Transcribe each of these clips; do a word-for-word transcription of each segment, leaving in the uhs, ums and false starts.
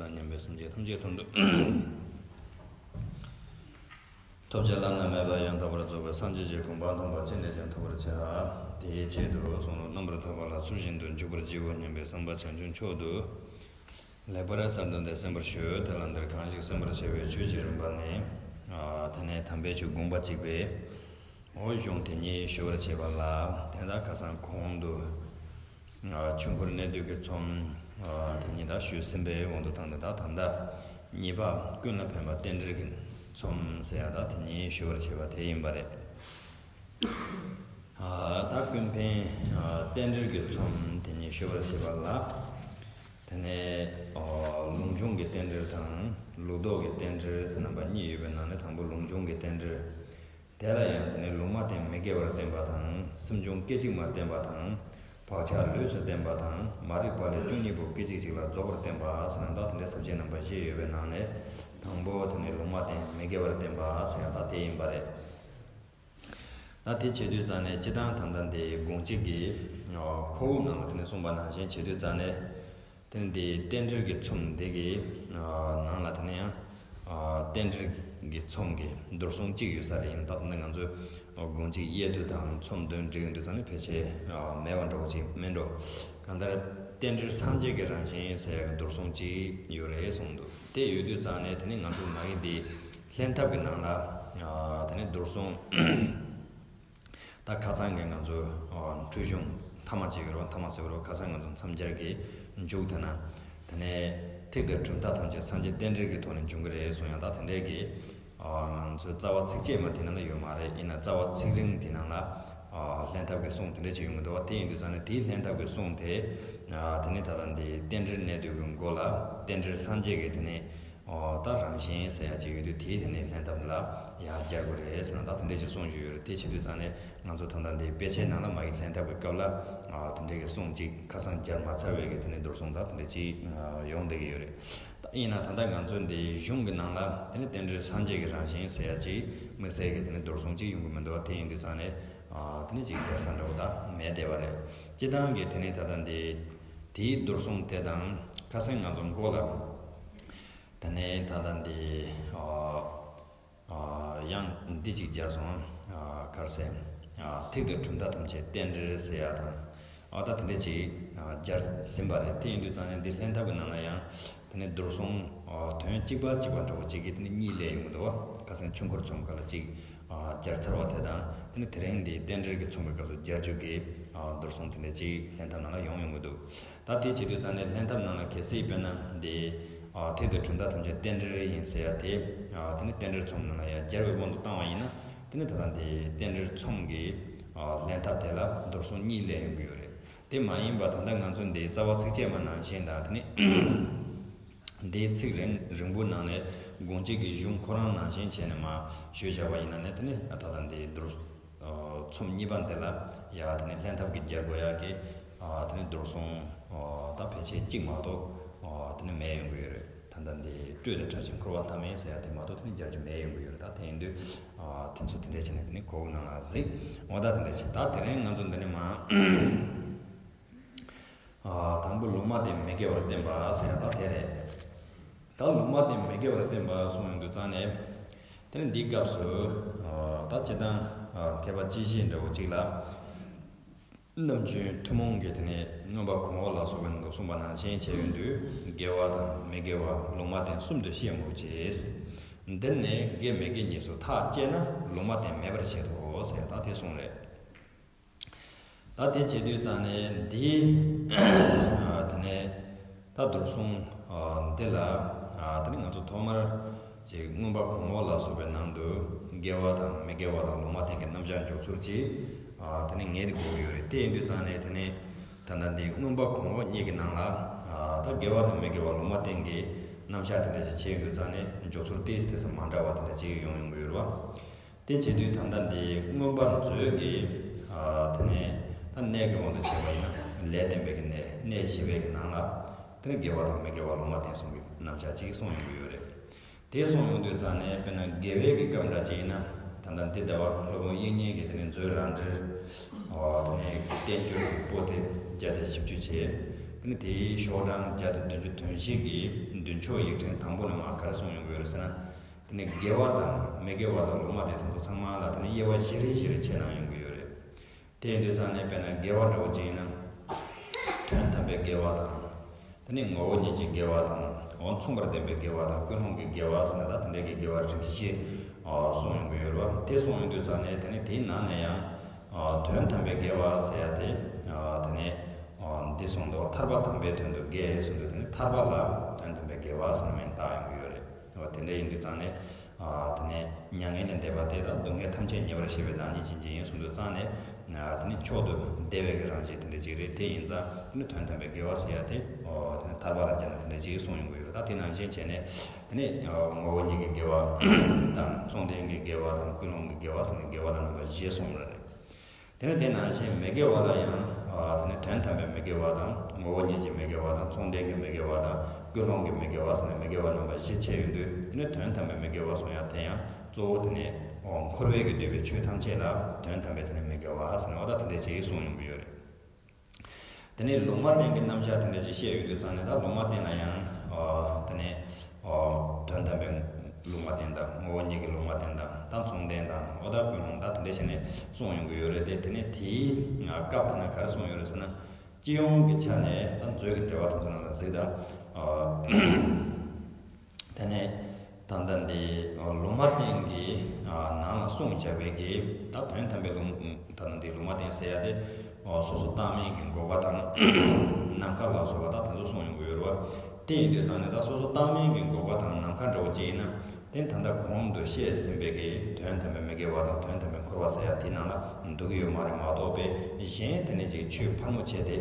སྙམ་པའི་སེམས་བསྐྱེད་ཐམས་ཅད་དོན་དུ། ཐོབ་བྱ་བླ་ན་མེད་པ་ཡང་དག་པར་རྫོགས་པའི་སངས་རྒྱས་ཀྱི་གོ་འཕང་དམ་པ་ཅི་ནས་ཀྱང་ཐོབ་པར་བྱ། དེའི་ཆེད་དུ་གསུང་རབ་རྣམ་པར་ཐར་པ་ལ་ཚུལ་བཞིན་དུ་འཇུག་པར་བགྱིའོ་སྙམ་པའི་བསམ་པ་བྱང་ཆུབ་མཆོག་ཏུ་ལེགས་པར་གསལ་བཏབ་སྟེ་གསན་པར་ཞུ། དེ་ལ་འདིར་གང་ཞིག་གསན་པར་བྱ་བའི་ཆོས་ཀྱི་རིམ་པ་ནི། ཨ། དེ་ནས་དམ་པའི་ཆོས་དགོངས་པ་གཅིག་པའི། འོ། གཞུང་དེ་ཉིད་ཞུ་བར་བྱེད་པ་ལ། དེ་དག་ཁ་སང་གོང་དུ། ཨ། ཆོས་འཁོར་གནས་དུས་ཀྱི་ཚོམས། ཨ། དེ་ཉིད་དག་ཞུས་ཟིན་པའི་དབང་དུ་བཏང་སྟེ། ད་ད་ལྟ་གཉིས་པ་ཀུན་ལ་ཕན་པ་རྟེན་འབྲེལ་གྱི་ཚོམས་ཟེར་ཡ་དག་དེ་ཉིད་ཞུ་བར་བྱེད་པ་དེ་ཡིན་པ་རེད། ཨ། ད་ཀུན་ཕན། ཨ། རྟེན་འབྲེལ་གྱི་ཚོམས་དེ་ཉིད་ཞུ་བར་བྱེད་པ་ལ། དེ་ནས། ཨ། ལུགས་འབྱུང་གི་རྟེན་འབྲེལ་དང་ལུགས་ལྡོག་གི་རྟེན་འབྲེལ་ཟེར་རྣམ་པ་གཉིས་ཡོད་པའི་ནང་ནས། དང་པོ་ལུགས་འབྱུང་གི་རྟེན་འབྲེལ། དེ་ལ་ཡང་དེ་ནི་ལུང་མ་བསྟན་མི་དགེ་བར་བསྟན་པ་དང་། སེམས་བྱུང་སྐད་ཅིག་མར་བསྟན་པ་དང་། བག་ཆགས་ལུས་སུ་བསྟན་པ་དང་། མ་རིག་པ་ལས་བཅུ་གཉིས་པོ་སྐད་ཅིག་གཅིག་ལ་རྫོགས་པར་བསྟན་པ་ཟེར་ན། ད་དེ་འདྲའི་ས་བཅད་རྣམ་པ་བཞི་ཡོད་པའི་ནང་ནས། དང་པོ་དེ་ནི་ལུང་མ་བསྟན་མི་དགེ་བར་བསྟན་པ་ཟེར་ཡ་ད་དེ་ཡིན་པ་རེད། ད་དེ་བྱེད་དུས་ཙང་ནས་སྤྱིར་བཏང་ད་ལྟ་འདི་དགོངས་གཅིག་གི། ཨ། ཁོག་དབུབ་ནང་ལ་དེ་ནས་གསུངས་པ་ནང་བཞིན་བྱེད་དུས་ཙང་ནས། དེ་ནི་འདི་རྟེན་འབྲེལ་གྱི་ཚོམས་འདི་གི། ཨ། ནང་ལ་དེ་ནས་ཡང་། ཨ། རྟེན་འབྲེལ་གྱི་ཚོམས་ཀྱི་མདོར་གསུང་གཅིག་ཡོད་ས་རེད། ཡིན་ད་ལྟ་ང་ཚོས་དགོངས་གཅིག་དབྱེ་བསྡུ་དང་ཚོམས་དོན་འགྲིག་ཡོང་དུས་ཙང་ནས་ཕལ་ཆེར། ཨ། མེད་པ་འདྲ་བོ་ཅིག་མིན་འགྲོ། གང་ལྟར་རྟེན་འབྲེལ་སངས་རྒྱས་ཀྱི་རང་བཞིན་ཟེར་ཡག་གི་མདོར་གསུང་གཅིག་ཡོད་རེད་གསུངས་འདུག་དེ་ཡོད་དུས་ཙང་ནས་དེ་ནི་ང་ཚོ་མ་གི་འདི་ལྷན་ཐབས་ཀྱི་ནང་ལ། ཨ། དེ་ནི་མདོར་གསུང་། ད་ཁ་སང་གི་ང་ཚོ། ཨ། འཁྲུལ་གཞུང་ཐ་མ་གཅིག་ཡོད་རེད་པ། ཐ་མ་ཟེར་བ་རེད་པ། ཁ་སང་ང་ཚོ་མཚམས་སྦྱར་གྱི་མཇུག་དེ་ན། དེ་ནས་ཐེག་དང་གྲུབ་མཐའ་ཐམས་ཅད་སངས་རྒྱས་རྟེན་འབྲེལ་གྱི་ཐོག་ནས་འབྱུང་གི་རེད་གསུངས་ཡ། ད་དེ་འདྲའི་གི། ཨ། ང་ཚོའི་རྩ་བ་ཚིགས་བཅད་མ་དེ་ནང་ལ་ཡོད་མ་རེད། ཡིན་ན་རྩ་བ་ཚིགས་རིང་དེ་ནང་ལ། ཨ། ལྷན་ཐབས་ཀྱི་གསུང་དེ་འདྲ་ཅིག་ཡོང་གི་འདུག་པ། དེ་ཡིན་དུས་ཙང་ནས་དེའི་ལྷན་ཐབས་ཀྱི་གསུང་དེ། ཨ། དེ་ནི་ད་ལྟ་འདི་རྟེན་འབྲེལ་གནས་དུས་ཀྱི་མགོ་ལ། རྟེན་འབྲེལ་སངས་རྒྱས་ཀྱི་དེ་ནི། ཨོ། ད་རང་བཞིན་ཟེར་ཡ་ཅིག་ཡོད་དུས། དེའི་དེ་ནས་ལྷན་ཐབས་ལ་ཡར་སྦྱར་དགོས་རེད་ཟེར་ན། ད་དེ་འདྲས་ཅིག་གསུངས་བཞག་ཡོད་རེད། དེ་བྱེད་དུས་ཙང་ནས་ང་ཚོ་ད་ལྟ་འདི་དཔེ་ཆའི་ནང་ལ་མ་གི་ལྷན་ཐབས་ཀྱི་སྐབས་ལ། ཨ། དེ་འདྲས་ཀྱི་གསུང་ཅིག་ཁ་སང་སྦྱར་མ་ཚར་བའི་གི་དེ་ནས་མདོར་གསུང་ད་དེ་འདྲས་ཅིག་ཡོང་བསྡད་ཀྱི་ཡོད་རེད། ད་ཡིན་ན་ད་ལྟ་ང་ཚོ་འདི་གཞུང་གི་ནང་ལ་དེ་ནས་རྟེན་འབྲེལ་སངས་རྒྱས་ཀྱི་རང་བཞིན་ཟེར་ཡ་ཅིག་དམིགས་བསལ་གྱི་དེ་ནས་མདོར་གསུང་ཅིག་ཡོང་གི་མི་འདུག་པ། དེ་ཡིན་དུས་ཙང་ནས། ཨ། དེ་ནས་ཅིག་སྦྱར་ས་འདྲ་བོ་ད་མེད་བསྡད་པ་རེད། སྤྱིར་བཏང་གི་དེ་ནས་ད་ལྟ་འདི་དེའི་མདོར་གསུང་དེ་དང་ཁ་སང་ང་ཚོ་མགོ་ལ། དེ་ནས་ད་ལྟ་འདི། ཨ། ཨ། ཡང་འདི་གཅིག་སྦྱར་སོང་། ཨ། ག་རེ་ཟེར། ཨ། ཐེག་དང་གྲུབ་མཐའ་ཐམས་ཅད་རྟེན་འབྲེལ་ཟེར་ཡ་དང་། ཨ། ད་དེ་འདྲ་ཅིག་ཨ། སྦྱར་ཟིན་པ་རེད། དེ་ཡིན་དུས་ཙང་ནས་འདི་ལྷན་ཐབས་ཀྱི་ནང་ལ་ཡང་དེ་ནས་མདོར་གསུང་། ཨ། དོན་གཅིག་པ་གཅིག་པ་འདྲ་བོ་གཅིག་གིས་དེ་ནས་གཉིས་ལས་ཡོང་གི་འདུག་པ། ཁ་སང་ཆོས་འཁོར་ཚོམས་ཁ་ལ་གཅིག་ཨ། སྦྱར་ཚར་བ་དེ་དང་། དེ་ནས་དེ་རིང་འདི་རྟེན་འབྲེལ་གྱི་ཚོམས་ཀྱི་སྐབས་སུ་སྦྱར་རྒྱུ་གི། ཨ། མདོར་གསུང་དེ་འདྲ་ཅིག་ལྷན་ཐབས་ནང་ལ་ཡོང་ཡོང་གི་འདུག་ད་དེ་བྱེད་དུས་ཙང་ནས་ལྷན་ཐབས་ནང་ལ་གལ་སྲིད་དཔེར་ན་འདི། ཨ། ཐེག་དང་གྲུབ་མཐའ་ཐམས་ཅད་རྟེན་འབྲེལ་ཡིན་ཟེར་ཡ་དེ། ཨ། དེ་ནི་རྟེན་འབྲེལ་ཚོམས་ནང་ལ་ཡར་སྦྱར་བའི་དབང་དུ་བཏང་བ་ཡིན་ན། དེ་ནི་ད་ལྟ་འདི་རྟེན་འབྲེལ་ཚོམས་ཀྱི། ཨ། ལྷན་ཐབས་དེ་ལ་མདོར་གསུང་གཉིས་ལས་ཡོང་གི་ཡོད་རེད། དེ་མ་ཡིན་པ་ད་ལྟ་ང་ཚོ་འདི་རྩ་བ་ཚིགས་བཅད་མ་ནང་བཞིན་དང་། དེ་ནི་འདིའི་ཚིག་རིང་རིང་པོ་ནང་ནས་དགོངས་གཅིག་གི་གཞུང་ཁོ་རང་ནང་བཞིན་བྱས་ནས་མར་ཞུས་བཞག་པ་ཡིན་ན་ནི། དེ་ནི་ད་ལྟ་འདི་མདོར། ཨ། ཚོམས་གཉིས་པ་འདི་ལ་ཡ་དེ་ནི་ལྷན་ཐབས་ཀྱི་སྦྱར་དགོས་ཡག་གི། ཨ། དེ་ནི་མདོར་གསུང་། ཨ། ད་ཕལ་ཆེར་གཅིག་མ་གཏོགས། ཨ། དེ་ནི་མེད་ཡོང་གི་ཡོད་རེད། ད་ལྟ་འདི་སྤྲོས་ཏེ་ཕྲ་ཞིང་འཁོར་བ་ཐ་མལ་ཟེར་ཡ་དེ་མ་གཏོགས་དེ་ནི་སྦྱར་རྒྱུ་མེད་ཡོང་གི་ཡོད་རེད། ད་དེ་ཡིན་དུས། ཨ། དེ་ཚོ་དེ་འདྲས་བྱས་ནས་དེ་ནི་གོ་བོ་ནང་ལ་གཟིགས། འོ། ད་དེ་འདྲས་བྱས། ད་དེ་རིང་ང་ཚོ་འདི་ནས་མར། ཨ། དང་པོ་ལུང་མ་བསྟན་མི་དགེ་བར་བསྟན་པ་ཟེར་ཡ་ད་དེ་རེད། ད་ལུང་མ་བསྟན་མི་དགེ་བར་བསྟན་པ་གསུངས་ཡོང་དུས་ཙང་ནས། དེ་ནི་འདིའི་སྐབས་སུ། ཨ། ད་སྤྱིར་བཏང་། ཨ། མཁས་པ་སྤྱི་བཤད་འདྲ་བོ་ཅིག་ལ། ནམ་རྒྱུན་ཐུན་མོང་གི་དེ་ནས་མངོན་པ་གོང་འོག་ལ་སོགས་པའི་ནང་དུ་གསུངས་པ་ནང་བཞིན་བྱས་ཡོང་དུས། དགེ་བ་དང་མི་དགེ་བ་ལུང་མ་བསྟན་གསུམ་དུ་བཤད་མོད་ཀྱི། འདིར་ནི་དགེ་མི་དགེ་གཉིས་སུ་ཐག་བཅད་ན་ལུང་མ་བསྟན་མེད་པར་བཞེད་དོ་ཟེར་ཡ་ད་དེ་གསུངས་རེད། ད་དེ་བྱེད་དུས་ཙང་ནས་འདི། ཨ། དེ་ནས་ད་མདོར་གསུང་། ཨ། འདི་ལ། ཨ། དེ་ནས་ང་ཚོ་ཐོག་མར་ཅིག་མངོན་པ་གོང་འོག་ལ་སོགས་པའི་ནང་དུ་དགེ་བ་དང་མི་དགེ་བ་དང་ལུང་མ་བསྟན་གྱི་རྣམ་གཞག་འཇོག་ཚུལ་ཅིག་ཨ། དེ་ནས་ངེས་དགོས་ཀྱི་ཡོད་རེད། དེ་ཡིན་དུས་ཙང་ནས་དེ་ནས་ད་ལྟ་འདི་མངོན་པ་གོང་འོག་གཉིས་ཀྱི་ནང་ལ། ཨ། ད་དགེ་བ་དང་མི་དགེ་བ་ལུང་མ་བསྟན་གྱི་རྣམ་གཞག་དེ་འདྲ་ཞིག་བྱས་ཡོང་དུས་ཙང་ནས་འཇོག་ཚུལ་ཏོག་ཙམ་མ་འདྲ་བ་དེ་འདྲ་ཅིག་ཡོང་ཡོང་གི་ཡོད་རེད་བ། དེ་བྱེད་དུས་ད་ལྟ་འདི་མངོན་པ་མཛོད་ཀྱི། ཨ། དེ་ནས་ད་གནས་ཀྱི་དབང་དུ་བྱས་པ་ཡིན་ན། ལས་བསྟན་པའི་གི་གནས། གནས་བཞི་པའི་གི་ནང་ལ་དེ་ནས་དགེ་བ་དང་མི་དགེ་བ་ལུང་མ་བསྟན་གསུམ་གྱི་རྣམ་གཞག་ཅིག་གསུངས་ཡོང་གི་ཡོད་རེད། དེ་གསུངས་ཡོང་དུས་ཙང་ནས་དཔེར་ན་དགེ་བའི་གི་སྐབས་འདྲ་ཅིག་ཡིན་ན། ད་ལྟ་འདི་ཟླ་བ་སློབ་དཔོན་དབྱིག་གཉེན་གྱི་དེ་ནས་མཛོད་རང་འགྲེལ། ཨོ། དེ་ནས་བསྟན་བཅོས་ཀྱི་པོ་ཏི་བརྒྱ་དང་བཞི་བཅུ་བྱས། དེ་ནི་དེའི་ཤོག་གྲངས་བརྒྱ་དང་བདུན་ཅུ་དོན་བཞི་གི་མདུན་ཕྱོགས་ཡིག་ཕྲེང་དང་པོ་ནས་མར་ག་རེ་གསུངས་ཡོང་གི་ཡོད་རེད་ཟེར་ན། དེ་ནི་དགེ་བ་དང་མི་དགེ་བ་དང་ལུང་མ་བསྟན་དེ་ཚོ་ཚང་མ་ལ་དེ་ནི་དབྱེ་བ་བཞི་རེ་བཞི་རེ་ཕྱེ་གནང་ཡོང་གི་ཡོད་རེད། དེ་ཡིན་དུས་ཙང་ནས་དཔེར་ན་དགེ་བ་འདྲ་བོ་ཅིག་ཡིན་ན། དོན་དམ་པའི་དགེ་བ་དང་། དེ་ནི་ངོ་བོ་ཉིད་ཀྱི་དགེ་བ་དང་། འོ་མཚུངས་པར་ལྡན་པའི་དགེ་བ་དང་ཀུན་སློང་གི་དགེ་བ་ཟེར་ན་ད་དེ་འདྲའི་གི་དགེ་བ་རིགས་བཞི་གསུངས་ཡོང་གི་ཡོད་རེད་བ། དེ་གསུངས་ཡོང་དུས་ཙང་ནས་དེ་ནི་དེའི་ནང་ནས་ཡང་དོན་དམ་པའི་དགེ་བ་ཟེར་ཡ་དེ་དེ་ནི་འདི་གསུངས་འདུག་ཐར་པ་དམ་པའི་དོན་དུ་དགེ་གསུངས་འདུག་དེ་ནི་ཐར་པ་ལ་དོན་དམ་པའི་དགེ་བ་ཟེར་ནས་མིང་བཏགས་ཡོང་གི་ཡོད་རེད། འོ་དེ་འདྲ་ཡིན་དུས་ཙང་ནས། ཨ་དེ་ནས་མྱ་ངན་ལས་འདས་པ་དེ་དང་སྡུག་བསྔལ་ཐམས་ཅད་ཉེ་བར་ཞི་བའི་བདག་ཉིད་ཅན་གྱི་ཡིན་གསུངས་དུས་ཙང་ནས། ཨ་དེ་ནས་མཆོག་ཏུ་བདེ་བའི་གི་རང་བཞིན་དེ་འདྲ་ཅིག་རེད། དེ་ཡིན་ཙང་དེ་ནས་དོན་དམ་པའི་དགེ་བ་ཟེར་ཡ་དེ་ཨོ་དེ་ནས་ཐར་པ་ལ་སྦྱར་ན་དེ་འདྲ་ཅིག་གསུངས་ཡོང་གི་ཡོད། ད་དེ་ནང་བཞིན་བྱས་ནས་དེ་ནས་ཨོ་ངོ་བོ་ཉིད་ཀྱི་དགེ་བ་དང་མཚུངས་ལྡན་གྱི་དགེ་བ་དང་ཀུན་སློང་གི་དགེ་བ་ཟེར་ནས་དགེ་བ་ལ་རྣམ་པ་བཞི་གསུངས་པ་རེད། དེ་ནས་དེ་ནང་བཞིན་མི་དགེ་བ་ལ་ཡང་། ཨ་དེ་ནས་དོན་དམ་པའི་མི་དགེ་བ་དང་། ངོ་བོ་ཉིད་ཀྱི་མི་དགེ་བ་དང་། མཚུངས་ལྡན་གྱི་མི་དགེ་བ་དང་། ཀུན་སློང་གི་མི་དགེ་བ་ཟེར་ནས་མི་དགེ་བ་རྣམ་པ་བཞི་ཕྱེ་ཡོང་དུས། དེ་ནས་དོན་དམ་པའི་མི་དགེ་བ་གསུང་ཡ་དེ་ཡང་གཙོ་བོ་དེ་ནས་འཁོར་བའི་གི་འདུས་པའི་ཆོས་ཐམས་ཅད་ལ་དོན་དམ་པའི་དེ་ནས་མི་དགེ་བ་ཟེར་ནས་འོ་ད་དེ་འདྲ་ཅིག་གསུངས་ཡོང་གི་ཡོད་རེད། དེ་ནས་ལུང་མ་བསྟན་གྱི་རྣམ་གཞག་དེ་འདྲ་ཅིག་བཤད་ཡོང་དུས་ཙང་ནས། ད་ལུང་མ་བསྟན་ལ་ཡང་། ཨ་དེ་ནས་ཨ་དོན་དམ་པའི་ལུང་མ་བསྟན་དང་། ངོ་བོ་ཉིད་ཀྱི་ལུང་མ་བསྟན་དང་། ད་མཚུངས་ལྡན་དང་། འོ་ད་ཀུན་སློང་དང་དེ་འདྲ་བྱས་ནས་གསུངས་ཡོང་གི་ཡོད་རེད་དེ། དེ་ནས་དེའི་སྐབས་དེ་ན་ག་རེ་གསུངས་ཡོད་རེད་ཟེར་ན། སྤྱི་ཡོངས་ཀྱི་ཆ་ནས་ད་མཛོད་ཀྱི་འགྲེལ་པ་དེ་ཚོ་ནང་ལ་གཟིགས་དང་། ཨ་དེ་ནས་ད་ལྟ་འདི་ལུང་མ་བསྟན་གྱི་ནང་ལ་གསུངས་བཞག་པའི་གི། ད་དོན་དམ་པའི་ལུང་། ད་ལྟ་འདི་ལུང་མ་བསྟན་ཟེར་ཡ་དེ་སོ་སོ་བཏང་སྙོམས་ཀྱི་འགོག་པ་དང་ནམ་མཁའ་ལ་སོགས་པ་ད་དེ་ཚོ་གསུངས་ཡོང་གི་ཡོད་རེད་བ། དེ་ཡིན་དུས་ཙང་ནས་ད་སོ་སོ་བཏང་སྙོམས་ཀྱི་འགོག་པ་དང་ནམ་མཁའ་འདྲ་བོ་ཅིག་ཡིན་ན། དེ་ད་ལྟ་གོང་དུ་བཤད་ཟིན་པའི་གི་དོན་དམ་པའི་མི་དགེ་བ་དང་དོན་དམ་པའི་འཁོར་བ་ཟེར་ཡ་དེ་ནང་ལ་འདུ་གི་ཡོད་མ་རེད། མ་གཏོགས་པའི་གཞན་དེ་ནས་ཅིག་ཆོས་ཕལ་མོ་ཆེ་དེ།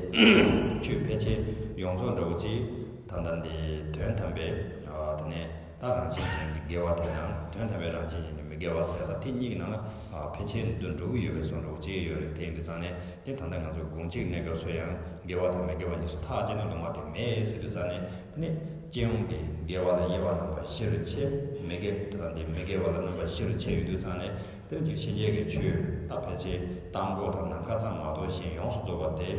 ཆོས་ཕལ་ཆེར་ཡོངས་རྫོགས་འདྲ་བོ་ཅིག་ད་ལྟ་འདི་དོན་དམ་པའི་ཨ་དེ་ནས་ད་རང་བཞིན་ཅན་གྱི་དགེ་བ་དེ་དང་དོན་དམ་པའི་རང་བཞིན་ཅན་གྱི་མི་དགེ་བ་ཟེར་ཡ་ད་དེ་གཉིས་ཀྱི་ནང་ལ་ཨ་ཕལ་ཆེར་འདུ་འགྲོ་གི་ཡོད་པའི་བཟོ་འདྲ་བོ་ཅིག་ཡོད་རེད། དེ་ཡིན་དུས་ཙང་ནས་དེ་ད་ལྟ་ང་ཚོ་དགོངས་གཅིག་གནས་སྐབས་སུ་ཡང་དགེ་བ་དང་མི་དགེ་བ་གཉིས་སུ་ཐག་བཅད་ན་ལུང་མ་བསྟན་མེད་ཟེར་དུས་ཙང་ནས། དེ་ནས་སྤྱི་ཡོངས་ཀྱི་དགེ་བ་ལ་དབྱེ་བ་རྣམ་པ་བཞི་རུ་ཕྱེ། མི་དགེ་དེ་དང་དེ་མི་དགེ་བ་ལ་རྣམ་པ་བཞི་རུ་ཕྱེ་ཡོང་དུས་ཙང་ནས། དེ་ནས་ཅིག་ཕྱི་རྒྱལ་གྱི་ཆོས་ད་ཕལ་ཆེར་བཏང་སྒོ་དང་ནམ་མཁའ་ཙམ་མ་གཏོགས་གཞན་ཡོངས་སུ་རྫོགས་པ་དེ།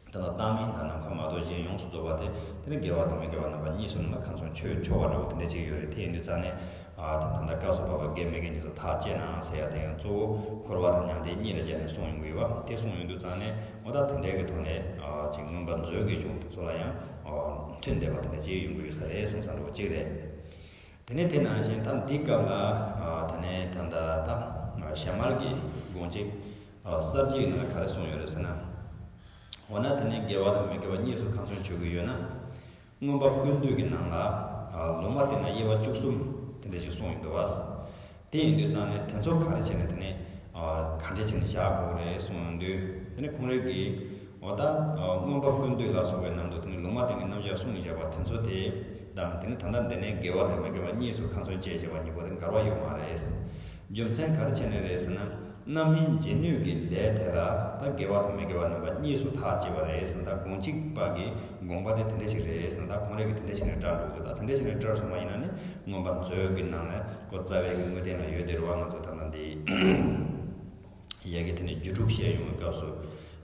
ད་ལྟ་བཏང་སྙོམས་དང་ནམ་མཁའ་མ་གཏོགས་གཞན་ཡོངས་སུ་རྫོགས་པ་དེ། དེ་ནི་དགེ་བ་དང་མི་དགེ་བ་རྣམ་པ་གཉིས་སུ་ནི་ཁམས་གསུམ་ཆོས་ཕྱོགས་པ་འདྲ་བོ་དེ་འདྲ་ཅིག་ཡོད་རེད། དེ་ཡིན་དུས་ཙང་ནས། ཨ་དེ་ད་ལྟ་སྐབས་སུ་བབ་པ་དགེ་མི་དགེ་གཉིས་སུ་ཐག་བཅད་ན་ཟེར་ཡ་དེ་ཡང་གཙོ་བོ་འཁོར་བ་དང་མྱང་འདས་གཉིས་ལ་སྦྱར་ནས་གསུངས་ཡོང་གི་ཡོད་པ། དེ་གསུངས་ཡོང་དུས་ཙང་ནས་འོ་ད་དེ་འདྲའི་གི་ཐོག་ནས་ཨ་ཅིག་མངོན་པ་མཛོད་ཀྱི་གཞུང་དེ་ཚོ་ལ་ཡང་ཨ་མཐུན་བསྡད་པ་དེ་འདྲ་ཅིག་ཡོང་གི་ཡོད་ས་རེད་བསམ་བསམ་འདྲ་བོ་ཅིག་རེད། དེ་ནས་དེ་ནང་བཞིན་ད་འདི་སྐབས་ལ་ཨ་དེ་ནས་ད་ལྟ་ད་ཞྭ་དམར་གྱི་དགོངས་གཅིག་ཨ་གསར་བརྗེའི་ནང་ལ་ག་རེ་གསུངས་ཡོད་རེད་ཟེར་ན། འོ་ན་དེ་ནས་དགེ་བ་དང་མི་དགེ་བ་གཉིས་སུ་ཁམས་གསུམ་ཆོད་ཀྱི་ཡོད་ན། མངོན་པ་ཀུན་བཏུས་ཀྱི་ནང་ལ་ཨ་ལུང་མ་བསྟན་ན་དབྱེ་བ་བཅུ་གསུམ་དེ་འདྲ་ཞིག་གསུངས་ཡོད་འདུག་བ། དེ་ཡིན་དུས་ཙང་ནས་དེ་ཚོ་ག་རེ་བྱས་ནས་དེ་ནས་ཨ་ག་འདྲ་བྱས་ནས་བཞག་དགོས་རེད་གསུངས་ཡོང་དུས། དེ་ནས་ཁོང་རང་གིས་འོ་ད་ཨ་མངོན་པ་ཀུན་བཏུས་ལ་སོགས་པའི་ནང་དུ་དེ་ནས་ལུང་མ་བསྟན་གྱི་རྣམ་གཞག་གསུངས་བཞག་པ་དེ་ཚོ་དེ་དང་། དེ་ནས་ད་ལྟ་འདི་ནས་དགེ་བ་དང་མི་དགེ་བ་གཉིས་སུ་ཁམས་གསུམ་བཅད་བྱས་པ་གཉིས་པོ་དེ་འགལ་བ་ཡོད་མ་རེད། རྒྱུ་མཚན་ག་རེ་བྱས་ནས་རེད་ཟེར་ན། རྣམ་སྨིན་འབྱིན་ནུས་ཀྱི་ལས་དེ་ལ་ད་དགེ་བ་དང་མི་དགེ་བ་རྣམ་པ་གཉིས་སུ་ཐག་བཅད་པ་རེད་ཟེར་ན། ད་དགོངས་གཅིག་པ་གི་དགོངས་པ་དེ་དེ་འདྲ་ཞིག་རེད་ཟེར་ན། ད་ཁོང་རང་གིས་དེ་འདྲ་བྱས་ནས་བཀྲལ་འགྲོ་གི་འདུག་ད་དེ་འདྲ་བྱས་ནས་བཀྲལ་སོང་བ་ཡིན་ན་ནི། མངོན་པ་མཛོད་ཀྱི་ནང་ནས་ཁོ་རྩ་བའི་གི་དངོས་བསྟན་ལ་ཡོད་དེ་རེད་བ། ང་ཚོ་ད་ལྟ་འདི་ཡ་གི་དེ་ནས་རྒྱུ་དྲུག་བཤད་ཡོང་བའི་སྐབས་སུ།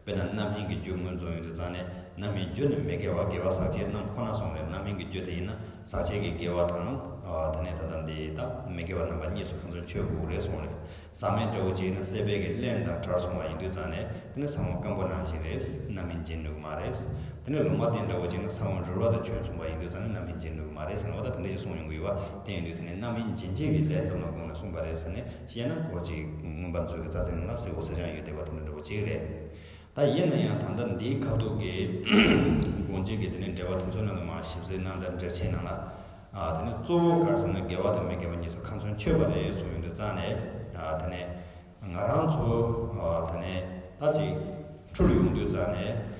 དཔེར་ན་རྣམ་སྨིན་གྱི་རྒྱུ་ངོས་བཟུང་ཡོང་དུས་ཙང་ནས། རྣམ་སྨིན་རྒྱུ་ནི་མི་དགེ་བ། དགེ་བ་ཟག་བཅས་རྣམས་ཁོ་ན་གསུངས་རེད། རྣམ་སྨིན་གྱི་རྒྱུ་དེ་ཡིན་ན་ཟག་བཅས་ཀྱི་དགེ་བ་དང་། ཨ་དེ་ནས་ད་ལྟ་འདི་ད་མི་དགེ་བ་རྣམ་པ་གཉིས་སུ་ཁམས་གསུམ་ཆོད་དགོས་རེད་གསུངས་རེད། ཟག་མེད་འདྲ་བོ་ཅིག་ཡིན་ན་སྲེད་པའི་གི་རླན་དང་བྲལ་སོང་བ་ཡིན་དུས་ཙང་ནས། དེ་ནི་ཟབ་མོ་སྐམ་པོ་ནང་བཞིན་རེད། རྣམ་སྨིན་འབྱིན་ནུས་མ་རེད། དེ་ནས་ལུང་མ་བསྟན་འདྲ་བོ་ཅིག་ཡིན་ན་ཟབ་མོ་རུལ་བ་དང་ཆོས་མཚུངས་པ་ཡིན་དུས་ཙང་ནས་རྣམ་སྨིན་འབྱིན་ནུས་མ་རེད་ཟེར་ནས། འོ་ད་དེ་འདྲ་ཞིག་གསུངས་ཡོང་གི་ཡོད་པ། དེ་ཡིན་དུས་དེ་ནི་རྣམ་སྨིན་འབྱིན་བྱེད་ཀྱི་ལས་ཙམ་ལ་དགོངས་ནས་གསུངས་པ་རེད་ཟེར་ནས་བཤད་ན། ཁོ་ཅིག་མངོན་པ་མཛོད་ཀྱི་རྩ་ཚིག་ནང་ལ་གཟིགས་དགོས་ས་ཅང་ཡོད་བསྡད་པ་དེ་འདྲ་འདྲ་བོ་ཅིག་རེད། ད་ཡིན་ན་ཡང་ད་ལྟ་འདིའི་ཁ་ཐུག་གི་དགོངས་གཅིག་གི་དེ་ནས་འགྲེལ་པ་དེ་ཚོ་ནང་ལ་མར་ཞིབ་གཟིགས་གནང་དང་། འགྲེལ་ཆེན་ནང་ལ། ཨ་དེ་ནས་གཙོ་བོ་ག་རེ་ཟེར་ན། དགེ་བ་དང་མི་དགེ་བ་གཉིས་སུ་ཁམས་གསུམ་ཆོད་པ་རེད་གསུངས་ཡོང་དུས་ཙང་ནས། ཨ་དེ་ནས་ང་རང་ཚོ་ཨ་དེ་ནས་ད་ཅིག་འཁྲུལ་ཡོང་དུས་ཙང་ནས།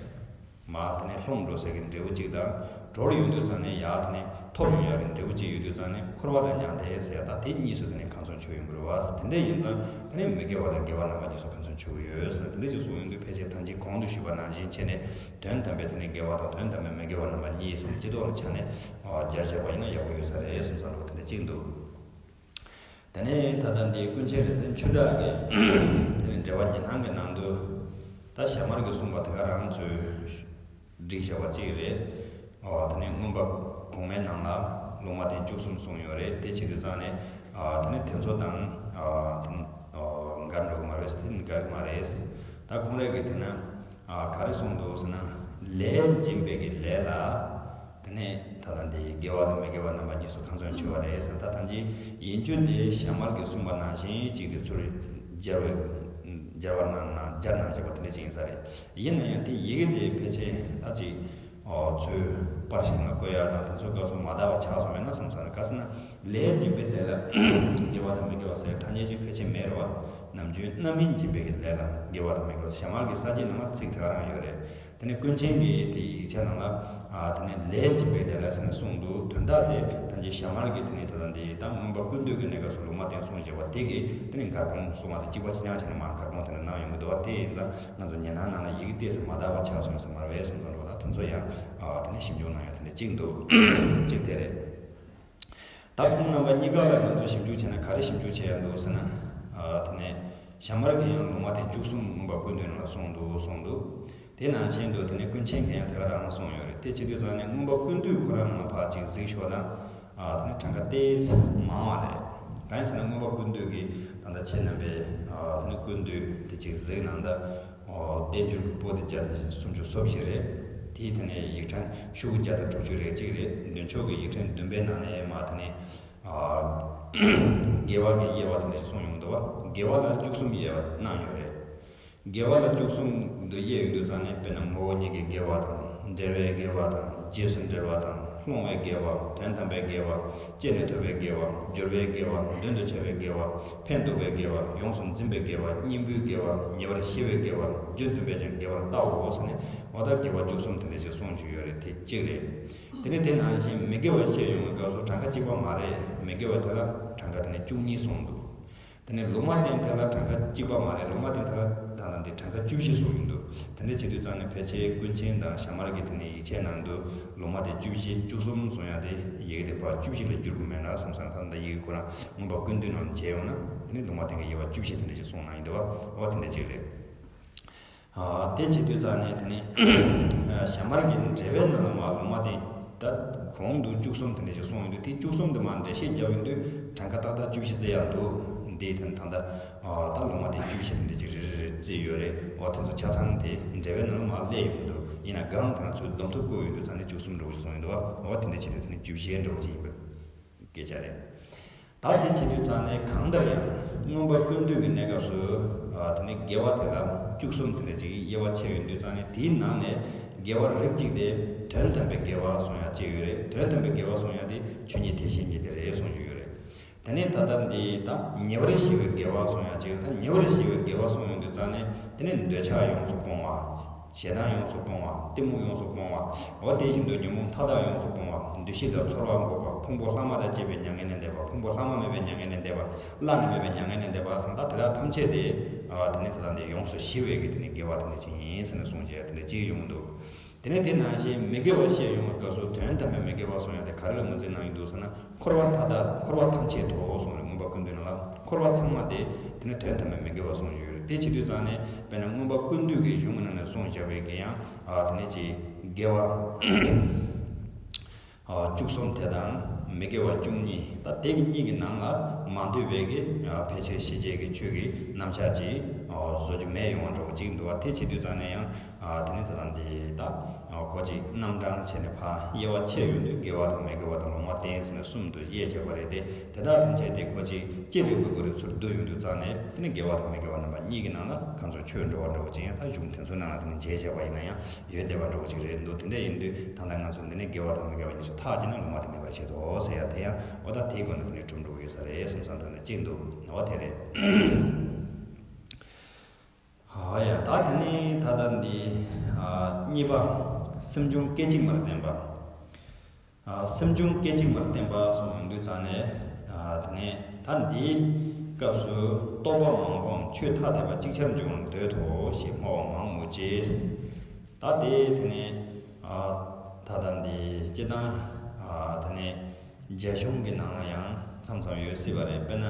མར་དེ་ནས་ལྷུང་འགྲོ་ས་གི་འབྲས་བུ་གཅིག་དང་། གྲོལ་ཡོང་དུས་ཙང་ནས་ཡར་དེ་ནས་ཐོབ་ཡོང་ཡག་གི་འབྲས་བུ་གཅིག་ཡོད་དུས་ཙང་ནས། འཁོར་བ་དང་མྱང་འདས་ཟེར་ཡ་ད་དེ་གཉིས་སུ་དེ་ནས་ཁམས་གསུམ་ཆོད་ཡོང་གི་རེད་བ། དེ་འདྲ་ཡིན་ཙང་དེ་ནས་མི་དགེ་བ་དང་དགེ་བ་རྣམ་པ་གཉིས་སུ་ཁམས་གསུམ་ཆོད་ཀྱི་ཡོད་ཟེར་ནས། དེ་འདྲ་ཅིག་གསུངས་ཡོང་དུས། ཕལ་ཆེར་ད་ཅི་གོང་དུ་ཞུས་པ་ནང་བཞིན་བྱས་ནས། དོན་དམ་པའི་དེ་ནས་དགེ་བ་དང་དོན་དམ་པའི་མི་དགེ་བ་རྣམ་པ་གཉིས་ཟེར་ནས་སྤྱི་ལྡོག་གི་ཆ་ནས་སྦྱར་བཞག་པ་ཡིན་ན་ཡག་པོ་ཡོད་ས་རེད་བསམ་བསམ་འདྲ་བོ་དེ་འདྲ་གཅིག་འདུག་དེ་ནས་ད་ལྟ་འདི་ཀུན་མཁྱེན་རིག་འཛིན་ཆོས་གྲགས་ཀྱི་དེ་ནས་འགྲེལ་པ་ཉི་སྣང་གི་ནང་དུ། ད་ཞྭ་དམར་གྱིས་གསུངས་པ་དེ་ག་རང་ཚོས་ བསྒྲིགས་བཞག་པ་གཅིག་རེད། ཨོ་དེ་ནས་མངོན་པ་གོང་མའི་ནང་ལ་ལུང་མ་བསྟན་བཅུ་གསུམ་གསུངས་ཡོད་རེད། དེ་བྱེད་དུས་ཙང་ནས་ཨ་དེ་ནས་དེ་ཚོ་དང་ཨ་དེ་ནས་ཨོ་འགལ་འགྲོ་གི་མ་རེད། དེ་ནས་འགལ་གི་མ་རེད། ད་ཁོང་རང་གིས་དེ་ན་ཨ་ག་རེ་གསུངས་འདུག་ཟེར་ན། ལས་སྦྱིན་པའི་གི་ལས་ལ་དེ་ནས་ད་ལྟ་འདི་དགེ་བ་དང་མི་དགེ་བ་རྣམ་པ་གཉིས་སུ་ཁ་ཚོན་ཆོད་པ་རེད་ཟེར། ད་ཐམས་ཅད་ཡིན་རྒྱུ་དེ་ཞྭ་དམར་གྱིས་གསུངས་པ་ནང་བཞིན་གཅིག་དེ་ཚུར་སྦྱར་བའི་སྦྱར་བ་གནང་ན་སྦྱར་གནང་བཞག་པ་དེ་འདྲ་ཅིག་ཡིན་ས་རེད། ཡིན་ན་ཡང་དེ་ཡི་གེ་དེ་ཕལ་ཆེར་ད་ཅིག་ཨོ་ཚུར་པར་ཤིང་ལ་བརྐོས་ཡ་དང་དེ་ཚོ་སྐབས་སུ་མ་དག་པ་ཆགས་སོང་མེད་ན་བསམ་ས་རེད། ག་ཟེར་ན་ལས་སྦྱིན་པའི་ལས་ལ་དགེ་བ་དང་མི་དགེ་བ་ཟེར་ཡ་ཐ་སྙད་ཅིག་ཕལ་ཆེར་མེད་རེད་བ། ནམ་རྒྱུན་རྣམ་སྨིན་སྦྱིན་པའི་གི་ལས་ལ་དགེ་བ་དང་མི་དགེ་བ། ཞྭ་དམར་གྱི་ས་བཅད་ནང་ལ་ཚིག་དེ་ག་རང་ཡོད་རེད། དེ་ནས་ཀུན་མཁྱེན་གྱིས་དེ་ཡིག་ཆ་ནང་ལ་ཨ་དེ་ནས་ལས་སྦྱིན་པའི་ལས་ལ་ཟེར་ནས་གསུངས་འདུག་དོན་དག་དེ་ད་ཅི་ཞྭ་དམར་གྱི་དེ་ནས་ད་ལྟ་འདི་ད་མངོན་པ་ཀུན་བཏུས་ཀྱི་གནས་སྐབས་སུ་ལུང་མ་བསྟན་གསུངས་བྱས་པ་དེ་གི་དེ་ནས་འགལ་སྤོང་གསུང་བ་དང་གཅིག་པ་གཅིག་རྐྱང་བྱས་ནས་མར་འགལ་སྤོང་དེ་འདྲ་གནང་ཡོང་གི་འདུག་བ། དེ་ཡིན་ཙང་ང་ཚོ་ཉན་ན་ནང་ལ་ཡི་གེ་ཏོག་ཙམ་མ་དག་པ་ཆགས་སོང་ཟེར་མ་རེད་བས་བསམ་བསམ་འགྲོ་བ། ད་དེ་ཚོ་ཡང་ཨ་དེ་ནས་ཞིབ་འཇུག་གནང་ཡ་དེ་འདྲ་གཅིག་འདུག་གཅིག་དེ་རེད། ད་ཁོང་རྣམ་པ་གཉིས་ཀ་ལ་ང་ཚོས་ཞིབ་འཇུག་བྱས་ན་ག་རེ་ཞིབ་འཇུག་བྱས་ཡ་འདུག་ཟེར་ན། ཨ་དེ་ནས་ཞྭ་དམར་གྱིས་ཡང་ལུང་མ་བསྟན་བཅུ་གསུམ་མངོན་པ་ཀུན་བཏུས་ནང་ལ་གསུངས་འདུག་གསུངས་འདུག་དེ་ནང་བཞིན་དུ་དེ་ནས་ཀུན་མཁྱེན་གྱིས་ཡང་དེ་ག་རང་གསུངས་ཡོད་རེད། དེ་བྱེད་དུས་ཙང་ནས་མངོན་པ་ཀུན་བཏུས་ཁོ་རང་ནང་ལ་ཕར་ཅིག་གཟིགས་ཤོག་དང་། ཨ་དེ་ནས་གྲངས་ཀ་ཏོག་ཙམ་མང་བ་རེད། གང་ཡིན་ཟེར་ན་མངོན་པ་ཀུན་བཏུས་ཀྱི་ད་ལྟ་ཁྱེད་རྣམ་པས་ཨ་དེ་ནས་ཀུན་བཏུས་དེ་ཅིག་གཟིགས་གནང་དང་། ཨོ་བསྟན་འགྱུར་གྱི་པོ་ཏི་བརྒྱ་དང་སུམ་ཅུ་སོ་བཞི་རེད། དེའི་ཐད་ནས་ཡིག་ཕྲེང་ཤོག་བུ་བརྒྱ་དང་དྲུག་ཅུ་རེ་གཅིག་རེད། མདུན་ཕྱོགས་ཀྱི་ཡིག་ཕྲེང་བདུན་པའི་ནང་ནས་མར་དེ་ནས་ཨ་དགེ་བ་གི་དབྱེ་བ་དེ་འདྲ་ཞིག་གསུངས་ཡོང་འདུག་བ། དགེ་བ་ལ་བཅུ་གསུམ་དབྱེ་བ་གནང་ཡོད་རེད། དགེ་བ་ལ་བཅུ་གསུམ་དུ་དབྱེ་ཡོང་དུས་ཙང་ནས་དཔེར་ན་ངོ་བོ་ཉིད་ཀྱི་དགེ་བ་དང་འབྲེལ་བའི་དགེ་བ་དང་རྗེས་སུ་འབྲེལ་བ་དང་སློང་བའི་དགེ་བ། དོན་དམ་པའི་དགེ་བ། སྐྱེས་ནས་ཐོབ་པའི་དགེ་བ། སྦྱོར་བའི་དགེ་བ། མདུན་དུ་བྱ་བའི་དགེ་བ། ཕན་འདོགས་པའི་དགེ་བ། ཡོངས་སུ་འཛིན་པའི་དགེ་བ། གཉེན་པོའི་དགེ་བ། ཉེ་བར་ཞི་བའི་དགེ་བ། རྒྱུན་མཐུན་པས་ཀྱང་དགེ་བར་བལྟའོ་ཟེར་ནས་འོ་ད་དགེ་བ་བཅུ་གསུམ་དེ་འདྲ་ཞིག་གསུངས་བཞུགས་ཡོད་རེད། དེ་གཅིག་རེད། དེ་ནས་དེ་ནང་བཞིན་མི་དགེ་བ་བཤད་ཡོང་བའི་སྐབས་སུ་གྲངས་ཀ་གཅིག་པ་མ་རེད། མི་དགེ་བ་དེ་ལ་གྲངས་ཀ་དེ་ནས་བཅུ་གཉིས་གསུངས་འདུག་དེ་ནས་ལུང་མ་བསྟན་དེ་ལ་གྲངས་ཀ་གཅིག་པ་མ་རེད། ལུང་མ་བསྟན་དེ་ལ་ད་ལྟ་འདི་གྲངས་ཀ་བཅུ་བཞི་གསུངས་ཡོང་འདུག་དེ་འདྲ་བྱེད་དུས་ཙང་ནས་ཕལ་ཆེར་ཀུན་མཁྱེན་དང་ཞྭ་དམར་གྱི་དེ་ནས་ཡིག་ཆའི་ནང་དུ་ལུང་མ་བསྟན་བཅུ་བཞི་བཅུ་གསུམ་གསུང་ཡ་དེ་ཡི་གེ་དེ་ཕར་བཅུ་བཞི་ལ་བསྒྱུར་དགོས་མེད་ན་བསམ་སོང་། ད་ལྟ་ཡི་གེ་ཁོ་རང་མངོན་པ་ཀུན་བཏུས་ནང་ལ་མཇལ་ཡོང་ན་དེ་ནས་ལུང་མ་བསྟན་གྱི་དབྱེ་བ་བཅུ་བཞི་དེ་འདྲ་ཞིག་གསུངས་གནང་ཡོང་འདུག་བ། འོ་དེ་འདྲ་ཅིག་རེད། ཨ་དེ་བྱེད་དུས་ཙང་ནས་དེ་ནས་ཞྭ་དམར་གྱི་འགྲེལ་པའི་ནང་ལ་མར་ལུང་མ་བསྟན་ད་གོང་དུ་བཅུ་གསུམ་དེ་འདྲ་ཞིག་གསུངས་ཡོང་དུས། དེ་བཅུ་གསུམ་དེ་མར་འགྲེལ་བཤད་བརྒྱབ་ཡོང་དུས་གྲངས་ཀ་ཏག་ཏག་བཅུ་བཞི་བརྩི་ཡག་འདུག་འདི་དེ་ནས་ད་ལྟ་ཨ་ད་ལུང་མ་བསྟན་བཅུ་བཞི་དེ་འདྲ་ཅིག་རེ་རེ་རེ་བརྩིས་ཡོད་རེད། འོ་དེ་ཚོ་ཆ་ཚང་དེ་འགྲེལ་པའི་ནང་ལ་མར་སླེབས་ཡོང་གི་འདུག་ཡིན་ན་གང་དེ་ན་ཚུར་སྡོམ་ཐུབ་བཀོད་ཡོང་དུས་ཙང་ནས་བཅུ་གསུམ་འདྲ་བོ་ཞིག་གསུངས་ཡོང་འདུག་བ། འོ་དེ་འདྲ་བྱེད་དུས་དེ་ནས་བཅུ་བཞི་འདྲ་བོ་ཞིག་ཡིན་པའི་སྐད་ཆ་རེད། ད་དེ་བྱེད་དུས་ཙང་ནས་གང་ལྟར་ཡང་མངོན་པ་ཀུན་བཏུས་ཀྱི་གནས་སྐབས་སུ་ཨ་དེ་ནས་དགེ་བ་དེ་ལ་བཅུ་གསུམ་དེ་འདྲ་ཅིག་དབྱེ་བ་ཕྱེ་ཡོང་དུས་ཙང་ནས་དེའི་ནང་ནས་དགེ་བ་རིགས་གཅིག་དེ་དོན་དམ་པའི་དགེ་བ་གསུང་ཡག་གཅིག་ཡོད་རེད། དོན་དམ་པའི་དགེ་བ་གསུང་ཡག་དེ་ཆོས་ཉིད་དེ་བཞིན་ཉིད་དེ་རེད་གསུང་རྒྱུ་ཡོད་རེད། དེ་ནས་ད་ལྟ་འདི་ད་ཉེ་བར་ཞི་བའི་དགེ་བ་གསུང་ཡག་གཅིག་རེད། ད་ཉེ་བར་ཞི་བའི་དགེ་བ་གསུང་ཡོང་དུས་ཙང་ནས་དེ་ནས་འདོད་ཆགས་ཡོངས་སུ་སྤོང་བ། ཞེ་སྡང་ཡོངས་སུ་སྤོང་བ། གཏི་མུག་ཡོངས་སུ་སྤོང་བ། འོ་དེ་བཞིན་དུ་ཉོན་མོངས་མཐའ་དག་ཡོངས་སུ་སྤོང་བ། འདུ་ཤེས་དང་ཚོར་བ་འགོག་པ། ཕུང་པོ་ལྷག་མ་དང་བཅས་པའི་མྱ་ངན་ལས་འདས་པ། ཕུང་པོ་ལྷག་མ་མེད་པའི་མྱ་ངན་ལས་འདས་པ། བླ་ན་མེད་པའི་མྱ་ངན་ལས་འདས་པ་སོགས་ད་དེ་དག་ཐམས་ཅད་དེ་ཨ་དེ་ནས་ད་ལྟ་འདི་ཡོངས་སུ་ཞི་བའི་གི་དེ་ནས་དགེ་བ་དེ་འདྲ་ཅིག་ཡིན་ཟེར་ནས་གསུངས་བྱས་དེ་འདྲ་ཅིག་ཡོང་གི་འདུག་དེ་ནས་དེ་ནང་བཞིན་མི་དགེ་བ་བཤད་ཡོང་བའི་སྐབས་སུ་དོན་དམ་པའི་མི་དགེ་བ་གསུང་ཡག་དེ་ག་རེ་ལ་ངོས་འཛིན་གནང་ཡོང་འདུག་ཟེར་ན། འཁོར་བ་མཐའ་དག་འཁོར་བ་ཐམས་ཅད་དོ་གསུངས་རེད། མངོན་པ་ཀུན་བཏུས་ནང་ལ་འཁོར་བ་ཚང་མ་དེ་དེ་ནི་དོན་དམ་པའི་མི་དགེ་བ་གསུངས་ཡོད་རེད། དེ་བྱེད་དུས་ཙང་ནས་དཔེར་ན་མངོན་པ་ཀུན་བཏུས་ཀྱི་གཞུང་གི་ནང་ནས་གསུངས་བཞག་པའི་གི་ཡང་ཨ་དེ་ནས་ཅིག་དགེ་བ་ཨ་བཅུ་གསུམ་དེ་དང་མི་དགེ་བ་བཅུ་གཉིས། ད་དེ་གི་གཉིས་ཀྱི་ནང་ལ་མ་འདུས་པའི་གི་ཨ་ཕལ་ཆེར་ཤེས་བྱའི་གི་ཆོས་ཀྱི་རྣམ་གཞག་ཅིག་ཨ་བཟོ་རྒྱུ་མེད་ཡོང་བ་འདྲ་བོ་ཅིག་འདུག་བ། དེ་བྱེད་དུས་ཙང་ནས་ཡང་ཨ་དེ་ནི་ད་ལྟ་འདི་ད་ཨ་ཁོ་ཅིག་རྣམ་གྲངས་བྱས་ནས་ཕར་དབྱེ་བ་ཕྱེ་ཡོང་དུས་དགེ་བ་དང་མི་དགེ་བ་དང་ལུང་མ་བསྟན་ཟེར་ནས་གསུམ་དུ་དབྱེ་བྱས་པ་རེད་དེ། དེ་དག་ཐམས་ཅད་དེ་ཁོ་ཅིག་ཅི་རིགས་པའི་སྒོ་ནས་ཚུར་བསྡུ་ཡོང་དུས་ཙང་ནས་དེ་ནི་དགེ་བ་དང་མི་དགེ་བ་རྣམ་པ་གཉིས་ཀྱི་ནང་ལ་གང་ཚོད་ཆོད་འགྲོ་བ་འདྲ་བོ་ཅིག་ཡང་ད་གཞུང་དེ་ཚོའི་ནང་ལ་དེ་ནི་འཇལ་བྱས་པ་ཡིན་ན་ཡང་ཡོད་བསྡད་པ་འདྲ་བོ་ཅིག་རེད་འདུག་དེ་འདྲ་ཡིན་དུས་ད་ལྟ་ང་ཚོ་འདི་ནི་དགེ་བ་དང་མི་དགེ་བ་གཉིས་སུ་ཐག་བཅད་ན་ལུང་མ་བསྟན་མེད་པར་བྱེད་དོ་ཟེར་ཡ་དེ་ཡང་འོ་ད་དེའི་སྒོ་ནས་དེ་ནི་གྲུབ་འགྲོ་གི་ཡོད་ས་རེད་བསམ་བསམ་འདུག་ན་གཅིག་འདུག་འོ་དེ་རེད། ཨ་ཡ། ད་དེ་ནས་ད་ལྟ་འདི་ཨ་གཉིས་པ། སེམས་བྱུང་སྐད་ཅིག་མར་བསྟན་པ། ཨ་སེམས་བྱུང་སྐད་ཅིག་མར་བསྟན་པ་གསུངས་ཡོང་དུས་ཙང་ནས་ཨ་དེ་ནས་ད་འདིའི་སྐབས་སུ་རྟོག་པ་མང་པོའམ་ཆོས་ཐ་དད་པ་ཅིག་ཆར་འབྱུང་བར་འདོད་དོ་ཞེས་སྨྲ་བ་མང་མོད་ཀྱི། ད་དེ་དེ་ནས་ཨ་ད་ལྟ་འདི་སྤྱིར་བཏང་ཨ་དེ་ནས། རྒྱ་གཞུང་གི་ནང་ལ་ཡང་མཚམས་མཚམས་ཡོད་སྲིད་པ་རེད། དཔེར་ན་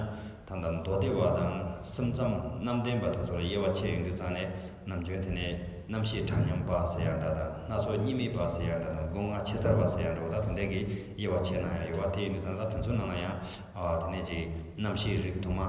ད་ལྟ་མདོ་སྡེ་པ་དང་སེམས་ཙམ་རྣམ་བདེན་པ་དེ་ཚོ་ལ་དབྱེ་བ་ཕྱེ་ཡོང་དུས་ཙང་ནས་ནམ་རྒྱུན་དེ་ནས་ རྣམ་ཤེས་གྲངས་མཉམ་པ་ཟེར་ཡ་འདྲ་དང་སྣ་ཚོགས་གཉིས་མེད་པ་ཟེར་ཡ་འདྲ་དང་སྒོ་ལྔ་ཕྱེ་ཚར་བ་ཟེར་ཡ་འདྲ་བོ་ད་དེ་འདྲས་ཀྱི་དབྱེ་བ་ཕྱེ་གནང་ཡ་ཡོད་པ་དེ་ཡིན་དུས་ཙང་ད་དེ་ཚོའི་ནང་ལ་ཡང་ཨ་དེ་ནས་ཅིག་རྣམ་ཤེས་རིགས་དུ་མ་ཨ་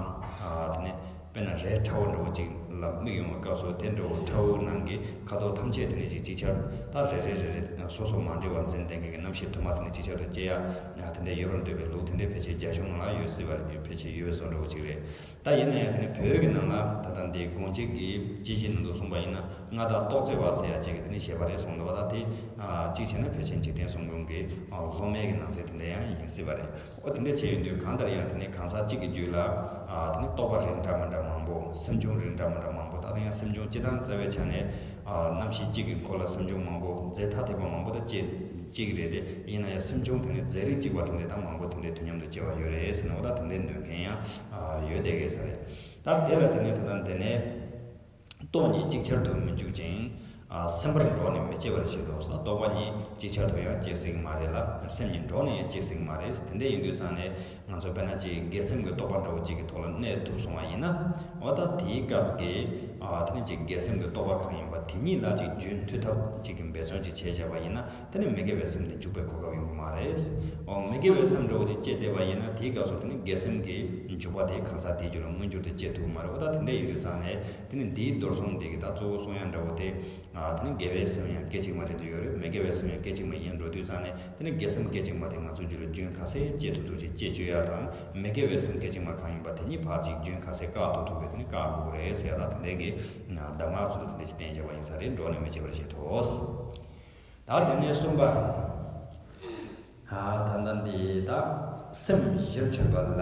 དེ་ནས་དཔེར་ན་རས་ཁྲ་བོ་འདྲ་བོ་ཅིག་ལ་དམིགས་ཡོང་བའི་སྐབས་སུ་དེ་འདྲ་བོ་ཁྲ་བོའི་ནང་གི་ཁ་དོག་ཐམས་ཅད་དེ་ནས་ཅིག་ཅིག་ཆར་ད་རེ་རེ་རེ་རེ་སོ་སོ་མ་འདྲེས་པར་འཛིན་བསྡད་མཁན་གྱི་རྣམ་ཤེས་དུ་མ་དེ་ནས་ཅིག་ཆར་དུ་སྐྱེ་ཡ་དེ་འདྲ་ཡོད་པར་འདོད་པའི་ལུགས་དེ་འདྲའི་ཕལ་ཆེར་རྒྱ་གཞུང་ནང་ལ་ཡོད་སྲིད་པ་རེད། ཕལ་ཆེར་ཡོད་པའི་བཟོ་འདྲ་བོ་ཅིག་རེད། ད་ཡིན་ན་ཡང་དེ་ནི་བོད་ཀྱི་ནང་ལ་ད་ལྟ་འདི་དགོངས་གཅིག་གི་སྤྱི་བྱེ་ནང་དུ་གསུངས་པ་ཡིན་ན་མངའ་བདག་ཏོག་ཙེ་བ་ཟེར་ཡ་གཅིག་གི་དེ་ནི་བཞེད་པ་རེད་གསུངས་འདུག་བ། ད་དེ་གཅིག་བྱས་ན་ཕལ་ཆེར་འཇིག་རྟེན་གསུམ་མགོན་གྱི་སློབ་མའི་གི་ནང་གསེས་དེ་འདྲ་ཡང་ཡིན་སྲིད་པ་རེད། ཨོ་དེ་འདྲ་བྱས་ཡོང་དུས་གང་ལྟར་ཡང་དེ་ནི་གང་ཟག་གཅིག་གི་རྒྱུད་ལ་དེ་ནི་རྟོག་པ་རིགས་འདྲ་མི་འདྲ་མང་པོ་སེམས་བྱུང་རིགས་འདྲ་མི་འདྲ་མང་པོ་ད་ལྟ་ཡང་སེམས་བྱུང་སྤྱི་དང་རྩ་བའི་ཆ་ནས་རྣམ་ཤེས་གཅིག་གི་འཁོར་ལ་སེམས་བྱུང་མང་པོ་རྫས་ཐ་དད་པ་མང་པོ་དང་བཅས་གཅིག་རེད་དེ་ཡིན་ན་ཡང་སེམས་བྱུང་དེ་ནི་རྫས་རིགས་གཅིག་པ་དེ་འདྲ་དང་མང་པོ་དེ་འདྲའི་དུས་མཉམ་དུ་སྐྱེ་བ་ཡོད་རེད་ཟེར་ན་འོ་ད་དེ་འདྲའི་འདོད་མཁན་ཡང་ཡོད་བསྡད་ཀྱི་ས་རེད། ད་དེ་ལ་དེ་ནས་དེ་དང་དེ་ནས་སྟོང་ཉིད་ཅིག་ཆར་དུ་མི་འཇུག་ཅིང་། སེམས་པར་འགྲོགས་ནས་མི་སྐྱེ་བར་བྱེད་དོ། རྟོག་པ་ཉིད་ཅིག་ཆར་དུ་ཡང་སྐྱེ་སྲིད་ཀྱི་མ་རེད་ལ་སེམས་ཉིད་འགྲོགས་ནས་ཡང་སྐྱེ་སྲིད་ཀྱི་མ་རེད། དེ་འདྲ་ཡིན་དུས་ཙང་ནས་ང་ཚོ་དཔེར་ན་ཅིག་དགེ་སེམས་ཀྱི་རྟོག་པ་འདྲ་བོ་ཅིག་གི་ཐོག་ལ་གནས་ཐུབ་སོང་བ་ཡིན་ན་འོ་ད་དེའི་སྐབས་ཀྱི་དེ་ནས་ཅིག་དགེ་སེམས་ཀྱི་རྟོག་པ་གང་ཡིན་པ་དེ་ཉིད་ལ་ཅིག་རྒྱུན་མཐུད་ཐབས་ཅིག་གི་འབད་བརྩོན་ཅིག་བྱས་བཞག་པ་ཡིན་ན། དེ་ནི་མི་དགེ་བའི་སེམས་དེ་འཇུག་པའི་གོ་སྐབས་ཡོང་གི་མ་རེད། འོ་མི་དགེ་བའི་སེམས་འདྲ་བོ་ཅིག་སྐྱེས་བསྡད་པ་ཡིན་ན་དེའི་སྐབས་སུ་དེ་ནི་དགེ་སེམས་ཀྱི་འཇུག་པ་དེ་གང་ཟག་དེའི་རྒྱུད་ལ་མངོན་གྱུར་དུ་སྐྱེ་ཐུབ་ཀྱི་མ་རེད། འོ་ད་དེ་འདྲ་ཡིན་དུས་ཙང་ནས་དེ་ནི་འདིའི་མདོར་གསུམ་འདི་གི་ད་གཙོ་བོ་གསུང་ཡ་འདྲ་བོ་དེ་དེ་ནི་དགེ་བའི་སེམས་ཡང་སྐད་ཅིག་མ་རེད་འདུག་ཡོད་རེད། མི་དགེ་བའི་སེམས་ཡང་སྐད་ཅིག་མ་ཡིན་འགྲོ་དུས་ཙང་ནས་དེ་ནི་དགེ་སེམས་སྐད་ཅིག་མ་དེ་ང་ཚོའི་རྒྱུད་ལ་རྒྱུན་ག་ཚད་སྐྱེ་ཐུབ་ཐུབ་ཅིག་སྐྱེ་བཅུག་ཡ་དང་མི་དགེ་བའི་སེམས་སྐད་ཅིག་མ་གང་ཡིན་པ་དེ་ཉིད་ཕར་ཅིག་རྒྱུན་ག་ཚད་བཀག་ཐུབ་ཐུབ་པའི་དེ་ནི་བཀག་དགོས་རེད་ཟེར་ཡ་ད་དེ་འདྲའི་གི་གདམས་ངག་ཚུལ་དུ་དེ་འདྲ་ཞིག་བསྟན་བྱས་པ་ཡིན་ས་རེད། འགྲོགས་ནས་མི་བྱེད་པར་བྱེད་དོ། ད་དེ་ནས་གསུམ་པ། ད་ལྟ་འདི་དག་སེམས་བཞིར་ཆོད་པ་ལ་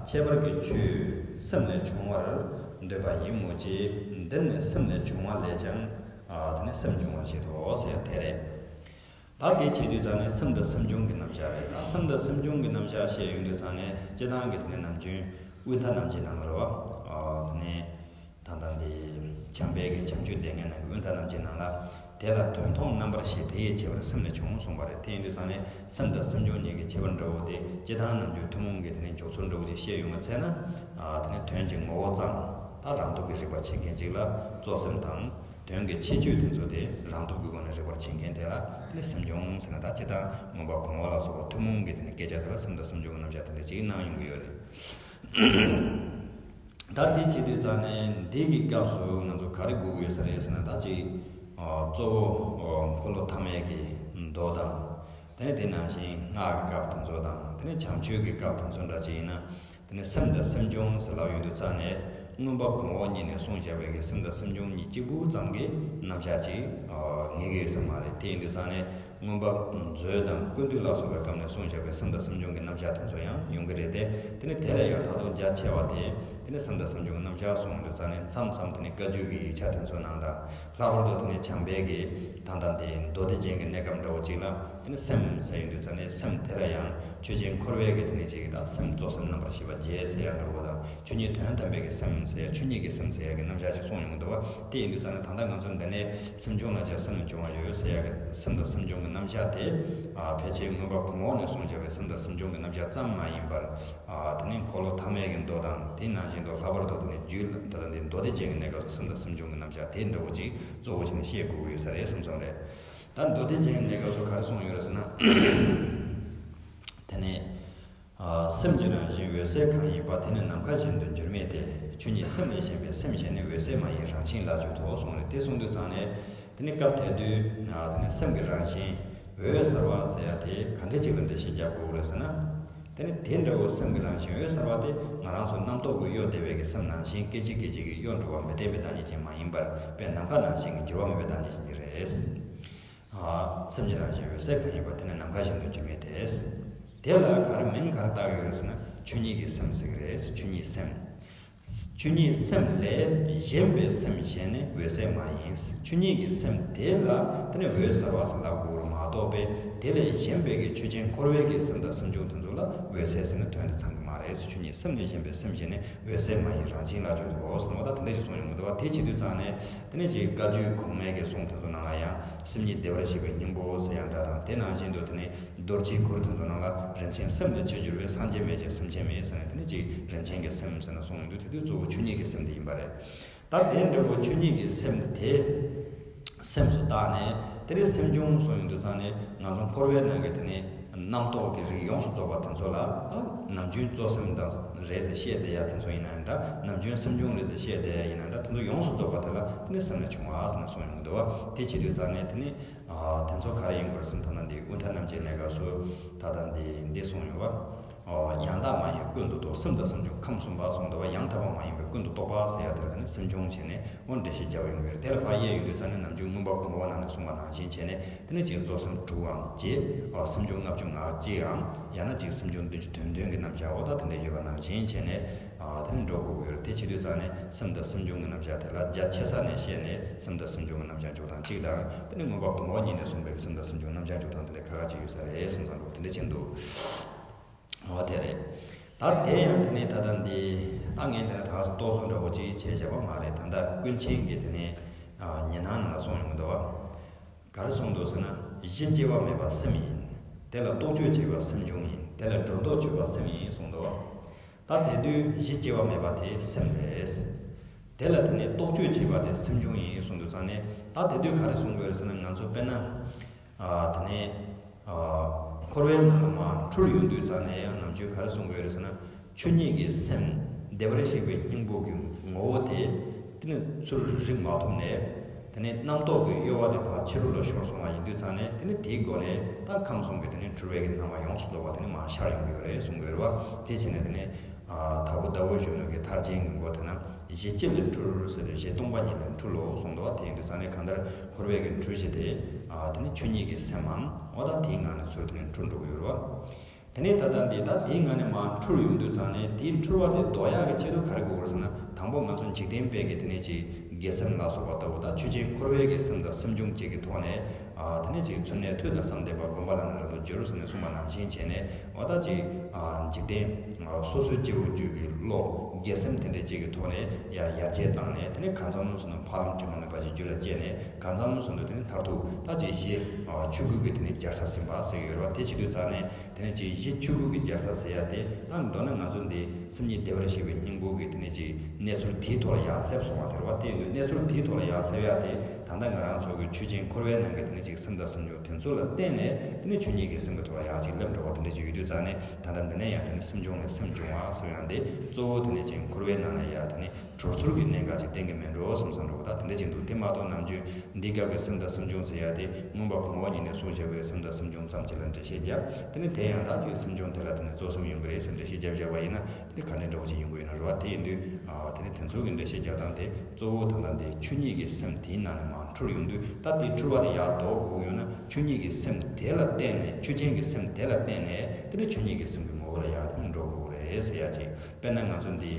ཁྱད་པར་གྱི་ཆོས་སེམས་ལས་བྱུང་བར་འདོད་པ་ཡིན་མོད་ཀྱི། འདིར་ནི་སེམས་ལས་བྱུང་བ་ལས་ཀྱང་དེ་ནས་སེམས་འབྱུང་བར་བྱེད་དོ་ཟེར་ཡ་དེ་རེད། ད་དེ་བྱེད་དུས་ཙང་ནས་སེམས་དང་སེམས་བྱུང་གི་རྣམ་གཞག་རེད། ད་སེམས་དང་སེམས་བྱུང་གི་རྣམ་གཞག་བཤད་ཡོང་དུས་ཙང་ནས་སྤྱིར་བཏང་གི་དེ་ནས་ནམ་རྒྱུན་དབུས་མཐའ་རྣམ་འབྱེད་ནང་ལ་རེད་བ། དེ་ནས་ད་ལྟ་འདི་བྱམས་པའི་གི་བྱམས་ཆོས་སྡེ་ལྔའི་ནང་གི་དབུས་མཐའ་རྣམ་འབྱེད་ནང་ལ་དེ་ལ་དོན་མཐོང་རྣམ་པར་ཤེས་དེ་ཡིས་བྱས་པར་སེམས་ལས་བྱུང་གསུངས་པ་རེད། དེ་ཡིན་དུས་ཙང་ནས་སེམས་དང་སེམས་བྱུང་གཉིས་ཀྱི་ཁྱད་པར་འདྲ་བོ་དེ་སྤྱིར་བཏང་ནམ་རྒྱུན་ཐུན་མོང་གི་དེ་ནས་འཇོག་ཚུལ་འདྲ་བོ་ཅིག་བཤད་ཡོང་བའི་ཚེ་ན། དེ་ནས་དོན་གྱི་ངོ་བོ་ཙམ་ད་རང་སྟོབས་ཀྱིས་རིག་པར་བྱེད་མཁན་ཅིག་ལ་གཙོ་སེམས་དང་། དོན་གྱི་ཁྱད་ཆོས་དེ་ཚོ་དེ་རང་སྟོབས་ཀྱི་སྒོ་ནས་རིག་པར་བྱེད་མཁན་དེ་ལ་དེ་ནས་སེམས་བྱུང་ཟེར་ན་ད་སྤྱིར་བཏང་མངོན་པ་གོང་འོག་ལ་སོགས་པ་ཐུན་མོང་གི་དེ་ནས་སྐད་ཆ་དེ་ལ་སེམས་དང་སེམས་བྱུང་གི་རྣམ་གཞག་དེ་འདྲ་ཅིག་གནང་ཡོང་གི་ཡོད་རེད། ད་འདི་བྱེད་དུས་ཙང་ནས་འདི་གི་སྐབས་སུ་ང་ཚོ་ག་རེ་དགོས་ཀྱི་ཡོད་ས་རེད་ཟེར་ན་ད་ཅིག་གཙོ་བོ་འཁོར་ལོ་ཐ་མའི་གི་མདོ་དང་། དེ་ནས་དེ་ནང་བཞིན་སྔགས་ཀྱི་སྐབས་དེ་ཚོ་དང་དེ་ནས་བྱམས་ཆོས་ཀྱི་སྐབས་དེ་ཚོ་འདྲ་ཅིག་ཡིན་ན། དེ་ནས་སེམས་དང་སེམས་བྱུང་ཟེར་ལབ་ཡོང་དུས་ཙང་ནས་མངོན་པ་གོང་འོག་གཉིས་ནས་གསུངས་བཞག་པའི་གི་སེམས་དང་སེམས་བྱུང་གཉིས་གཅིག་པུ་ཙམ་གྱི་རྣམ་གཞག་ཅིག་ངེས་ཀྱི་ཡོད་ས་མ་རེད། དེ་ཡིན་དུས་ཙང་ནས་མངོན་པ་མཛོད་དང་ཀུན་བཏུས་ལ་སོགས་པའི་སྐབས་ནས་གསུངས་བཞག་པའི་སེམས་དང་སེམས་བྱུང་གི་རྣམ་གཞག་དེ་ཚོ་ཡང་ཡོང་གི་རེད་དེ། དེ་ནས་དེ་ལས་ཡང་ད་དུང་རྒྱ་ཆེ་བ་དེ་དེ་ནས་སེམས་དང་སེམས་བྱུང་གི་རྣམ་གཞག་གསུངས་ཡོང་དུས་ཙང་ནས་མཚམས་མཚམས་དེ་ནས་བཀའ་བརྒྱུད་ཀྱི་ཡིག་ཆ་དེ་ཚོ་ནང་དང་། ལྷག་པར་དུ་དེ་ནས་བྱམས་པའི་གི་ད་ལྟ་འདི་མདོ་སྡེ་རྒྱན་གྱི་གནས་སྐབས་འདྲ་བོ་ཅིག་ལ་དེ་ནས་སེམས་ཟེར་ཡོང་དུས་ཙང་ནས་སེམས་དེ་ལ་ཡང་ཆོས་ཅན་འཁོར་བའི་གི་དེ་ནས་ཅིག་གི་ད་སེམས་གཙོ་སེམས་རྣམ་པར་ཤེས་པ་བརྒྱད་ཟེར་ཡ་འདྲ་བོ་དང་ཆོས་ཉིད་དོན་དམ་པའི་གི་སེམས་ཟེར་ཡ་ཆོས་ཉིད་ཀྱི་སེམས་ཟེར་ཡ་གི་རྣམ་གཞག་ཅིག་གསུངས་ཡོང་གི་འདུག་བ། དེ་ཡིན་དུས་ཙང་ནས་ད་ལྟ་ང་ཚོ་འདི་ནས་སེམས་བྱུང་ལ་བྱ་སེམས་ལ་བྱུང་བ་ཡོད་ཟེར་ཡ་གི་སེམས་དང་སེམས་བྱུང་གི་རྣམ་གཞག་དེ་ཕལ་ཆེར་མངོན་པ་གོང་འོག་ནས་གསུངས་བཞག་པའི་སེམས་དང་སེམས་བྱུང་གི་རྣམ་གཞག་ཙམ་མ་ཡིན་པར། དེ་ནས་འཁོར་ལོ་ཐ་མའི་གི་མདོ་དང་དེ་ནང་བཞིན་དུ་ལྷག་པར་དུ་དེ་ནས་རྒྱུད་ད་ལྟ་འདི་མདོ་སྡེ་རྒྱན་གྱི་གནས་སྐབས་སུ་སེམས་དང་སེམས་བྱུང་གི་རྣམ་གཞག་དེ་འདྲ་བོ་ཅིག་གཙོ་བོ་བྱས་ནས་བཤད་དགོས་ཀྱི་ཡོད་ས་རེད་བསམ་སོང་རེད། ད་མདོ་སྡེ་རྒྱན་གྱི་གནས་སྐབས་སུ་ག་རེ་གསུངས་ཡོད་རེད་ཟེར་ན། དེ་ནས་སེམས་ཀྱི་རང་བཞིན་འོད་གསལ་གང་ཡིན་པ་དེ་ནི་ནམ་མཁའ་བཞིན་དུ་འགྱུར་མེད་དེ། ཆོས་ཉིད་སེམས་ལས་གཞན་པའི་སེམས་གཞན་ནི་འོད་གསལ་མ་ཡིན་རང་བཞིན་ལ་འཇོག་དོ་གསུངས་རེད། དེ་གསུངས་དུས་ཙང་ནས། དེ་ནི་སྐབས་དེ་དུས་དེ་ནི་སེམས་ཀྱི་རང་བཞིན་འོད་གསལ་བ་ཟེར་ཡ་དེ་ག་འདྲ་ཅིག་ལ་འགྲེལ་བཤད་རྒྱག་དགོས་རེད་ཟེར་ན། དེ་ནི་དེ་འདྲ་བོ་སེམས་ཀྱི་རང་བཞིན་འོད་གསལ་བ་དེ་ང་རང་ཚོ་རྣམ་རྟོག་གིས་གཡོ་བསྡད་པའི་གི་སེམས་ནང་བཞིན་སྐད་ཅིག་སྐད་ཅིག་གིས་གཡོ་འགྲོ་བ་མི་བརྟན་པའི་བདག་ཉིད་ཅན་མ་ཡིན་པར་དཔེ་ནམ་མཁའ་ནང་བཞིན་གྱི་འགྱུར་བ་མེད་པའི་བདག་ཉིད་ཅན་གྱི་རེད། སེམས་ཀྱི་རང་བཞིན་འོད་གསལ་གང་ཡིན་པ་དེ་ནི་ནམ་མཁའ་བཞིན་དུ་འགྱུར་མེད་དེ། དེ་ལ་ག་རེ་མིང་ག་རེ་བཏགས་ཡོད་རེད་ཟེར་ན་ཆོས་ཉིད་ཀྱི་སེམས་ཟེར་གྱི་རེད། ཆོས་ཉིད་སེམས། ཆོས་ཉིད་སེམས་ལས་གཞན་པའི་སེམས་གཞན་ནི་འོད་གསལ་མ་ཡིན། ཆོས་ཉིད་ཀྱི་སེམས་དེ་ལ་དེ་ནི་འོད་གསལ་བ་ཟེར་ལབ་དགོས་པ་མ་གཏོགས་པའི་དེ་ལས་གཞན་པའི་གི་ཆོས་ཅན་འཁོར་བའི་གི་སེམས་དང་སེམས་བྱུང་དེ་ཚོ་ལ་འོད་གསལ་ཟེར་ནས་དོན་དེ་ཚང་གི་མ་རེད། ཆོས་ཉིད་སེམས་ལས་གཞན་པའི་སེམས་གཞན་ནི་འོད་གསལ་མ་ཡིན་རང་བཞིན་ལ་འཇོག་དོ་ཟེར་ནོ་ད་དེ་འདྲ་ཞིག་གསུངས་ཡོང་གི་འདུག་བ། དེ་བྱེད་དུས་ཙང་ནས་དེ་ནས་ཅིག་བཀའ་བརྒྱུད་གོང་མའི་གི་གསུང་དེ་ཚོ་ནང་ལ་ཡང་སེམས་ཉིད་བདེ་བར་གཤེགས་པའི་སྙིང་པོ་ཟེར་ཡང་འདྲ་དང་དེ་ནང་བཞིན་དུ་དེ་ནས། རྡོ་རྗེའི་གུར་དེ་ཚོ་ནང་ལ་རིན་ཆེན་སེམས་ལས་ཆེར་གྱུར་པའི་སངས་རྒྱས་མེད་ཅིང་སེམས་ཅན་མེད་ཟེར་ནས་དེ་ནི་ཅིག་རིན་ཆེན་གྱི་སེམས་ཟེར་ནས་གསུངས་ཡོང་དུས་དེ་དུས་གཙོ་བོ་ཆོས་ཉིད་ཀྱི་སེམས་དེ་ཡིན་པ་རེད། ད་དེ་འདྲ་བོ་ཆོས་ཉིད་ཀྱི་སེམས་དེ་ སེམས་སུ་བཏགས་ནས། དེ་ནས་སེམས་བྱུང་གསུངས་ཡོང་དུས་ཙང་ནས་ང་ཚོ་འཁོར་བའི་ནང་གི་དེ་ནས་རྣམ་རྟོག་གི་རིགས་ཡོངས་སུ་རྫོགས་པ་དེ་ཚོ་ལ། ད་ནམ་རྒྱུན་གཙོ་སེམས་དང་རེད་ཟེར་བཤད་བསྡད་ཡ་དེ་ཚོ་ཡིན་ན་འདྲ། ནམ་རྒྱུན་སེམས་བྱུང་རེད་ཟེར་བཤད་བསྡད་ཡ་ཡིན་ན་འདྲ། དེ་ཚོ་ཡོངས་སུ་རྫོགས་པ་དེ་ལ་དེ་ནས་སེམས་ལས་བྱུང་བ་ཟེར་ནས་གསུངས་ཡོང་གི་འདུག་བ། དེ་བྱེད་དུས་ཙང་ནས་དེ་ནས་ཨ་དེ་ཚོ་ག་རེ་ཡིན་དགོས་རེད་ཟེར་ན། ད་ལྟ་འདི་དབུས་མཐའ་རྣམ་འབྱེད་ལས་ཀ་སུ་ད་ལྟ་འདི་འདི་གསུངས་ཡོད་བ། ཨོ། ཡང་དག་མ་ཡིན་ཀུན་ཏུ་རྟོག། སེམས་དང་སེམས་བྱུང་ཁམས་གསུམ་པ་གསུངས་འདུག་བ། ཡང་དག་པ་མ་ཡིན་པའི་ཀུན་ཏུ་རྟོག་པ་ཟེར་ཡ་དེ་ལ་དེ་ནི་སེམས་བྱུང་བྱས་ནས་འོ་འགྲེལ་བཤད་རྒྱབ་ཡོང་གི་རེད། དེ་ལ་ཕར་དབྱེ་ཡོང་དུས་ཙང་ནས་ནམ་རྒྱུན་མངོན་པ་གོང་འོག་ནང་ནས་གསུངས་པ་ནང་བཞིན་བྱས་ནས། དེ་ནི་གཅིག་གཙོ་སེམས་དྲུག་གམ་བརྒྱད། ཨ་སེམས་བྱུང་ལྔ་བཅུ་ང་གཅིག་གམ། ཡང་ན་གཅིག་སེམས་བྱུང་བདུན་ཅུ་དོན་བདུན་གྱི་རྣམ་གཞག་འོ་ད་དེ་འདྲ་ཡོད་པ་ནང་བཞིན་བྱས་ནས། ཨ་དེ་ནི་འགྲོ་དགོས་ཀྱི་ཡོད་རེད། དེ་བྱེད་དུས་ཙང་ནས་སེམས་དང་སེམས་བྱུང་གི་རྣམ་གཞག་དེ་ལ་རྒྱ་ཆེ་ས་ནས་བཤད་ནས་སེམས་དང་སེམས་བྱུང་གི་རྣམ་གཞག་འཇོག་སྟངས་གཅིག་དང་། དེ་ནི་མངོན་པ་གོང་འོག་གཉིས་ནས་གསུངས་པའི་སེམས་དང་སེམས་བྱུང་རྣམ་གཞག་འཇོག་སྟངས་དེ་འདྲ་ཁག་ཁག་ཅིག་ཡོད་ས་རེད་བསམ་བསམ་འགྲོ། དེ་འདྲ་བྱེད་འདུག་འོ་དེ་རེད། ད་དེ་ཡང་དེ་ནས་ད་ལྟ་འདི་ད་ངས་དེ་ནས་ད་ག་ཚོད་རྟོག་བཟོ་འདྲ་བོ་ཅིག་བྱས་བཞག་པ་མ་རེད། ད་ལྟ་ཀུན་མཁྱེན་གྱི་དེ་ནས་ཨ་ཉི་སྣང་ནང་ལ་གསུངས་ཡོང་གི་འདུག་བ། ག་རེ་གསུངས་འདུག་ཟེར་ན། གཞི་སྐྱེ་བ་མེད་པ་སེམས་ཡིན། དེ་ལ་རྟོག་དཔྱོད་བྱེད་པ་སེམས་བྱུང་ཡིན། དེ་ལ་སྒྲོ་འདོགས་ཆོད་པ་སེམས་ཡིན་གསུངས་འདུག་བ། ད་དེ་དུས་གཞི་སྐྱེ་བ་མེད་པ་དེ་སེམས་རེད། དེ་ལ་དེ་ནས་རྟོག་དཔྱོད་བྱེད་པ་དེ་སེམས་བྱུང་ཡིན་གསུངས་དུས་ཙང་ནས། ད་དེ་དུས་ག་རེ་གསུང་དགོས་རེད་ཟེར་ན། ང་ཚོ་དཔེར་ན། ཨ་དེ་ནས་ཨ་འཁོར་བའི་ནང་ལ་མར་འཁྲུལ་ཡོང་དུས་ཙང་ནས་ཡང་ནམ་རྒྱུན་ག་རེ་གསུང་དགོས་རེད་ཟེར་ན། ཆོས་ཉིད་ཀྱི་སེམས་བདེ་བར་གཤེགས་པའི་སྙིང་པོ་གི་ངོ་བོ་དེ། དེ་ནས་ཚུར་རིག་མ་ཐུབ་ནས། དེ་ནས་རྣམ་རྟོག་གི་གཡོ་བ་དེ་ཕར་ཕྱི་རོལ་ལ་ཤོར་སོང་བ་ཡིན་དུས་ཙང་ནས། དེ་ནས་དེའི་སྒོ་ནས་ད་ཁམས་གསུམ་གྱི་དེ་ནས་འཁྲུལ་བའི་གི་སྣང་བ་ཡོངས་སུ་རྫོགས་པ་དེ་ནས་མར་ཤར་ཡོང་གི་ཡོད་རེད་གསུང་གི་ཡོད་རེད་བ། དེ་བྱས་ནས་དེ་ནས་ཨ་དྭགས་པོ་ཟླ་འོད་གཞོན་ནུ་གི་མཐར་ཕྱིན་གྱི་མགོ་དེ་ན། གཞི་སྤྱི་ལས་འཁྲུལ་ཟེར་ཏེ། གཞི་སྟོང་པ་ཉིད་ལས་འཁྲུལ་ལོ་གསུངས་འདུག་བ། དེ་ཡིན་དུས་ཙང་ནས་གང་ལྟར་འཁོར་བའི་གི་འཁྲུལ་གཞི་དེ། ཨ་དེ་ནི་ཆོས་ཉིད་ཀྱི་སེམས་མམ། འོ་ད་དེའི་ངང་ནས་ཚུར་དེ་ནས་འཁྲུལ་འགྲོ་གི་ཡོད་རེད་བ། དེ་ནས་ད་ལྟ་འདི་ད་དེའི་ངང་ནས་མར་འཁྲུལ་ཡོང་དུས་ཙང་ནས། དེའི་འཁྲུལ་བ་དེ་ལྡོག་ཡག་གི་ཆེད་དུ་ག་རེ་དགོས་རེད་ཟེར་ན། དང་པོ་ང་ཚོ་འཇིག་རྟེན་པའི་གི་དེ་ནས་ཅིག་དགེ་སེམས་ལ་སོགས་པ་ལྟ་བུ་དང་། ཆོས་ཅན་འཁོར་བའི་གི་སེམས་དང་སེམས་བྱུང་བཅས་ཀྱི་ཐོག་ནས། ཨ་དེ་ནས་ཅིག་ཚུལ་གནས་ཐོས་དང་བསམ་ལྡན་པ། སྒོམ་པ་ལ་ནི་རབ་ཏུ་སྦྱོར་ཟེར་ནས་གསུངས་པ་ནང་བཞིན་བྱས་ནས། འོ་ད་ཅིག་ཨ་འཇིག་རྟེན་ཨ་སོ་སོའི་སྐྱེ་བོ་རྒྱུད་ཀྱི་བློ། དགེ་སེམས་དེ་འདྲ་ཅིག་གི་ཐོག་ནས་ཡར་ཡར་རྒྱས་བཏང་ནས། དེ་ནས་གང་འཚམ་སོང་ན་འཕགས་ལམ་དྲི་མ་མེད་པ་ཅིག་རྒྱུད་ལ་སྐྱེས་ནས། གང་འཚམ་སོང་ན་དེ་ནས་མཐར་ཐུག་ད་ཅིག་གཞི་ཨ་ཆོས་སྐུ་གི་དེ་ནས་རྒྱལ་ས་ཟིན་པ་ཟེར་གྱི་ཡོད་རེད་བ། དེ་བྱེད་དུས་ཙང་ནས། དེ་ནས་ཅིག་གཞི་ཆོས་སྐུ་གི་རྒྱལ་ས་ཟེར་ཡ་དེ། ད་མདོར་ན་ང་ཚོ་འདི་སེམས་ཉིད་བདེ་བར་གཤེགས་པའི་སྙིང་པོ་གི་དེ་ནས་ཅིག་གནས་ཚུལ་དེའི་ཐོག་ལ་ཡར་སླེབས་སོང་བ་དེ་རེད་བ། དེ་ཡིན་དུས་གནས་ཚུལ་དེའི་ཐོག་ལ་ཡར་སླེབས་ཡ་དེ། ད་ལྟ་ང་རང་ཚོ་གི་ཆོས་ཅན་འཁོར་བའི་ནང་གི་དེ་ནས་ཅིག་སེམས་དང་སེམས་བྱུང་དེ་ཚོ་ལ་བརྟེན་ནས། དེ་ནས་ཆོས་ཉིད་ཀྱི་སེམས་ཀྱི་ཐོག་ལ་ཡར་ཅིག་སླེབས་འགྲོ་བ་དེ་འདྲ་ཅིག་ཡོད་དུས་ཙང་ནས། ད་ལྟ་འདི་ནས་ཡང་དེ་ནས་སེམས་བྱུང་ནས་སེམས་བྱུང་བ་ཟེར་ཡང་དེ། གཙོ་བོ་དེ་ནས་ཅིག་འཁོར་བའི་ནང་ལ་ཡར་དེ་ནས་གྲོལ་ཚུལ་གྱི་གནད་འགག་ཅིག་གཏན་གྱི་མེད་འགྲོ་བསམ་བསམ་འགྲོ་བ། ད་དེ་འདྲ་ཅིག་འདུག་དེ་མ་གཏོགས་ནམ་རྒྱུན་འདི་སྐབས་ཀྱི་སེམས་དང་སེམས་བྱུང་ཟེར་ཡ་དེ། མངོན་པ་གོང་འོག་གཉིས་ནས་གསུངས་བཞག་པའི་སེམས་དང་སེམས་བྱུང་ཙམ་ཅིག་ལ་འགྲེལ་བཤད་བརྒྱབ། དེ་ནས་དེ་ཡང་ད་ཅིག་སེམས་བྱུང་དེ་ལ་དེ་ནས་གཙོ་སེམས་ཡོང་གི་རེད་ཟེར་འགྲེལ་བཤད་བརྒྱབ་བཞག་པ་ཡིན་ན། དེ་ནི་ག་འདྲ་འདྲ་བོ་ཞིག་ཡོང་གི་ཡོད་ན་རེད་བ། དེ་ཡིན་དུས་ཨ་དེ་ནི་དེ་ཚོ་གི་འགྲེལ་བཤད་རྒྱག་སྟངས་དེ། གཙོ་བོ་ད་ལྟ་འདི་ཆོས་ཉིད་ཀྱི་སེམས་དེའི་ནང་ནས་མར་འཁྲུལ་ཡོང་དུས། ད་དེ་འཁྲུལ་བ་དེ་ཡར་ལྡོག་དགོས་ཀྱི་ཡོད་ན། ཆོས་ཉིད་ཀྱི་སེམས་དེ་ལ་བརྟེན་ནས། ཆོས་ཅན་གྱི་སེམས་དེ་ལ་བརྟེན་ནས། དེ་ནི་ཆོས་ཉིད་ཀྱི་སེམས་ཀྱི་ངོ་བོ་ལ་ཡར་དེ་ནི་འགྲོ་དགོས་རེད་ཟེར་ཡ་ཅིག་དཔེར་ན་ང་ཚོ་འདི་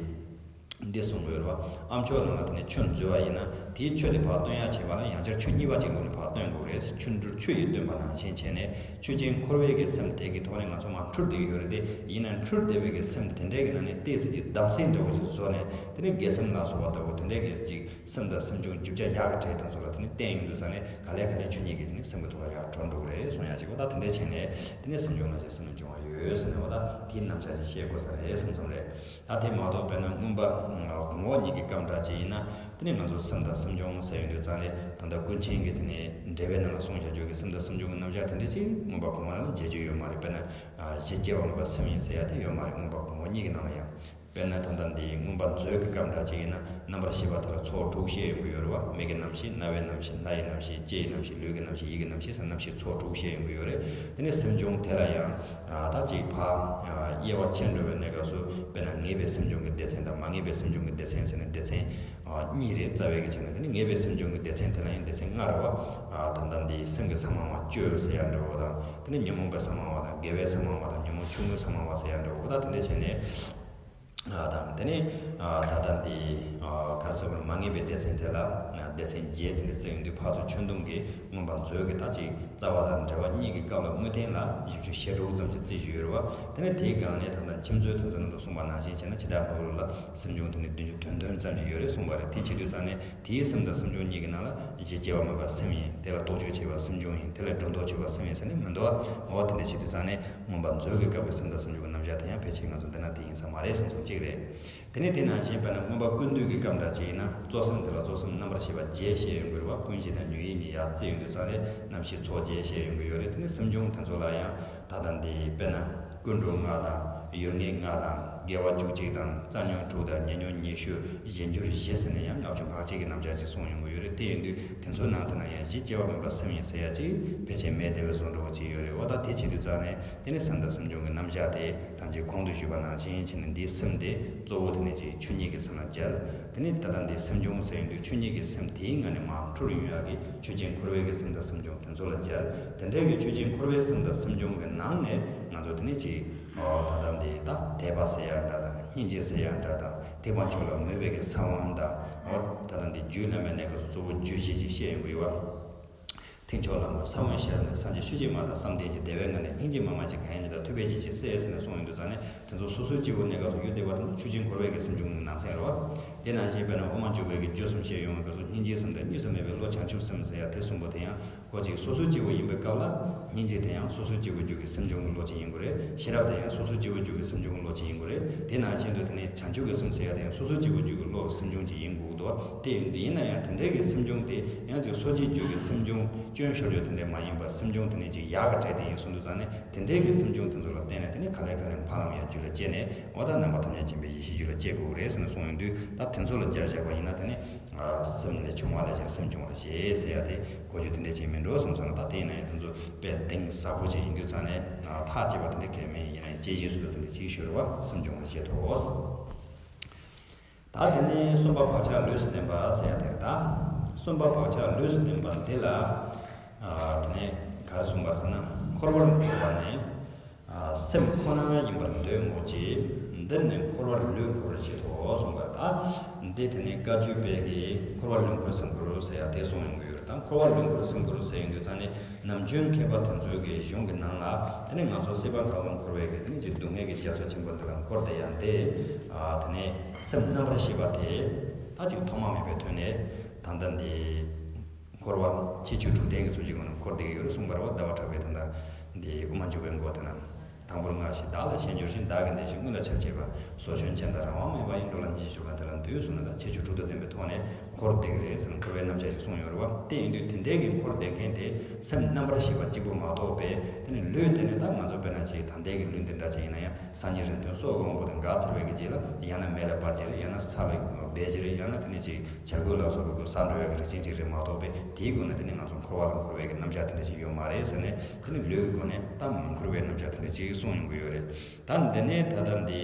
འདི་གསུང་དགོས་རེད་བ། ཨ་མཆོག་རྣམས་ལ་དེ་ནི་ཆོས་འཛོལ་བ་ཡིན་ན། དེའི་ཆོས་དེ་ཕར་སྟོན་ཡ་བྱེད་པ་ལ་ཡང་བསྐྱར་ཆོས་གཉིས་པ་ཅིག་ལོག་ནས་ཕར་སྟོན་དགོས་རེད། ཆོས་འབྲེལ་ཆོས་ཡིས་སྟོན་པ་ནང་བཞིན་བྱས་ནས། ཆོས་ཅན་འཁོར་བའི་གི་སེམས་དེ་གི་ཐོག་ནས་ང་ཚོ་མར་འཁྲུལ་བསྡད་ཀྱི་ཡོད་རེད་དེ། ཡིན་ན་འཁྲུལ་བསྡད་པའི་གི་སེམས་དེ་འདྲའི་གི་ནང་ནས་ཏོག་ཙམ་ཅིག་གདམ་གསེས་འདྲ་བོ་ཞིག་བཟོ་ནས། དེ་ནས་དགེ་སེམས་ལ་སོགས་པ་ལྟ་བུ་དེ་འདྲའི་གི་ཅིག་སེམས་དང་སེམས་བྱུང་རྒྱུ་ཆ་ཡག་གི་གྲས་དེ་ཚོ་ལ་དེ་ནས་བརྟེན་ཡོང་དུས་ཙང་ནས། ག་ལེ་ག་ལེ་ཆོས་ཉིད་ཀྱི་དེ་ནས་སེམས་ཀྱི་ཐོག་ལ་ཡར་གྲོལ་འགྲོ་གི་རེད་གསུང་ཡ་ཅིག་འོ་ད་དེ་འདྲ་བྱས་ནས། དེ་ནས་སེམས་བྱུང་ལ་ཅིག་སེམས་ལ་འབྱུང་བ་ཡོད་ཟེར་ནས། འོ་ད་དེའི་རྣམ་གཞག་ཅིག་ཤེས་དགོས་ས་རེད་བསམ་བསམ་རེད། ད་དེ་མ་གཏོགས་དཔེར་ན་མངོན་པ་གོང་འོག་གཉིས་ཀྱི་སྐབས་འདྲ་ཅིག་ཡིན་ན། དེ་ནས་ང་ཚོ་སེམས་དང་སེམས་བྱུང་ཟེར་ཡོང་དུས་ཙང་ནས། ད་ལྟ་ཀུན་མཁྱེན་གྱི་དེ་ནས་འགྲེལ་པའི་ནང་ལ་གསུངས་བཞག་རྒྱུ་གི་སེམས་དང་སེམས་བྱུང་གི་རྣམ་གཞག་དེ་འདྲ་ཅིག་མངོན་པ་གོང་འོག་ལ་མཇལ་རྒྱུ་ཡོད་མ་རེད། དཔེར་ན་གཞི་སྐྱེ་བ་མེད་པ་སེམས་ཡིན་ཟེར་ཡ་དེ་ཡོད་མ་རེད། མངོན་པ་གོང་འོག་གཉིས་ཀྱི་ནང་ལ་ཡང་། དཔེར་ན་ད་ལྟ་འདི་མངོན་པ་མཛོད་ཀྱི་སྐབས་འདྲ་ཅིག་ཡིན་ན། རྣམ་པར་ཤེས་པ་དེ་ལ་ཚོགས་དྲུག་བཤད་ཡོང་གི་ཡོད་རེད་བ། མིག་གི་རྣམ་ཤེས། རྣ་བའི་རྣམ་ཤེས། སྣའི་རྣམ་ཤེས། ལྕེའི་རྣམ་ཤེས། ལུས་ཀྱི་རྣམ་ཤེས། ཡིད་ཀྱི་རྣམ་ཤེས་ཟེར། རྣམ་ཤེས་ཚོགས་དྲུག་བཤད་ཡོང་གི་ཡོད་རེད། དེ་ནས་སེམས་བྱུང་དེ་ལ་ཡང་ཨ་ད་ཅིག་ཕར་ཨ་དབྱེ་བ་ཕྱེ་འགྲོ་བའི་གནས་སྐབས་སུ། དཔེར་ན་ངེས་པའི་སེམས་བྱུང་གི་སྡེ་ཚན་དང་། མ་ངེས་པའི་སེམས་བྱུང་གི་སྡེ་ཚན་ཟེར་ནས་སྡེ་ཚན་ཨ་གཉིས་རེད། རྩ་བའི་གི་ཆ་ནས། དེ་ནས་ངེས་པའི་སེམས་བྱུང་གི་སྡེ་ཚན་དེ་ལ་ཡང་སྡེ་ཚན་ལྔ་རེད་བ། ཨ་ད་ལྟ་འདི་སེམས་ཀྱི་གསང་བ་བཅུ་ཟེར་ཡ་འདྲ་བོ་དང་། དེ་ནས་ཉོན་མོངས་པའི་གསང་བ་དང་། དགེ་བའི་གསང་བ་དང་། ཉོན་མོངས་ཆུང་ངུའི་གསང་བ་ཟེར་ཡ་འདྲ་བོ། ད་དེ་འདྲ་བྱས་ནས། ཨ་དང་། དེ་ནས་ཨ་ད་ལྟ་འདི་ཨ་ག་རེ་ཟེར་དགོས་རེད། མ་ངེས་པའི་སྡེ་ཚན་དེ་ལ་ཨ་སྡེ་ཚན་བརྒྱད་དེ་འདྲ་བརྩི་ཡོང་དུས། ཕར་ཚུར་ཁྱོན་བསྡོམས་ཀྱི་མངོན་པ་མཛོད་ཀྱི་ད་ཅིག་རྩ་བ་དང་འབྲེལ་བ་གཉིས་ཀྱི་སྐབས་ལ་དངོས་བསྟན་ལ་བཞི་བཅུ་ཞེ་དྲུག་ཙམ་ཞིག་བརྩི་བཞིན་ཡོད་རེད་བ། དེ་ནས་དེའི་སྒང་ནས་ད་ལྟ་མཆིམས་མཛོད་དེ་ཚོ་ནང་དུ་གསུངས་པ་ནང་བཞིན་བྱས་ན། འཆི་བདག་ནོར་བུ་ལ་སེམས་བྱུང་དེ་ནི་བདུན་ཅུ་དོན་བདུན་ཙམ་ཞིག་ཡོད་རེད་གསུངས་པ་རེད། དེ་བྱེད་དུས་ཙང་ནས་དེའི་སེམས་དང་སེམས་བྱུང་གཉིས་ཀྱི་ནང་ལ་གཞི་སྐྱེ་བ་མེད་པ་སེམས་ཡིན། དེ་ལ་རྟོག་དཔྱོད་བྱེད་པ་སེམས་བྱུང་ཡིན། དེ་ལ་སྒྲོ་འདོགས་ཆོད་པ་སེམས་ཡིན་ཟེར་ནས་མི་འདུག་བ། འོ་དེ་འདྲ་བྱེད་དུས་ཙང་ནས་མངོན་པ་མཛོད་ཀྱི་སྐབས་ཀྱི་སེམས་དང་སེམས་བྱུང་གི་རྣམ་གཞག་དེ་ཡང་ཕལ་ཆེར་ང་ཚོ་འདི་ན་དེ་ཡིན་ས་མ་རེད་བསམ་སོང་། རེད། དེ་ནས་དེ་ནང་བཞིན་དཔེར་ན་མངོན་པ་ཀུན་བཏུས་ཀྱི་སྐབས་འདྲ་ཅིག་ཡིན་ན་གཙོ་སེམས་དེ་ལ་གཙོ་སེམས་རྣམ་པར་ཤེས་པ་བརྒྱད་བཤད་ཡོང་གི་རེད་བ། ཀུན་གཞི་དང་ཉོན་ཡིད་གཉིས་ཡར་བརྩི་ཡོང་དུས་ཙང་ནས་རྣམ་ཤེས་ཚོགས་བརྒྱད་བཤད་ཡོང་གི་ཡོད་རེད། དེ་ནས་སེམས་བྱུང་དེ་ཚོ་ལ་ཡང་ད་ལྟ་འདི་དཔེར་ན་ཀུན་འགྲོ་ལྔ་དང་ཡུལ་ངེས་ལྔ་དང་དགེ་བ་བཅུ་གཅིག་དང་རྩ་ཉོན་དྲུག་དང་ཉེ་ཉོན་ཉི་ཤུ་གཞན་འགྱུར་བཞི་ཟེར་ནས་ཡང་ལྔ་བཅུ་ང་གཅིག་གི་རྣམ་གཞག་ཅིག་གསུངས་ཡོང་གི་ཡོད་རེད། དེ་ཡིན་དུས་དེ་ཚོའི་ནང་དུ་ན་ཡང་གཞི་སྐྱེ་བ་མིན་པ་སེམས་ཡིན་ཟེར་ཡ་ཅིག་ཕལ་ཆེར་མེད་བསྡད་པའི་བཟོ་འདྲ་བོ་ཅིག་ཡོད་རེད། འོ་ད་དེ་བྱེད་དུས་ཙང་ནས་དེ་ནས་སེམས་དང་སེམས་བྱུང་གི་རྣམ་གཞག་དེ་ད་ཅིག་གོང་དུ་ཞུས་པ་ནང་བཞིན་བྱས་ནས་འདིའི་སེམས་དེ་གཙོ་བོ་དེ་ནས་ཅིག་ཆོས་ཉིད་ཀྱི་སེམས་ལ་སྦྱར། དེ་ནས་ད་ལྟ་འདིའི་སེམས་བྱུང་ཟེར་ཡོང་དུས་ཆོས་ཉིད་ཀྱི་སེམས་དེའི་ངང་ནས་མར་འཁྲུལ་ཡོང་ཡག་གི་ཆོས་ཅན་འཁོར་བའི་གི་སེམས་དང་སེམས་བྱུང་དེ་ཚོ་ལ་སྦྱར། དེ་འདྲའི་གི་ཆོས་ཅན་འཁོར་བའི་སེམས་དང་སེམས་བྱུང་གི་ནང་ནས་ང་ཚོ་དེ་ནས་ཅིག་ཨོ་ད་ལྟ་འདི་ད་དད་པ་ཟེར་ཡག་འདྲ་དང་སྙིང་རྗེ་ཟེར་ཡག་འདྲ་དང་ཐེག་པ་མཆོག་ལ་མོས་པའི་གི་ས་བོན་དང་ཨོ་ད་ལྟ་འདི་རྒྱུད་བླ་མའི་གནས་སྐབས་སུ་གཙོ་བོ་རྒྱུད་བཞི་ཅིག་བཤད་ཡོང་གི་ཡོད་བ། ཐེག་མཆོག་ལ་མོས་ས་བོན་ཤེས་རབ་ནས། སངས་རྒྱས་ཆོས་ཀྱི་མ་དང་བསམ་གཏན་གྱི། བདེ་བའི་ངང་ནས་སྙིང་རྗེ་མ་མ་བྱེད། གང་ཡིན་ཇི་ལྟར་ཐུབ་པའི་རྒྱུད་ཅེས་གསལ་ཟེར་ནས་གསུངས་ཡོང་དུས་ཙང་ནས་དེ་ཚོ་སོ་སོའི་སྐྱེ་བོའི་གནས་སྐབས་སུ་ཡོད་བསྡད་པ་དེ་ཚོ་ཆོས་ཅན་འཁོར་བའི་གི་སེམས་བྱུང་གི་ནང་ཚན་རེད་བ། དེ་ནང་བཞིན་དཔེར་ན་དབུ་མ་འཇུག་པའི་གི་བརྗོད་གསུམ་བཤད་ཡོང་བའི་སྐབས་སུ་སྙིང་རྗེའི་སེམས་དང་གཉིས་སུ་མེད་པའི་བློ་བྱང་ཆུབ་སེམས་ཟེར་ཡ་དེ་གསུམ་པོ་དེ་ཡང་ཁོ་ཅིག་སོ་སོའི་སྐྱེ་བོ་ཡིན་པའི་སྐབས་ལ་སྙིང་རྗེ་དེ་ཡང་སོ་སོའི་སྐྱེ་བོའི་རྒྱུད་ཀྱི་སེམས་བྱུང་གི་བློ་ཅིག་ཡིན་དགོས་རེད། ཤེས་རབ་དེ་ཡང་སོ་སོའི་སྐྱེ་བོའི་རྒྱུད་ཀྱི་སེམས་བྱུང་གི་བློ་ཅིག་ཡིན་དགོས་རེད། དེ་ནང་བཞིན་དུ་དེ་ནས་བྱང་ཆུབ་ཀྱི་སེམས་ཟེར་ཡ་དེ་ཡང་སོ་སོའི་སྐྱེ་བོའི་རྒྱུད་ཀྱི་བློ་གི་སེམས་བྱུང་ཅིག་ཡིན་དགོས་འདུག་དེ་ཡིན་དུས་ཡིན་ན་ཡང་དེ་འདྲའི་གི་སེམས་བྱུང་དེ་ཡང་ཅིག་སོ་སྐྱེའི་རྒྱུད་ཀྱི་སེམས་བྱུང་སྐྱོན་ཤོར་རྒྱུ་དེ་འདྲ་མ་ཡིན་པར་སེམས་བྱུང་དེ་ནས་ཅིག་ཡག་གི་གྲས་དེ་ཡིན་གསུངས་དུས་ཙང་ནས་དེ་འདྲའི་གི་སེམས་བྱུང་དེ་ཚོ་ལ་བརྟེན་ནས་དེ་ནས་ག་ལེ་ག་ལེ་ཕ་ལམ་ཡང་རྒྱུད་ལ་སྐྱེས་ནས་འོ་ད་རྣམ་པ་ཐམས་ཅད་མཁྱེན་པའི་ཡེ་ཤེས་རྒྱུད་ལ་སྐྱེ་དགོས་རེད་ཟེར་ནས་གསུངས་ཡོང་དུས་ད་དེ་ཚོ་ལ་སྦྱར་བཞག་པ་ཡིན་ན་དེ་ནས་སེམས་ལས་བྱུང་བ་ལས་ཀྱང་སེམས་བྱུང་བ་ཞེས་ཟེར་ཡ་དེ་གོ་རྒྱུ་དེ་འདྲ་ཅིག་མིན་འགྲོ་བསམ་སོང་ན། ད་དེ་ཡིན་ན་ཡང་དེ་ཚོ་དཔེ་གཏིང་ཟབ་པོ་ཅིག་ཡིན་དུས་ཙང་ནས་ཐག་བཅད་པ་དེ་འདྲ་གལ་མིན། ཡིན་ན་ཡང་དཔྱད་གཞིའི་ཚུལ་དུ་དེ་འདྲ་ཅིག་ཞུ་རུ་བ་སེམས་བྱུང་བ་ཞེས་ཐོགས། ད་དེ་ནས་གསུམ་པ་བག་ཆགས་ལུས་སུ་ལྡན་པ་ཟེར་ཡ་དེ་རེད། ད་གསུམ་པ་བག་ཆགས་ལུས་སུ་ལྡན་པ་འདི་ལ་ཨ་དེ་ནས་ག་རེ་གསུངས་པ་རེད་ཟེར་ན་འཁོར་བར་འཁོར་བ་ནི་ཨ་སེམས་ཁོ་ན་ཡིན་པར་འདོད་མོད་ཀྱི། འདིར་ནི་འཁོར་བར་ལུས་འཁོར་བར་བྱེད་དོ་གསུངས་པ་རེད། ད་འདི་དེ་ནས་བཀའ་བརྒྱུད་པའི་གི་འཁོར་བར་ལུས་འཁོར་སེམས་འཁོར་ཟེར་ཡ་དེ་གསུངས་ཡོང་གི་ཡོད་རེད། ད་འཁོར་བར་ལུས་འཁོར་སེམས་འཁོར་ཟེར་ཡོང་དུས་ཙང་ནས་ནམ་རྒྱུན་མཁས་པ་དེ་ཚོའི་གི་གཞུང་གི་ནང་ལ་དེ་ནས་ང་ཚོ་སྲིད་པ་ཁམས་གསུམ་འཁོར་བའི་གི་དེ་ནས་ཅིག་སྡུག་བསྔལ་གྱི་རྒྱ་མཚོ་ཆེན་པོ་འདི་ལ་འཁོར་བསྡད་ཡ་འདི་ཨ་དེ་ནས་སེམས་རྣམ་པར་ཤེས་པ་དེ་ད་ཅིག་ཐོག་མ་མེད་པའི་དུས་ནས་ད་ལྟ་འདི་འཁོར་བ་ཁྱད་ཆོས་དྲུག་ལྡན་གྱི་ཚུལ་གྱི་སྒོ་ནས་འཁོར་བསྡད་ཀྱི་ཡོད་རེད་གསུངས་པ་རེད་བ། ཟླ་བ་གྲགས་པས་ད་ལྟ་འདི་དབུ་མ་འཇུག་པའི་མགོ་དེ་ན། དང་པོར་སྔར་བཞིན་བདག་ལ་ཞེས་འགྱུར་ཞིང་། བདག་གི་འདས་ཞེས་སྔོན་ལ་ཆ་བྱེད་པ། ཟོ་ཆུན་ཅན་དང་རང་དབང་མེད་པ་ཡི། འགྲོ་ལ་མཉེས་ཤིང་ཞུགས་པ་དེ་ལ་འདུད་གསུངས་ནས། ད་ཁྱད་ཆོས་དྲུག་དང་ལྡན་པའི་ཐོག་ནས་འཁོར་བསྡད་ཀྱི་རེད་ཟེར་ན་འཁོར་བའི་རྣམ་གཞག་ཅིག་གསུངས་ཡོད་རེད་བ། དེ་ཡིན་དུས་དེ་འདྲའི་གི་འཁོར་བསྡད་མཁན་དེ་སེམས་རྣམ་པར་ཤེས་པ་གཅིག་པུ་མ་གཏོགས་པའི་དེ་ནི་ལུས་དེ་ནི་ད་ང་ཚོ་དཔེར་ན་ཅིག་ད་ལྟའི་གི་ལུས་འདི་འདྲ་ཅིག་ཡིན་ན་ཡང་སང་ཉིན་རིང་ཐུང་སྲོག་གི་དབང་པོ་དེ་འགག་ཚར་བའི་གི་རྗེས་ལ་ཡང་ན་མེ་ལ་སྦར་གྱི་རེད། ཡང་ན་ས་ལ་སྦས་ཀྱི་རེད། ཡང་ན་དེ་ནི་ཅིག་བྱ་རྒོད་ལ་སོགས་པའི་གི་ས་འགྲོ་བའི་གི་རིགས་ཅན་ཅིག་རེད་མ་གཏོགས་པའི་དེའི་སྒོ་ནས་དེ་ནི་ང་ཚོ་འཁོར་བ་ལ་འཁོར་བའི་གི་རྣམ་གཞག་དེ་འདྲ་ཅིག་ཡོད་མ་རེད་ཟེར་ནས། དེ་ནི་ལུས་ཀྱི་སྒོ་ནས་ད་མི་འཁོར་བའི་རྣམ་གཞག་དེ་འདྲ་ཅིག་གསུངས་ཡོང་གི་ཡོད་རེད། ད་འདི་ནས་ད་ལྟ་འདི་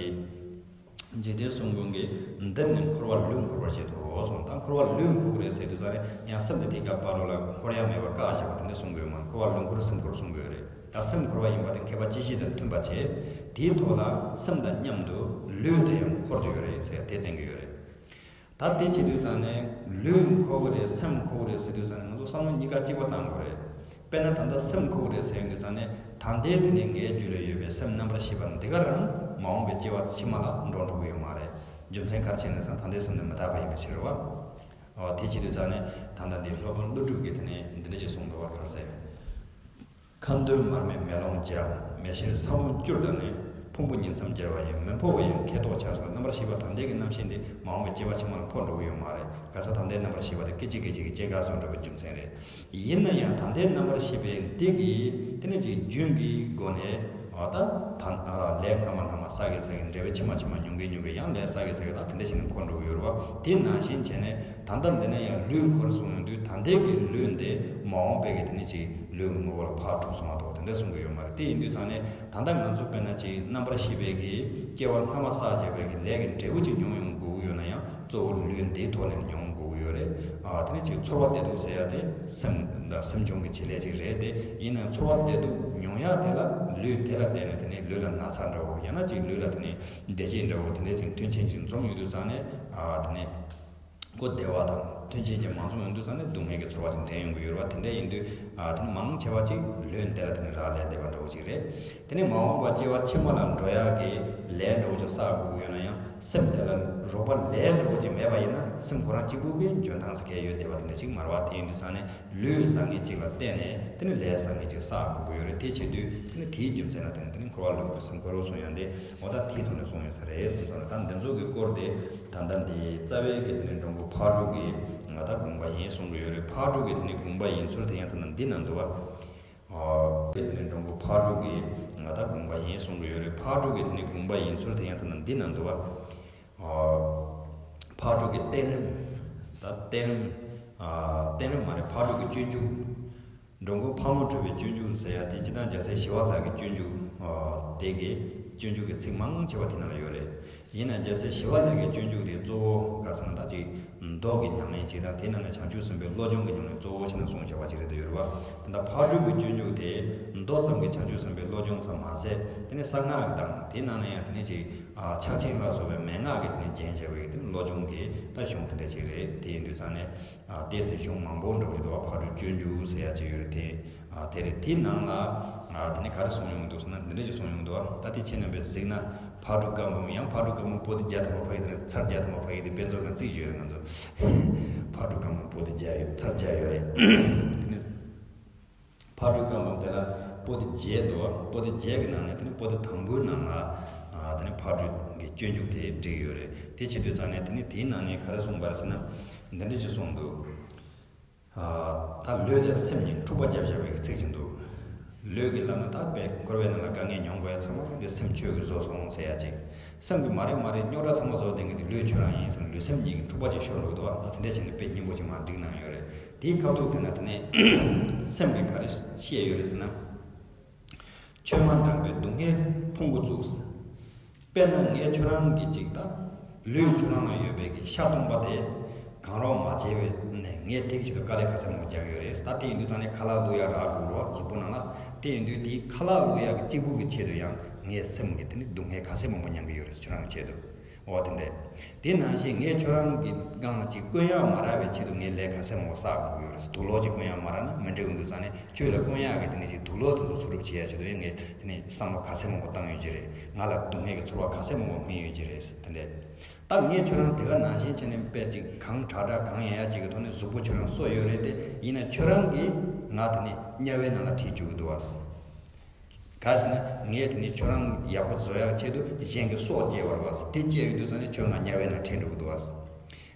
འཇིག་རྟེན་གསུམ་མགོན་གྱིས་འདིར་ནི་འཁོར་བར་ལུས་འཁོར་བར་བྱེད་དོ་གསུངས། ད་འཁོར་བར་ལུས་འཁོར་གྱི་རེད་ཟེར་དུས་ཙང་ནས་ཡང་སེམས་དེ་དེའི་སྐབས་བར་རོ་ལ་འཁོར་ཡ་མེད་པར་བཀག་བཞག་པ་དེ་འདྲ་གསུང་གི་ཡོད་མ་རེད། འཁོར་བར་ལུས་འཁོར་སེམས་འཁོར་གསུང་གི་ཡོད་རེད། ད་སེམས་འཁོར་བ་ཡིན་པ་དེ་མཁས་པ་སྤྱི་བཤད་དང་མཐུན་པ་བྱས། དེའི་ཐོག་ལ་སེམས་དང་མཉམ་དུ་ལུས་དེ་ཡང་འཁོར་དུ་ཡོད་རེད་ཟེར་ཡ་དེ་བསྟན་གྱི་ཡོད་རེད། ད་དེ་བྱེད་དུས་ཙང་ནས་ལུས་འཁོར་གྱི་རེད་སེམས་འཁོར་གྱི་རེད་ཟེར་དུས་ཙང་ནས་ང་ཚོ་བསམ་བློ་གཉིས་ཀ་གཅིག་པ་བཏང་དགོས་རེད། དཔེར་ན་ད་ལྟ་སེམས་འཁོར་གྱི་རེད་ཟེར་ཡོང་དུས་ཙང་ནས་ད་ལྟའི་དེ་ནས་ངའི་རྒྱུད་ལ་ཡོད་པའི་སེམས་རྣམ་པར་ཤེས་པ་འདི་ག་རང་མ་འོངས་པའི་སྐྱེ་བ་ཕྱི་མ་ལ་འགྲོ་འགྲོ་གི་ཡོད་མ་རེད། རྒྱུ་མཚན་ག་རེ་བྱས་ནས་ཟེར་ན་ད་ལྟའི་སེམས་ནི་མི་རྟག་པ་ཡིན་པའི་ཕྱིར་རོ། འོ་དེ་བྱེད་དུས་ཙང་ནས་ད་ལྟ་འདི་སློབ་དཔོན་ཀླུ་སྒྲུབ་ཀྱིས་དེ་ནས་འདི་འདྲ་ཞིག་གསུངས་འདུག་བ། ག་རེ་ཟེར། ཁམས་དོན་མར་མེ་མེ་ལོང་འཇའ། མེ་ཤེལ་ས་བོན་སྐྱུར་དང་ནི། ཕུང་པོ་ཉིང་མཚམས་སྦྱར་བ་ཡིན། མི་འཕོ་བ་ཡང་ཁེ་ཏོག་ཆགས་སོ། རྣམ་པར་ཤེས་པ་ད་ལྟའི་གི་རྣམ་ཤེས་འདི་མ་འོངས་པའི་སྐྱེ་བ་ཕྱི་མ་ལ་འཕོ་འགྲོ་གི་ཡོད་མ་རེད། ག་ས་ད་ལྟའི་རྣམ་པར་ཤེས་པ་དེ་སྐད་ཅིག་སྐད་ཅིག་གི་སྐྱེ་འགག་སོགས་འགྲོ་བའི་རྒྱུ་མཚན་རེད། ཡིན་ན་ཡང་ད་ལྟའི་རྣམ་པར་ཤེས་པའི་འདི་གི་དེ་ནི་ཅིག་རྒྱུན་གྱི་སྒོ་ནས་འོ་ད་ད་ལས་སྔ་མ་སྔ་མ་བསགས་ཀྱི་བསགས་ཀྱི་འབྲས་བུ་ཕྱི་མ་ཕྱི་མ་མྱོང་གི་མྱོང་གི་ཡང་ལས་བསགས་ཀྱི་བསགས་ཀྱི་ད་དེ་འདྲ་བྱས་ནས་འཁོར་འགྲོ་གི་ཡོད་རེད་བ། དེ་ནང་བཞིན་བྱས་ནས། ད་ལྟ་འདི་ནས་ཡང་ལུས་འཁོར་གསུངས་ཡོང་དུས་ད་ལྟའི་གི་ལུས་འདི་མ་འོངས་པའི་གི་དེ་ནི་ཅིག་ལུས་ཀྱི་ངོ་བོ་ལ་ཕར་གྲུབ་སོང་བ་དང་དེ་འདྲ་གསུང་གི་ཡོད་མ་རེད། དེ་ཡིན་དུས་ཙང་ནས་ད་ལྟ་ང་ཚོ་དཔེར་ན་ཅིག་རྣམ་པར་ཤེས་པའི་གི་སྐྱེ་བ་སྔ་མ་བསགས་བཞག་པའི་གི་ལས་ཀྱི་འབྲས་བུ་ཅིག་མྱོང་ཡོང་དགོས་ཀྱི་ཡོད་ན་ཡང་གཙོ་བོ་ལུས་འདིའི་ཐོག་ནས་མྱོང་དགོས་ཀྱི་ཡོད་རེད། ཨ་དེ་ནི་ཅིག་ཚོར་བ་བདེ་སྡུག་ཟེར་ཡ་དེ་སེམས་དང་སེམས་བྱུང་གི་བྱེད་ལས་ཅིག་རེད་དེ། ཡིན་ན་ཚོར་བ་བདེ་སྡུག་མྱོང་ཡ་དེ་ལ་ལུས་དེ་ལ་བརྟེན་ནས་དེ་ནི་ལུས་ལ་ན་ཚ་འདྲ་བོ་ཡང་ན་ཅིག་ལུས་ལ་དེ་ནི་བདེ་སྐྱིད་འདྲ་བོ་དེ་འདྲ་ཅིག་མཐུན་རྐྱེན་ཅིག་འཛོམས་ཡོང་དུས་ཙང་ནས་ཨ་དེ་ནི། ཁོ་བདེ་བ་དང་ ཐོན་སྐྱེད་ཅིག་མ་བྱུང་ཡོང་དུས་ཙང་ནས་སྡུག་བསྔལ་གྱི་ཚོར་བ་ཅིག་འདྲེན་ཡོང་གི་ཡོད་རེད་བ། དེ་འདྲ་ཡིན་དུས་ཨ་དེ་ནི་མང་ཆེ་བ་ཅིག་ལུས་འདི་ལ་དེ་ནི་རག་ལས་བསྡད་པ་འདྲ་བོ་ཅིག་རེད། དེ་ནི་མ་འོངས་པ་སྐྱེ་བ་ཕྱི་མ་ལ་འགྲོ་ཡག་གི་ལས་འདྲ་བོ་ཅིག་བསགས་དགོས་ཀྱི་ཡོད་ན་ཡང་སེམས་དེ་ལ་རོགས་པ་ལས་འདྲ་བོ་ཅིག་མེད་པ་ཡིན་ན་སེམས་ཁོ་རང་གཅིག་པུ་གི་འཇོན་ཐང་ཟེར་མཁན་ཡོད་བསྡད་པ་དེ་འདྲ་ཅིག་མ་རེད་བ། དེ་ཡིན་དུས་ཙང་ནས་ལུས་བཟང་ངན་གཅིག་ལ་བརྟེན་ནས་དེ་ནི་ལས་བཟང་ངན་ཅིག་བསགས་དགོས་ཀྱི་ཡོད་རེད། དེ་བྱེད་དུས་དེ་ནི་དེའི་རྒྱུ་མཚན་ལ་བརྟེན་ནས་དེ་ནི་འཁོར་བ་ལུས་འཁོར་སེམས་འཁོར་གསུངས་ཡོད་དེ། འོ་ད་དེའི་ཐོག་ནས་གསུངས་ཡོད་ས་རེད་བསམ་སོང་ནས། ད་འདི་ཚོ་གི་སྐོར་དེ་ད་ལྟ་འདི་རྩ་བའི་གི་དེ་ནི་འགྲོ་མགོན་ཕག་གྲུ་གི་ང་ད་དགོངས་པ་ཡིན་གསུང་གི་ཡོད་རེད། ཕག་གྲུ་གི་དེ་ནི་དགོངས་པ་ཡིན་ཚུལ་དེ་ཡང་ད་ལྟ་འདི་ན་འདུག་བ། ཨོ། གི་དེ་ནི་འགྲོ་མགོན་ཕག་གྲུ་གི་ང་ད་དགོངས་པ་ཡིན་གསུང་གི་ཡོད་རེད། ཕག་གྲུ་གི་དེ་ནི་དགོངས་པ་ཡིན་ཚུལ་དེ་ཡང་ད་ལྟ་འདི་ན་འདུག་བ། ཨོ། ཕག་གྲུ་གི་བསྟན་རིམ། ད་བསྟན་རིམ། ཨ། བསྟན་རིམ་མ་རེད། ཕག་གྲུ་གི་སྤྱོད་འཇུག་འགྲོ་མགོན་ཕག་མོ་གྲུ་པའི་སྤྱོད་འཇུག་ཟེར་ཡ་དེ་སྤྱིར་བཏང་རྒྱལ་སྲས་ཞི་བ་ལྷ་གི་སྤྱོད་འཇུག་ཨ། དེ་གི་སྤྱོད་འཇུག་གི་ཚིག་མང་ཆེ་བ་དེ་ནང་ལ་ཡོད་རེད། ཡིན་ན་རྒྱལ་སྲས་ཞི་བ་ལྷ་གི་སྤྱོད་འཇུག་དེ་གཙོ་བོ་ག་ཟེར་ན་ད་ཅིག་མདོ་གི་ཉམས་ལེན་ཅིག་དང་དེ་ནང་ནས་བྱང་ཆུབ་སེམས་དཔའི་བློ་སྦྱོང་གི་ཉམས་ལེན་གཙོ་བོ་བྱས་ནས་གསུངས་བཞག་པ་ཅིག་རེད་འདུག་ཡོད་རེད་བ། དེ་འདྲ་ཕག་གྲུ་གི་སྤྱོད་འཇུག་དེ་མདོ་ཙམ་གྱི་བྱང་ཆུབ་སེམས་དཔའི་བློ་སྦྱོང་ཙམ་མ་ཟད་དེ་ནས་གསང་སྔགས་དང་དེ་ནང་ནས་ཡང་དེ་ནས་ཅིག་ཨ། ཕྱག་ཆེན་ལ་སོགས་པའི་མན་ངག་གི་དེ་ནས་རྒྱན་བྱས་པའི་དེ་ནས་བློ་སྦྱོང་གི་ད་གཞུང་དེ་འདྲ་ཅིག་རེད། དེ་ཡིན་དུས་ཙང་ནས། ཨ། ཏོག་ཙམ་གཞུང་མང་པོ་འགྲོ་གི་འདུག་བ། ཕག་གྲུ་སྤྱོད་འཇུག་ཟེར་ཡ་ཅིག་ཡོད་རེད་དེ། ཨ། དེ་རེད། དེའི་ནང་ལ། ཨ། དེ་ནས་ག་རེ་གསུངས་ཡོང་གི་འདུག་ཟེར་ན་འདི་འདྲ་ཅིག་གསུངས་ཡོང་གི་འདུག་བ། ད་དེ་ཁྱེད་རྣམ་པས་གཟིགས་ན་ཕག་གྲུ་བཀའ་འབུམ། ཡང་ཕག་གྲུ་བཀའ་འབུམ་པོ་ཏི་བརྒྱ་ཐམ་པ་ཕ་གི་དེ་རེད། ཚར་བརྒྱ་ཐམ་པ་ཕ་གི་དེ་དཔེ་མཛོད་ནང་བརྩིས་ཡོད་རེད་ང་ཚོ། ཕག་གྲུ་བཀའ་འབུམ་པོ་ཏི་བརྒྱ་ཡོད། ཚར་བརྒྱ་ཡོད་རེད། དེ་ནས། ཕག་གྲུ་བཀའ་འབུམ་དེ་ལ་པོ་ཏི་བརྒྱད་འདུག་བ། པོ་ཏི་བརྒྱད་ཀྱི་ནང་ནས་དེ་ནི་པོ་ཏི་དང་པོའི་ནང་ལ། ཨ། དེ་ནི་ཕག་གྲུ་གི་སྤྱོད་འཇུག་དེ་བསྒྲིགས་ཡོད་རེད། དེ་བྱེད་དུས་ཙང་ནས་དེ་ནི་དེའི་ནང་ནས་ག་རེ་གསུངས་པ་རེད་ཟེར་ན། འདི་འདྲ་ཅིག་གསུངས་འདུག་ཨ། ད་ལུས་དང་སེམས་གཉིས་འཁྲུག་པ་བརྒྱབ་བཞག་པའི་ཚིག་ཅིག་འདུག་ལུས་ཀྱིས་ལབ་ན་ད་དཔེ་འཁོར་བའི་ནང་ལ་དཀའ་ངལ་མྱོང་དགོས་ཡ་ཚང་མ་འདི་སེམས་ཁྱོད་ཀྱིས་བཟོས་སོང་ཟེར་ཡ་ཅིག་སེམས་ཀྱིས་མ་རེད་མ་རེད། རྙོག་དྲ་ཚང་མ་བཟོ་བསྡད་མཁན་དེ་ལུས་ཁྱོད་རང་ཡིན་ཟེར་ནས་ལུས་སེམས་གཉིས་ཀྱི་འཁྲུག་པ་ཅིག་ཤོར་འགྲོ་གི་འདུག་ཨ། ད་དེ་འདྲ་བྱས་ནས་དཔེ་སྙན་པོ་ཅིག་མར་བསྒྲིགས་གནང་ཡོད་རེད། དེའི་ཁ་ཐུག་དེ་ན་དེ་ནས་སེམས་ཀྱིས་ག་རེ་བཤད་ཡོད་རེད་ཟེར་ན། ཁྱོད་མ་འགྲངས་པའི་སྡུག་བསྔལ་ཕུང་པོ་བཙུགས། དཔེར་ན་ངས་ཁྱོད་རང་གི་ཅིག་ད་ལུས་ཁྱོད་རང་ལ་ཡོད་པའི་གི་ཤ་སྟོང་པ་དེ་གང་རུང་མ་བྱས་པའི་ནས་ངས་དེ་གི་ཆེད་དུ་དཀའ་ལས་ཁ་ཚ་མང་པོ་རྒྱག་གི་ཡོད་རེད། ད་དེ་ཡིན་དུས་ཙང་ནས་ཁ་ལག་བླུག་ཡ་རག་དགོས་རེད་བ། གཟུགས་པོ་ནང་ལ། དེ་ཡིན་དུས་དེའི་ཁ་ལག་བླུག་ཡ་གི་གཅིག་པུ་གི་ཆེད་དུ་ཡང་ངའི་སེམས་ཀྱི་དེ་ནི་སྡུག་བསྔལ་ག་ཚད་མང་པོ་མྱང་གི་ཡོད་རེད། ཁྱོད་རང་གི་ཆེད་དུ། འོ་དེ་འདྲས། དེ་ནང་བཞིན་ངས་ཁྱོད་རང་གི་སྒང་ལ་ཅིག་བསྐོན་ཡག་མ་རག་པའི་ཆེད་དུ་ངས་ལས་ག་ཚད་མང་པོ་བསགས་དགོས་ཀྱི་ཡོད་རེད། དུག་ལོག་ཅིག་བསྐོན་ཡག་མ་རག་ན་མི་འགྲིག་གི་འདུག་ཙང་ནས་ཁྱོད་ལ་བསྐོན་ཡག་གི་དེ་ནས་ཅིག་དུག་ལོག་དེ་ཚོ་སུ་རུབ་བྱེད་ཡག་ཆེད་དུ་ཡང་ངས་དེ་ནས་བསམ་བློ་ག་ཚད་མང་པོ་བཏང་ཡོད་ཀྱི་རེད། ང་ལ་སྡུག་བསྔལ་གྱི་ཚོར་བ་ག་ཚད་མང་པོ་སྨིན་ཡོད་ཀྱི་རེད་དེ་འདྲས། ད་ངས་ཁྱོད་རང་དེ་ག་ནང་བཞིན་བྱས་ནས་དཔེ་ཅིག་གང་དྲག་དྲག་གང་ཡག་ཡག་ཅིག་གི་ཐོག་ནས་གཟུགས་པོ་ཁྱོད་རང་གསོ་ཡོད་རེད་དེ། ཡིན་ན་ཁྱོད་རང་གིས་ང་དེ་ནས་དམྱལ་བའི་ནང་ལ་ཁྲིད་བཅུག་གི་འདུག་བ། ག་ཟེར་ན་ངས་དེ་ནས་ཁྱོད་རང་ཡག་པོ་བཟོ་ཡག་ཆེད་དུ་གཞན་གྱི་སྲོག་བཅད་པ་རེད་བ། དེ་བཅད་ཡོང་དུས་ཙང་ནས་ཁྱོད་ང་དམྱལ་བའི་ནང་ཁྲིད་འགྲོ་གི་འདུག་བ།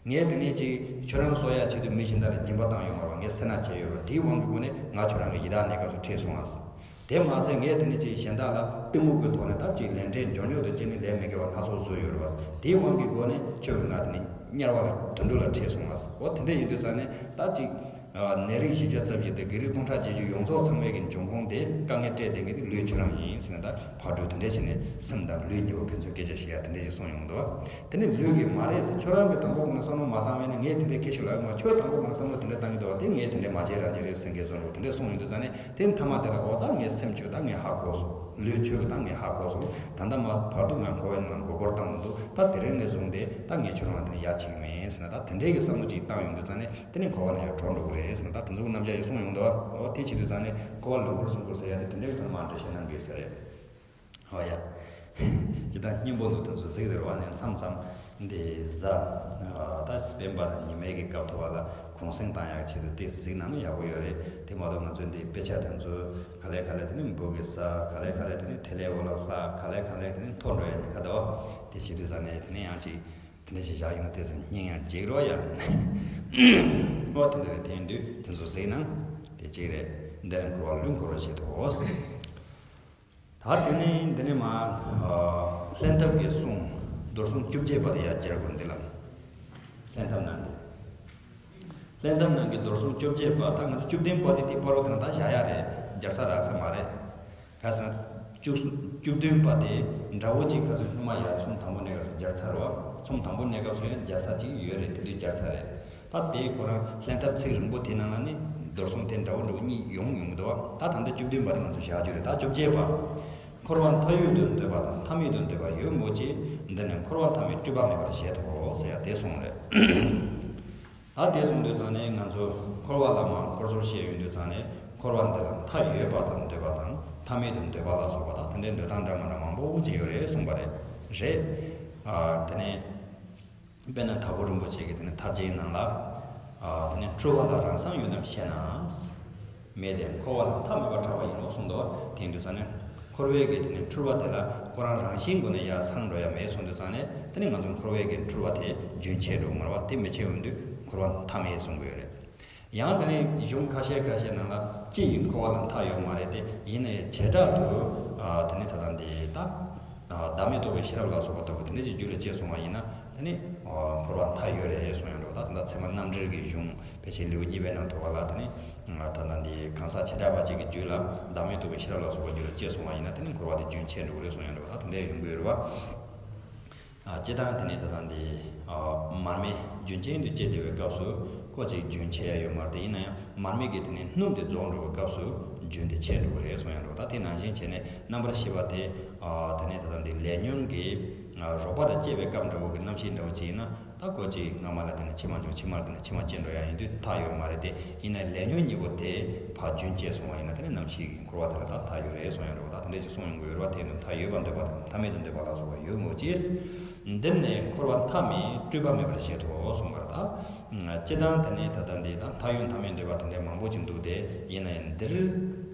ངས་དེ་ནས་ཅིག་ཁྱོད་རང་གསོ་ཡག་ཆེད་དུ་མི་གཞན་དག་ལ་སྦྱིན་པ་བཏང་ཡོད་མ་རེད་བ། ངས་སེར་སྣ་བྱས་ཡོད་རེད་བ། དེའི་དབང་གི་སྒོ་ནས་ང་ཁྱོད་རང་གི་ཡི་དྭགས་གནས་སྐབས་སུ་ཁྲིད་སོང་བ། དེ་མ་ཟད་ངས་དེ་ནས་ཅིག་གཞན་དག་ལ་གཏི་མུག་གི་ཐོག་ནས་ད་ཅིག་ལས་འབྲས་འབྱོར་ཉོག་ཏུ་སྐྱེས་ནས་ལས་མི་དགེ་བ་སྣ་ཚོགས་བཟོས་ཡོད་རེད་བ། དེའི་དབང་གི་སྒོ་ནས་ཁྱོད་ཀྱིས་ང་དེ་ནས་དམྱལ་བ་ལ་དུད་འགྲོ་ལ་ཁྲིད་སོང་བ། འོ་དེ་འདྲ་ཡིན་དུས་ཙང་ནས་ད་ཅིག་ནད་རིགས་བཞི་བརྒྱ་རྩ་བཞི་དང་བགེགས་རིགས་སྟོང་ཕྲག་བརྒྱད་ཅུ་ཡོངས་རྫོགས་ཚང་བའི་གི་འབྱུང་ཁུངས་དེ་དཀའ་ངལ་སྤྲད་བསྡད་མཁན་དེ་ལུས་ཁྱོད་རང་ཡིན་ཟེར་ནས། ད་ཕར་འགྲོ་དེ་འདྲ་བྱས་ནས་སེམས་དང་ལུས་གཉིས་པོ་ཕན་ཚུན་སྐད་ཆ་བཤད་ཡ་དེ་འདྲ་ཞིག་གསུངས་ཡོང་འདུག་དེ་ནི་ལུས་ཀྱིས་མ་རེད་ཟེར། ཁྱོད་རང་གིས་དང་པོ་ཁོ་ན་བསམ་བློ་མ་བཏང་བས་ན་ངས་དེ་འདྲའི་སྐད་ཆ་ལབ་མ། ཁྱོད་དང་པོ་ཁོ་ན་བསམ་བློ་དེ་འདྲ་བཏང་གི་འདུག་བ། དེ་ངས་དེ་འདྲའི་མ་བྱས་རང་བྱས་རེད་ཟེར་མཁན་བཟོ་འདུག་དེ་འདྲ་གསུངས་ཡོང་དུས་ཙང་ནས་དེ་མཐའ་མ་དེ་ལ་འོ་ད་ངའི་སེམས་ཁྱོད་ད་ངས་ཧ་གོ་སོང་། ལུས་ཁྱོད་ད་ངས་ཧ་གོ་སོང་། ད་ལྟ་མ་བར་དུ་ང་འཁོར་བའི་ནང་མགོ་སྐོར་བཏང་གི་འདུག་ད་དེ་རིང་ནས་བཟུང་སྟེ་ད་ངས་ཁྱོད་རང་ལ་དེ་ནས་ཡ་བྱེད་ཀྱི་མིན་ཟེར་ནས། ད་དེ་འདྲའི་གི་བསམ་བློ་ཅིག་བཏང་ཡོང་དུས་ཙང་ནས་དེ་ནས་འཁོར་བ་ནས་ཡར་གྲོལ་འགྲོ་གི་རེད་ཟེར་ནས། ད་དེ་ཚོ་གི་རྣམ་གཞག་ཡོད་གསུངས་ཡོང་འདུག་འོ་དེ་བྱེད་དུས་ཙང་ནས་འཁོར་བ་ལུས་འཁོར་སེམས་འཁོར་ཟེར་ཡ་དེ་དེ་འདྲའི་གི་ཐོག་མ་འདྲ་བཤད་གནང་གི་ཡོད་ས་རེད། འོ་ཡ། ཇི་ལྟར་སྙིང་པོ་འདུག་དེ་ཚོ་གཟིགས་དེ་རུ་བ་ནས་མཚམས་མཚམས་འདི་གཟའ་ད་སྤེན་པ་དང་ཉི་མའི་གི་སྐབས་ཐོག་བ་ལ་གུང་སེང་བཏང་ཡག་ཆེད་དུ་དེ་གཟིགས་གནང་ན་ཡག་པོ་ཡོད་རེད། དེ་མ་གཏོགས་ང་ཚོའི་འདི་དཔེ་ཆ་དེ་ཚོ་ག་ལེ་ག་ལེ་དེ་ནི་འབུ་གི་ས། ག་ལེ་ག་ལེ་དེ་ནི་ཐལ་ལེ་འོ་ལ་ལྷག་ག་ལེ་ག་ལེ་དེ་ནི་མཐོ་འགྲོ་ཡ་ནི་ག་དོ། དེ་བྱེད་དུས་ས་ནས་དེ་ནི་ཡང་ཅིག་དེ་འདྲ་ཞིག་བཞག་ཡིན་ན་དེ་ཚོ་སྙིང་ཡང་རྗེ་རོགས་ཡ། འོ་དེ་འདྲ་རེད། དེ་ཡིན་དུས་དེ་ཚོ་གཟིགས་ན་དེ་གཅིག་རེད། འདི་ནས་འཁོར་བ་ལུས་འཁོར་བར་བྱེད་དོ། ད་དེ་ནས་འདི་ནས་མ་ལྷན་ཐབས་ཀྱི་གསུང་། རྡོར་གསུང་བཅོ་བརྒྱད་པ་དེ་ཡར་སྦྱར་དགོས་འདི་ལ། ལྷན་ཐབས་ནང་གི། ལྷན་ཐབས་ནང་གི་རྡོར་གསུང་བཅོ་བརྒྱད་པ། ད་ང་ཚོ་བཅུ་བདུན་པ་དེ་དེ་བར་དུ་དེ་ན་ད་བཞག་ཡ་རེད། སྦྱར་ས་རག་ས་མ་རེད། ག་ཟེར་ན། བཅུ་བཅུ་བདུན་པ་དེ་འདྲ་བོ་གཅིག་ག་ཟེར། སྔོན་མ་ཡར་ཚོམས་དང་པོ་གནས་སྐབས་སུ་སྦྱར་ཚར་བ། ཚོམས་དང་པོ་གནས་སྐབས་སུ་ཡང་སྦྱར་ས་གཅིག་ཡོད་རེད། དེ་དུས་སྦྱར་ཚར་རེད། ད་དེ་ཁོ་རང་ལྷན་ཐབས་ཚིག་རིང་པོ་དེ་ནང་ལ་ནི་རྡོར་གསུང་དེ་འདྲ་བོ་འདྲ་བོ་གཉིས་ཡོང་ཡོང་གི་འདུག་བ། ད་ད་ལྟ་བཅུ་བདུན་པ་དེ་ང་ཚོ་བཞག་རྒྱུ་རེད། ད་བཅོ་བརྒྱད་པ། འཁོར་བ་མཐའ་ཡས་དུ་འདོད་པ་དང་། མཐའ་མེད་དུ་འདོད་པ་ཡོད་མོད་ཀྱི། འདི་ནི་འཁོར་བ་མཐའ་མེད་སྤྲོས་པ་མེད་པར་བཞེད་དོ་ཟེར་ཡ་དེ་གསུངས་རེད། ད་དེ་སོང་དུས་ཙང་ནས་ང་ཚོ་འཁོར་བ་ལ་མར་འཁོར་ཚོར་བཤད་ཡོང་དུས་ཙང་ནས་འཁོར་བ་འདི་ལ་མཐའ་ཡོད་པ་དང་འདོད་པ་དང་མཐའ་མེད་དུ་འདོད་པ་ལ་སོགས་པ་དང་དེ་འདྲའི་འདོད་སྟངས་འདྲ་མི་འདྲ་མང་པོ་ཅིག་ཡོད་རེད་གསུངས་པ་རེད། རེད། ཨ། དེ་ནས། དཔེར་ན་དྭགས་པོ་རིན་པོ་ཆེ་གིས་དེ་ནས་མཐར་བྱེད་ནང་ལ། ཨ། དེ་ནས་འཁྲུལ་པ་ལ་རང་སང་ཡོད་དམ་ཞེ་ན། མེད་དེ། འཁོར་བ་ལ་མཐའ་མེད་པར་གྲགས་པ་ཡིན་ནོ་གསུངས་འདུག་དེ་ཡིན་དུས་ཙང་ནས་འཁོར་བའི་གི་དེ་ནས་འཁྲུལ་པ་དེ་ལ་ཁོ་རང་རང་བཞིན་སྒོ་ནས་ཡར་སངས་འགྲོ་ཡ་མེད་གསུངས་དུས་ཙང་ནས་དེ་ནས་ང་ཚོ་འཁོར་བའི་གི་འཁྲུལ་པ་དེ་རྒྱུན་ཆད་འགྲོ་གི་མ་རེད་པ། དེ་མི་ཆད་ཡོང་དུས་འཁོར་བ་མཐའ་མེད་གསུང་གི་ཡོད་རེད། ཡང་དེ་ནས་གཞུང་ཁ་ཤས་ཁ་ཤས་ནང་ལ་སྤྱི་ཡི་འཁོར་བ་ལ་མཐའ་ཡོད་མ་རེད་དེ། ཡིན་ན་ཡང་བྱེ་བྲག་ཏུ། ཨ། དེ་ནས་ད་ལྟ་འདི་ད། ཨ། བདག་མེད་རྟོགས་པའི་ཤེས་རབ་ལ་སོགས་པ་ལྟ་བུ་དེ་འདྲ་ཞིག་རྒྱུད་ལ་སྐྱེས་སོང་བ་ཡིན་ན་དེ་ནི། ཨ། འཁོར་བ་མཐའ་ཡོད་རེད་གསུངས་ཡོང་འདུག་ད་ད་ལྟ་ཚད་མ་རྣམ་འགྲེལ་གྱི་གཞུང་ཕལ་ཆེར་ལེའུ་གཉིས་པའི་ནང་ཐོག་ལ་དེ་ནི། ད་ལྟ་འདི་གང་ཟག་བྱེ་བྲག་པ་ཅིག་གི་རྒྱུད་ལ་བདག་མེད་རྟོགས་པའི་ཤེས་རབ་ལ་སོགས་པ་རྒྱུད་ལ་སྐྱེས་སོང་བ་ཡིན་ན་དེ་ནི་འཁོར་བ་དེ་རྒྱུན་ཆད་འགྲོ་གི་རེད་གསུངས་ཡོང་འདུག་ད་དེ་འདྲ་ཡོང་གི་ཡོད་རེད་བ། ཨ། སྤྱིར་བཏང་དེ་ནི་ད་ལྟ་འདི། ཨ། མར་མེ་རྒྱུན་ཅན་དུ་སྐྱེས་བསྡད་པའི་སྐབས་སུ་ཁོ་ཅིག་རྒྱུན་ཆད་ཡ་ཡོད་མ་རེད་དེ། ཡིན་ན་ཡང་མར་མེ་གི་དེ་ནི་སྣུམ་དེ་རྫོགས་འགྲོ་བའི་སྐབས་སུ་རྒྱུན་དེ་ཆད་འགྲོ་གི་རེད་གསུངས་ཡ་འགྲོ། ད་དེ་ནང་བཞིན་བྱས་ནས་རྣམ་པར་ཤེས་པ་དེ། ཨ། དེ་ནི་ད་ལྟ་འདི་ལས་ཉོན་གྱི། ཨ། རོགས་པ་དང་བཅས་པའི་སྐབས་འདྲ་བོ་གི་རྣམ་ཤེས་འདྲ་བོ་ཅིག་ཡིན་ན། ད་ཁོ་ཅིག་སྔ་མ་ལ་དེ་ནི་ཕྱི་མ་འབྱུང་། ཕྱི་མ་ལ་དེ་ནི་ཕྱི་མ་སྐྱེ་འགྲོ་ཡ་ཡིན་དུས་མཐའ་ཡོད་མ་རེད་དེ། ཡིན་ན་ལས་ཉོན་གཉིས་པོ་དེ་ཕར་རྒྱུན་བཅད་སོང་བ་ཡིན་ན་དེ་ནི་རྣམ་ཤེས་ཀྱི་འཁོར་བ་དེ་ལ་ད་མཐའ་ཡོད་རེད་གསུངས་ཡ་འགྲོ། ད་དེ་འདྲ་ཞིག་གསུངས་ཡོང་གི་ཡོད་རེད་བ། དེ་ནི་མཐའ་ཡོད་པར་འདོད་པ་དང་མཐའ་མེད་དུ་འདོད་པ་ལ་སོགས་པ་ཡོད་མོད་ཀྱི། འདིར་ནི་འཁོར་བ་མཐའ་མེད་སྤྲོས་པ་མེད་པར་བཞེད་དོ་གསུངས་པར། ད་སྤྱིར་བཏང་དེ་ནི་ད་ལྟ་འདི་ད་མཐའ་ཡོད་མཐའ་མེད་འདོད་པ་དེ་འདྲའི་མང་པོ་ཅིག་འདུག་སྟེ། ཡིན་ན་ཡང་འདིར།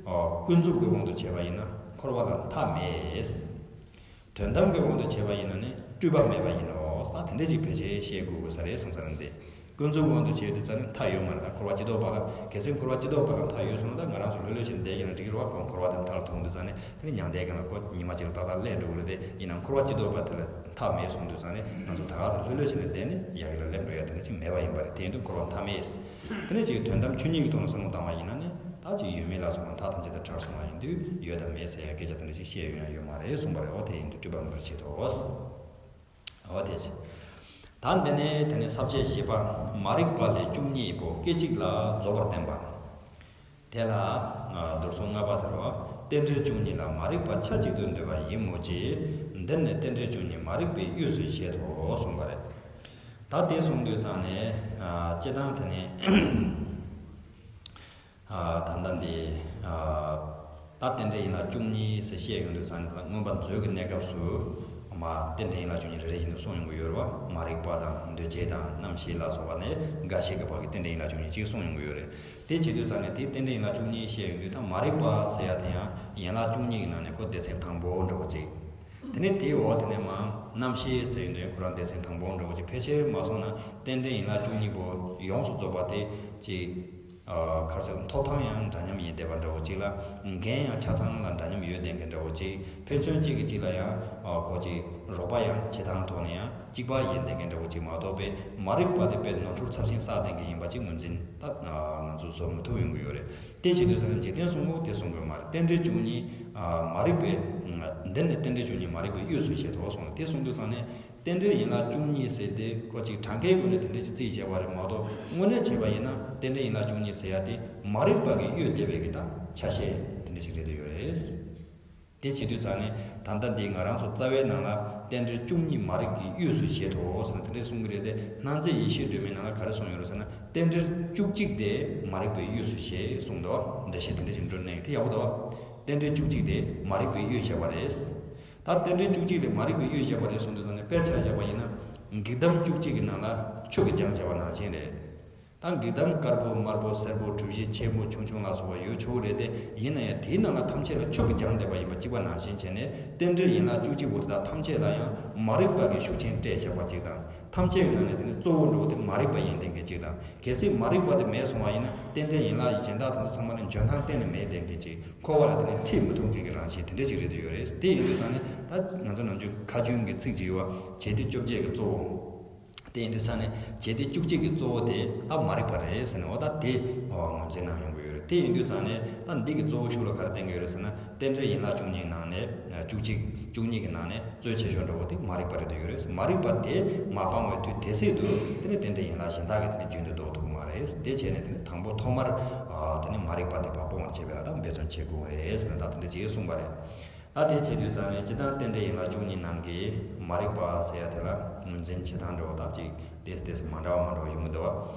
ཨོ། ཀུན་རྫོབ་ཀྱི་དབང་དུ་བྱས་པ་ཡིན་ན་འཁོར་བ་ལ་མཐའ་མེད། དོན་དམ་གྱི་དབང་དུ་བྱས་པ་ཡིན་ན་ནི་སྤྲོས་པ་མེད་པ་ཡིན་ནོ། ད་དེ་འདྲ་ཅིག་ཕལ་ཆེར་བཤད་དགོས་དགོས་ས་རེད་བསམ་ས་རེད་འདི། ཀུན་རྫོབ་དབང་དུ་བྱས་དུས་ཙང་ནི་མཐའ་ཡོད་མ་རེད། ད་འཁོར་བ་སྤྱི་ལྡོག་པ་ལ། གལ་སྲིད་འཁོར་བ་སྤྱི་ལྡོག་པ་ལ་མཐའ་ཡོད་སོང་ན་ད་ང་རང་ཚོ་ལྷོད་ལྷོད་བྱས་ནས་བསྡད་ཀྱི་ན་འགྲིག་གི་རེད་བ། ཁོ་འཁོར་བ་དེ་མཐའ་ལ་ཐུག་དུས་ཙང་ནི་དེ་ནི་མྱང་འདས་སྒང་ལ་ཁོ་ཉི་མ་གཅིག་ལ་ཏག་ཏག་སླེབས་འགྲོ་གི་རེད་དེ། ཡིན་ནའང་འཁོར་བ་སྤྱི་ལྡོག་པ་དེ་ལ་མཐའ་མེད་སོང་དུས་ཙང་ནི་ང་ཚོ་ད་ག་ས་ལྷོད་ལྷོད་བྱས་ནས་བསྡད་ནས་ཡག་གི་ལ་སླེབས་འགྲོ་ཡ་དེ་འདྲ་ཅིག་མེད་པ་ཡིན་པ་རེད། དེ་ཡིན་དུས་འཁོར་བ་མཐའ་མེད། དེ་ནས་ཅིག་དོན་དམ་ཆོས་ཉིད་ཀྱི་ཐོག་ནས་བསམ་བློ་བཏང་བ་ཡིན་ན་ནི། ད་ཅིག་ཡོད་མེད་ལ་སོགས་པ་མཐའ་ཐམས་ཅད་དང་བྲལ་སོང་བ་ཡིན་དུས་ཡོད་དང་མེད་ཟེར་ཡ་སྐད་ཆ་དེ་འདྲ་ཞིག་བཤད་ཡོང་ཡ་ཡོད་མ་རེད་གསུངས་པ་རེད། འོ་དེ་ཡིན་དུས་སྤྲོས་པ་མེད་པར་བྱེད་དོ། འོ་དེ་ཅི། ད་འདི་ནས་དེ་ནས་ས་བཅད་བཞི་པ། མ་རིག་པ་ལས་བཅུ་གཉིས་པོ་སྐད་ཅིག་ལ་རྫོགས་པར་བསྟན་པ། དེ་ལ་མདོར་གསུངས་ལྔ་པ་དེར་བ། རྟེན་འབྲེལ་བཅུ་གཉིས་ལ་མ་རིག་པ་ཆ་གཅིག་ཏུ་འདོད་པ་ཡིན་མོད་ཀྱི། འདིར་ནི་རྟེན་འབྲེལ་བཅུ་གཉིས་མ་རིག་པའི་དབྱེ་བས་བཞེད་དོ་གསུངས་པ་རེད། ད་དེ་གསུངས་དུས་ཙང་ནས། ཨ། སྤྱིར་བཏང་དེ་ནས། ཨ། ད་ལྟ་འདི། ཨ། ད་རྟེན་འབྲེལ་ཡན་ལག་བཅུ་གཉིས་ཟེར་བཤད་ཡོང་དུས་ཙང་ནས་ད་མངོན་པ་མཛོད་ཀྱི་གནས་སྐབས་སུ། མ། རྟེན་འབྲེལ་ཡན་ལག་བཅུ་གཉིས་རེ་རེ་བཞིན་དུ་གསུངས་ཡོང་གི་ཡོད་རེད་བ། མ་རིག་པ་དང་འདུ་བྱེད་དང་རྣམ་ཤེས་ལ་སོགས་པ་ནས་འགའ་ཞིག་གི་བར་གྱི་རྟེན་འབྲེལ་ཡན་ལག་བཅུ་གཉིས་གཅིག་གསུངས་ཡོང་གི་ཡོད་རེད། དེ་བྱེད་དུས་ཙང་ནས་དེའི་རྟེན་འབྲེལ་ཡན་ལག་བཅུ་གཉིས་བཤད་ཡོང་དུས་ད་མ་རིག་པ་ཟེར་ཡ་དེ་ཡང་ཡན་ལག་བཅུ་གཉིས་ཀྱི་ནང་ནས་ཁོ་སྡེ་ཚན་དང་པོ་འདྲ་བོ་ཅིག་དེ་ནས་དེའི་འོག་དེ་ནས་མ་རྣམ་ཤེས་ཟེར་ཡོང་དུས་ཁོ་རང་སྡེ་ཚན་དང་པོ་འདྲ་བོ་ཅིག་ཕལ་ཆེར་མ་སོང་ན་རྟེན་འབྲེལ་ཡན་ལག་བཅུ་གཉིས་པོ་ཡོངས་སུ་རྫོགས་པ་དེ་ཅིག་ཨ། ག་རེ་ཟེར། ཐོབ་ཐང་ཡང་འདྲ་མཉམ་ཡིན་བསྡད་པ་འདྲ་བོ་ཅིག་ལ། འགན་ཡང་ཆ་ཚང་ལ་འདྲ་མཉམ་ཡོད་བསྡད་མཁན་འདྲ་བོ་ཅིག་ཕན་ཚུན་གཅིག་གིས་གཅིག་ལ་ཡང་། ཨ། ཁོ་ཅིག་རོགས་པ་ཡང་བྱེད་སྟངས་ཐོག་ནས་ཡང་གཅིག་པ་ཡིན་བསྡད་མཁན་འདྲ་བོ་ཅིག་མ་གཏོགས་པའི་མ་རིག་པ་དེ་དཔེ་ནོར་འཁྲུལ་ཚབས་ཆེན་བསགས་བསྡད་མཁན་ཡིན་པ་ཅིག་ངོས་འཛིན་ད། ཨ། ང་ཚོ་བཟོ་མི་ཐུབ་ཡོང་གི་ཡོད་རེད། དེ་བྱེད་དུས་ཙང་འཇིག་རྟེན་གསུམ་པོ་དེ་གསུང་དགོས་མ་རེད། རྟེན་འབྲེལ་བཅུ་གཉིས། ཨ། མ་རིག་པའི། འདིར་ནི་རྟེན་འབྲེལ་བཅུ་གཉིས་མ་རིག་པའི་དབྱེ་བས་བཞེད་དོ་གསུངས་ནས་དེ་གསུང་དུས་ཙང་ནས། རྟེན་འབྲེལ་ཡན་ལག་བཅུ་གཉིས་ཟེར་དེ་ཁོ་ཅིག་གྲངས་ཀའི་སྒོ་ནས་དེ་འདྲ་ཞིག་རྩིས་བྱས་པ་རེད་མ་གཏོགས། དངོས་གནས་བྱས་པ་ཡིན་ན་རྟེན་འབྲེལ་ཡན་ལག་བཅུ་གཉིས་ཟེར་ཡ་དེ་མ་རིག་པ་གི་དབྱེ་བསྡད་པའི་གི་ད་ཆ་ཤས་དེ་འདྲ་ཞིག་རེད་འདོད་ཡོད་རེད། དེ་བྱེད་དུས་ཙང་ནས་ད་ལྟ་འདི་ང་རང་ཚོ་རྩ་བའི་ནང་ལ་རྟེན་འབྲེལ་བཅུ་གཉིས་མ་རིག་གི་དབྱེ་བས་བཞེད་དོ་ཟེར་ནས་དེ་འདྲ་གསུང་གི་རེད་དེ། སྣང་མཛད་ཡེ་ཤེས་སྒྲོན་མའི་ནང་ལ་ག་རེ་གསུངས་ཡོད་རེད་ཟེར་ན། རྟེན་འབྲེལ་བཅུ་གཅིག་དེ་མ་རིག་པའི་དབྱེ་བས་བཞེད་གསུངས་འདུག་འགྲེལ་བཤད་དེ་འདྲ་ཞིག་འགྲོ་ནས་དེ་ཡག་པོ་འདུག་རྟེན་འབྲེལ་བཅུ་གཅིག་དེ་མ་རིག་པའི་དབྱེ་བས་བཞག་པ་རེད། ད་རྟེན་འབྲེལ་བཅུ་གཅིག་དེ་མ་རིག་པའི་དབྱེ་བས་བཞག་པ་རེད་གསུངས་དུས་ཙང་ནས་དཔེར་ཆ་བཞག་པ་ཡིན་ན། འགྱིག་དམ་བཅུ་གཅིག་གི་ནང་ལ་ཆུ་གིས་སྦྱངས་བཞག་པ་ནང་བཞིན་རེད། ད་འགྱིག་དམ་དཀར་པོ་དམར་པོ་སེར་པོ་གྲུ་བཞི་ཆེན་པོ་ཆུང་ཆུང་ལ་སོགས་པ་ཡོད་ཆོག་གི་རེད་དེ། ཡིན་ན་ཡང་དེའི་ནང་ལ་ཐམས་ཅད་ལ་ཆུ་གིས་སྦྱངས་བསྡད་པ་ཡིན་པ་གཅིག་པ་ནང་བཞིན་བྱས་ནས་རྟེན་འབྲེལ་ཡན་ལག་བཅུ་གཅིག་པོ་དེ་དག་ཐམས་ཅད་ལ་ཡང་མ་རིག་པ་གི་ཤུགས་རྐྱེན་སྤྲད་བཞག་པ་གཅིག་དང་། ཐམས་ཅད་ཀྱི་ནང་ནས་དེ་ནི་གཙོ་བོ་འགྲོ་བ་དེ་མ་རིག་པ་ཡིན་བསྡད་མཁན་གཅིག་དང་། གལ་སྲིད་མ་རིག་པ་དེ་མེད་སོང་བ་ཡིན་ན་རྟེན་འབྲེལ་ཡན་ལག་གཞན་དག་དེ་ཚོ་ཚང་མ་ལ་འཇོན་ཐང་གཏན་ནས་མེད་བསྡད་མཁན་གཅིག་འཁོར་བ་ལ་དེ་ནི་ཁྲིད་མི་ཐུབ་མཁན་གྱི་རང་བཞིན་དེ་འདྲ་ཞིག་རེད་འདོད་ཡོད་རེད། དེ་ཡིན་དུས་ཙང་ནས་ད་ང་ཚོ་ནམ་རྒྱུན་ཁ་རྒྱུན་གྱི་ཚིག་ཅིག་ཡོད་པ། བྱེད་དེ་བཅོ་བརྒྱད་ཀྱི་གཙོ་བོ། དེ་ཡིན་དུས་ཙང་ནས་བྱེད་དེ་བཅུ་གཅིག་གི་གཙོ་བོ་དེ་ད་མ་རིག་པ་རེད་ཟེར་ནས། འོ་ད་དེ་ངོས་འཛིན་གནང་ཡོང་གི་ཡོད་རེད། དེ་ཡིན་དུས་ཙང་ནས་ད་འདི་གི་གཙོ་བོ་ཤུགས་ལ་ག་རེ་བསྟན་གྱི་ཡོད་རེད་ཟེར་ན། རྟེན་འབྲེལ་ཡན་ལག་བཅུ་གཉིས་ནང་ནས། བཅུ་གཅིག་བཅུ་གཉིས་ཀྱི་ནང་ནས་གཙོ་ཆེ་ཤོས་འདྲ་བོ་དེ་མ་རིག་པ་རེད་འདོད་ཡོད་རེད། མ་རིག་པ་དེ་མ་སྤངས་པའི་དུས་དེ་སྲིད་དུ་དེ་ནི་རྟེན་འབྲེལ་ཡན་ལག་གཞན་དག་གིས་དེ་ནི་རྒྱུན་དུ་ལྡོག་ཐུབ་ཀྱི་མ་རེད། དེ་བྱས་ནས་དེ་ནི་དང་པོ་ཐོག་མར། ཨ། དེ་ནི་མ་རིག་པ་དེ་ཕར་སྤོང་བར་བྱེད་པ་ལ་ད་འབད་བརྩོན་བྱེད་དགོས་རེད་ཟེར་ནས་ད་དེ་འདྲ་ཅིག་གསུངས་པ་རེད། ད་དེ་བྱེད་དུས་ཙང་ནས་སྤྱིར་བཏང་རྟེན་འབྲེལ་ཡན་ལག་བཅུ་གཉིས་ནང་གི་མ་རིག་པ་ཟེར་ཡ་དེ་ལ་ངོས་འཛིན་བྱེད་སྟངས་འདྲ་བོ་དག་ཅིག་ཏོག་ཙམ་ཏོག་ཙམ་མ་འདྲ་བ་མ་འདྲ་བ་ཡོང་གི་འདུག་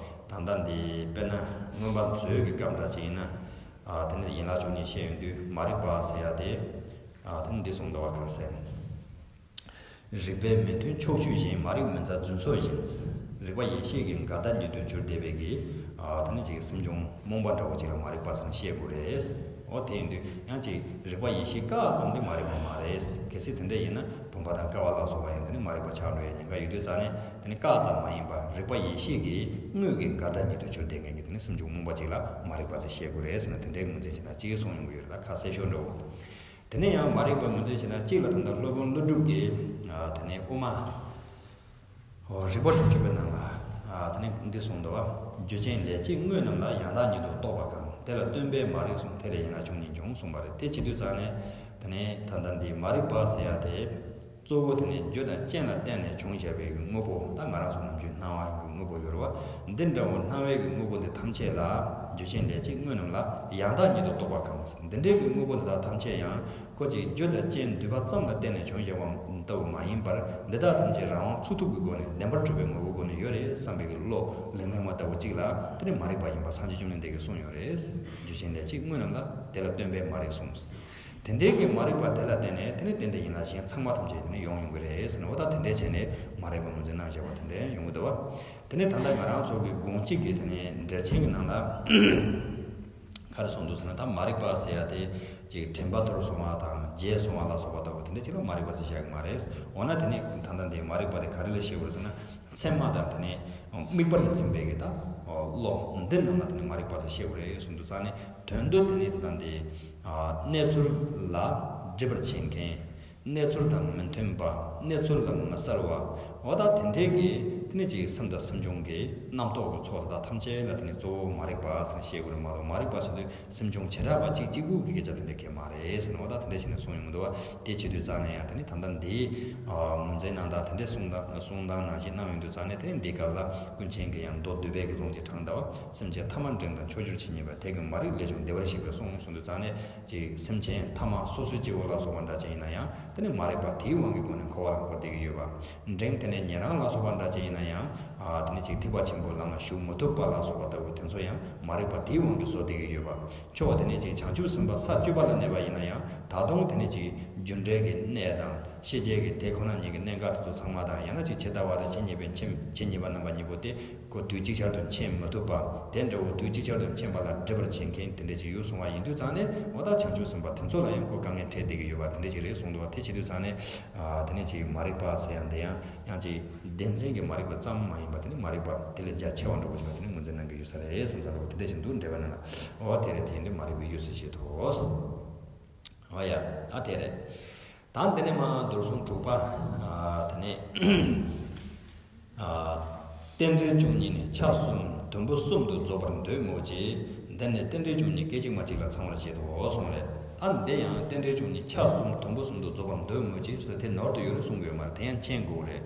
བ། ད་ལྟ་འདི་དཔེར་ན་མངོན་པ་མཛོད་ཀྱི་སྐབས་འདྲ་ཅིག་ཡིན་ན། ཨ་དེ་ནི་ཡན་ལག་བཅུ་གཉིས་བཤད་ཡོང་དུས་མ་རིག་པ་ཟེར་ཡ་དེ། ཨ་དེ་ནི་འདི་གསུངས་འདུག་བ། གང་ཟེར། རིགས་པས་མི་མཐུན་ཕྱོགས་ཆོས་གཞན། མ་རིག་མི་མཛའ་རྫུན་ཚོགས་བཞིན། རིག་པ་ཡེ་ཤེས་ཀྱི་འགལ་ཟླ་ཉིད་དུ་གྱུར་བསྡད་པའི་གི། ཨ་དེ་ནི་ཅིག་སེམས་བྱུང་རྨོངས་པ་འདྲ་བོ་ཅིག་ལ་མ་རིག་པ་ཟེར་ནས་བཤད་དགོས་རེད། འོ་དེ་ཡིན་དུས་ཡང་ཅིག་རིག་པ་ཡེ་ཤེས་བཀག་ཙམ་དེ་མ་རིག་པ་མ་རེད། གལ་སྲིད་དེ་འདྲ་ཡིན་ན་བུམ་པ་དང་ཀ་བ་ལ་སོགས་པ་ཡང་དེ་ནི་མ་རིག་པ་ཆགས་འགྲོ་ཡ་ཉེན་ཁ་ཡོད་དུས་ཙང་ནས། དེ་ནི་བཀག་ཙམ་མ་ཡིན་པར་རིག་པ་ཡེ་ཤེས་ཀྱི་དངོས་ཀྱི་འགལ་ཟླ་ཉིད་དུ་གྱུར་བསྡད་མཁན་གྱི་དེ་ནི་སེམས་བྱུང་རྨོངས་པ་ཅིག་ལ་མ་རིག་པ་ཟེར་བཤད་དགོས་རེད་ཟེར་ན། དེ་འདྲའི་ངོས་འཛིན་བྱེད་སྟངས་གཅིག་གསུངས་ཡོང་གི་ཡོད་རེད། ད་ཁ་གསལ་ཤོས་འདྲ་བོ། དེ་ནས་ཡང་མ་རིག་པ་ངོས་འཛིན་བྱེད་སྟངས་གཅིག་ལ་ད་ལྟ་སློབ་དཔོན་ཀླུ་སྒྲུབ་ཀྱིས། ཨ་དེ་ནས་དབུ་མ། ཨོ་རིགས་པ་དྲུག་ཅུ་པའི་ནང་ལ། ཨ་དེ་ནས་འདི་གསུངས་འདུག་བ། རྒྱུ་ཅན་ལས་བྱེད་དངོས་རྣམས་ལ། ཡང་དག་ཉིད་དུ་རྟོགས་པ་གང་། དེ་ལ་སྟོན་པས་མ་རིག་གསུངས། དེ་ལས་ཡན་ལག་བཅུ་གཉིས་འབྱུང་། གསུངས་པ་རེད། དེ་བྱེད་དུས་ཙང་ནས། དེ་ནས་ད་ལྟ་འདི་མ་རིག་པ་ཟེར་ཡ་དེ། གཙོ་བོ་དེ་ནས་རྒྱུ་དང་རྐྱེན་ལ་བརྟེན་ནས་བྱུང་བཞག་པའི་གི་དངོས་པོ། ད་ང་རང་ཚོ་ནམ་རྒྱུན་སྣང་བ་གི་དངོས་པོ་ཡོད་རེད་བ། འདི་འདྲ་བོ་སྣང་བའི་གི་དངོས་པོ་འདི་ཐམས་ཅད་ལ། རྒྱུ་ཅན་ལས་བྱེད་དངོས་རྣམས་ལ། ཡང་དག་ཉིད་དུ་རྟོགས་པ་གང་། འདི་འདྲའི་གི་དངོས་པོ་འདི་དག་ཐམས་ཅད་ཡང་ཁོ་ཅིག་རྒྱུ་དང་རྐྱེན་འདུས་པ་ཙམ་ལ་བརྟེན་ནས་བྱུང་བཞག་པ་ལྟ་བུ་མ་ཡིན་པར། འདི་དག་ཐམས་ཅད་རང་དབང་ཚུགས་ཐུབ་ཀྱི་སྒོ་ནས། བདེན་པར་གྲུབ་པའི་ངོ་བོའི་སྒོ་ནས་ཡོད་རེད་བསམ་པའི་གི་བློ་ལེགས་ལྡན་མ་ལྟ་བུ་གཅིག་ལ་དེ་ནི་མ་རིག་པ་ཡིན་པ་སངས་རྒྱས་བཅོམ་ལྡན་འདས་ཀྱིས་གསུངས་ཡོད་རེད། རྒྱུ་ཅན་ལས་བྱེད་དངོས་རྣམས་ལ། དེ་ལ་སྟོན་པས་མ་རིག་གསུངས། དེ་འདྲའི་གི་མ་རིག་པ་དེ་ལ་བརྟེན་ནས་དེ་ནི་རྟེན་འབྲེལ་ཡན་ལག་གཞན་ཚང་མ་ཐམས་ཅད་དེ་ནི་ཡོང་ཡོང་གི་རེད་ཟེར་ནས། འོ་ད་དེ་འདྲའི་བྱས་ནས་མ་རིག་པ་ངོས་འཛིན་གནང་བཞག་པ་དེ་འདྲ་ཡོང་གི་འདུག་བ། དེ་ནས་ད་ལྟ་ང་རང་ཚོ་གི་དགོངས་གཅིག་གི་དེ་ནས་འགྲེལ་ཆེན་གྱི་ནང་ལ། ག་རེ་གསུངས་འདུག་ཟེར་ན། ད་མ་རིག་པ་ཟེར་ཡ་དེ་ཅིག་དྲན་པ་འཐོར་སོང་བ་དང་བརྗེད་སོང་བ་ལ་སོགས་པ་ལྟ་བུ་དེ་འདྲ་ཅིག་ལ་མ་རིག་པ་ཟེར་བཞག་གི་མ་རེད། འོ་ན་དེ་ནས་ད་ལྟ་འདི་མ་རིག་པ་དེ་ག་རེ་ལ་བཤད་དགོས་རེད་ཟེར་ན། མཚན་མ་དང་དེ་ནས་དམིགས་པར་འཛིན་པའི་གི་ད་བློ་འདི་རྣམས་ལ་དེ་ནས་མ་རིག་པ་ཟེར་བཤད་དགོས་རེད་གསུངས་འདུག་ཙང་ནས། དོན་དུ་དེ་ནས་དེ་དང་དེ། ཨ་གནས་ཚུལ་ལ་སྒྲིབ་པར་བྱེད་མཁན། གནས་ཚུལ་དང་མི་མཐུན་པ། གནས་ཚུལ་ལ་མི་གསལ་བ། འོ་ད་དེ་འདྲའི་གི་དེ་ནས་ཅིག་སེམས་དང་སེམས་བྱུང་གི་རྣམ་རྟོག་གི་ཚོགས་དེ་དག་ཐམས་ཅད་ལ་དེ་ནས་གཙོ་བོ་མ་རིག་པ་ཟེར་ནས་བཤད་དགོས་རེད་མ་གཏོགས། མ་རིག་པ་ཟེར་དུས་སེམས་བྱུང་བྱེ་བྲག་པ་གཅིག་གཅིག་པུ་གི་སྐད་ཆ་དེ་འདྲ་གང་ཡང་མ་རེད་ཟེར་ནས། འོ་ད་དེ་འདྲ་བྱས་ནས་གསུངས་ཡོང་གི་འདུག་བ། དེ་བྱེད་དུས་ཙང་ནས་ཡང་དེ་ནི་ད་ལྟ་འདི་ཨ་ངོས་འཛིན་གནང་སྟངས་དེ་འདྲ་གསུང་སྟངས་གསུང་སྟངས་ནང་བཞིན་གནང་ཡོང་དུས་ཙང་ནས། དེ་ནི་འདིའི་སྐབས་ལ་ཀུན་མཁྱེན་གྱིས་ཡང་མདོ་སྡུད་པའི་གི་ལུང་གཅིག་དྲངས་འདུག་བ། སེམས་ཅན་ཐ་མ་འབྲིང་དང་ཕྱོགས་བཅུར་ཇི་སྙེད་པ། དེ་ཀུན་མ་རིག་ལས་བྱུང་བདེ་བར་གཤེགས་པས་གསུངས་གསུངས་དུས་ཙང་ནས། ཅིག་སེམས་ཅན་ཐ་མ་སོ་སོའི་སྐྱེ་བོ་ལ་སོགས་པ་འདྲ་ཅིག་ཡིན་ན་ཡང་། དེ་ནི་མ་རིག་པ་དེའི་དབང་གི་སྒོ་ནས་འཁོར་བ་ལ་འཁོར་བསྡད་ཀྱི་ཡོད་པ། འབྲིང་དེ་ནས་ཉན་རང་ལ་སོགས་པ་འདྲ་ཅིག་ཡིན་ན་ཡང་། ཨ་དེ་ནི་ཅིག་ཐེག་པ་ཆེན་པོའི་ལམ་ལ་ཞུགས་མི་ཐུབ་པ་ལ་སོགས་པ་ལྟ་བུ་དེ་ཚོ་ཡང་མ་རིག་པ་དེའི་དབང་གིས་བཟོ་བསྡད་ཀྱི་ཡོད་པ། ཕྱོགས་དེ་ནས་ཅིག་བྱང་ཆུབ་སེམས་དཔའ་ས་བཅུ་པ་ལ་གནས་པ་ཡིན་ན་ཡང་། ད་དུང་དེ་ནས་ཅིག་རྒྱུ་འབྲས་ཀྱི་གནས་དང་། ཤེས་བྱའི་གི་དེ་ཁོ་ན་ཉིད་ཀྱི་གནད་འགག་དེ་ཚོ་ཚང་མ་དང་། ཡང་ན་ཅིག་ཇི་ལྟ་བ་དང་ཇི་སྙེད་པའི་མཁྱེན་ཇི་སྙེད་པ་རྣམ་པ་གཉིས་པོ་དེ་ཁོ་དུས་གཅིག་ཅར་དུ་མཁྱེན་མི་ཐུབ་པ། དེ་འདྲ་བོ་དུས་གཅིག་ཅར་དུ་མཁྱེན་པ་ལ་སྒྲིབ་པར་བྱེད་མཁན་དེ་འདྲ་ཅིག་ཡོད་སོང་བ་ཡིན་དུས་ཙང་ནས། འོ་ད་བྱང་ཆུབ་སེམས་དཔའ་དེ་ཚོ་ལ་ཡང་ཁོ་དཀའ་ངལ་འཕྲད་བསྡད་ཀྱི་ཡོད་པ་དེ་འདྲ་ཅིག་རེད་གསུངས་འདུག་བ། དེ་བྱེད་དུས་ཙང་ནས། ཨ་དེ་ནས་ཅིག་མ་རིག་པ་ཟེར་ཡང་དེ་ཡང་ཡང་ཅིག་བདེན་འཛིན་གྱི་མ་རིག་པ་ཙམ་མ་ཡིན་པ། དེ་ནི་མ་རིག་པ་དེ་ལས་རྒྱ་ཆེ་བ་འདྲ་བོ་ཅིག་ལ་དེ་ནི་ངོས་འཛིན་གནང་གི་ཡོད་ས་རེད་བསམ་བསམ་འདྲ་བོ་དེ་འདྲ་ཅིག་འདུག་འགྲེལ་པ་ནང་ལ། འོ་དེ་རེད། དེ་ཡིན་དུས་མ་རིག་པའི་དབྱེ་ཚུལ་བཤད་དོ། འོ་ཡ། ཨ་དེ་རེད། ད་འདི་ནས་མར་མདོར་གསུམ་དྲུག་པ། ཨ་དེ་ནས་ཨ་རྟེན་འབྲེལ་བཅུ་གཉིས་ནི་ཆ་གསུམ་དུམ་བུ་གསུམ་དུ་རྫོགས་པར་འདོད་མོད་ཀྱི། འདི་ནི་རྟེན་འབྲེལ་བཅུ་གཉིས་སྐད་ཅིག་མ་གཅིག་ལ་ཚང་བར་བྱེད་དོ་གསུངས་རེད། ད་འདི་ཡང་རྟེན་འབྲེལ་བཅུ་གཉིས་ཆ་གསུམ་དུམ་བུ་གསུམ་དུ་རྫོགས་པར་འདོད་མོད་ཀྱི་ཟེར་དེ་ནོར་དུ་ཡོད་རེད་གསུང་གི་ཡོད་མ་རེད། དེ་ཡང་མཁྱེན་དགོས་རེད།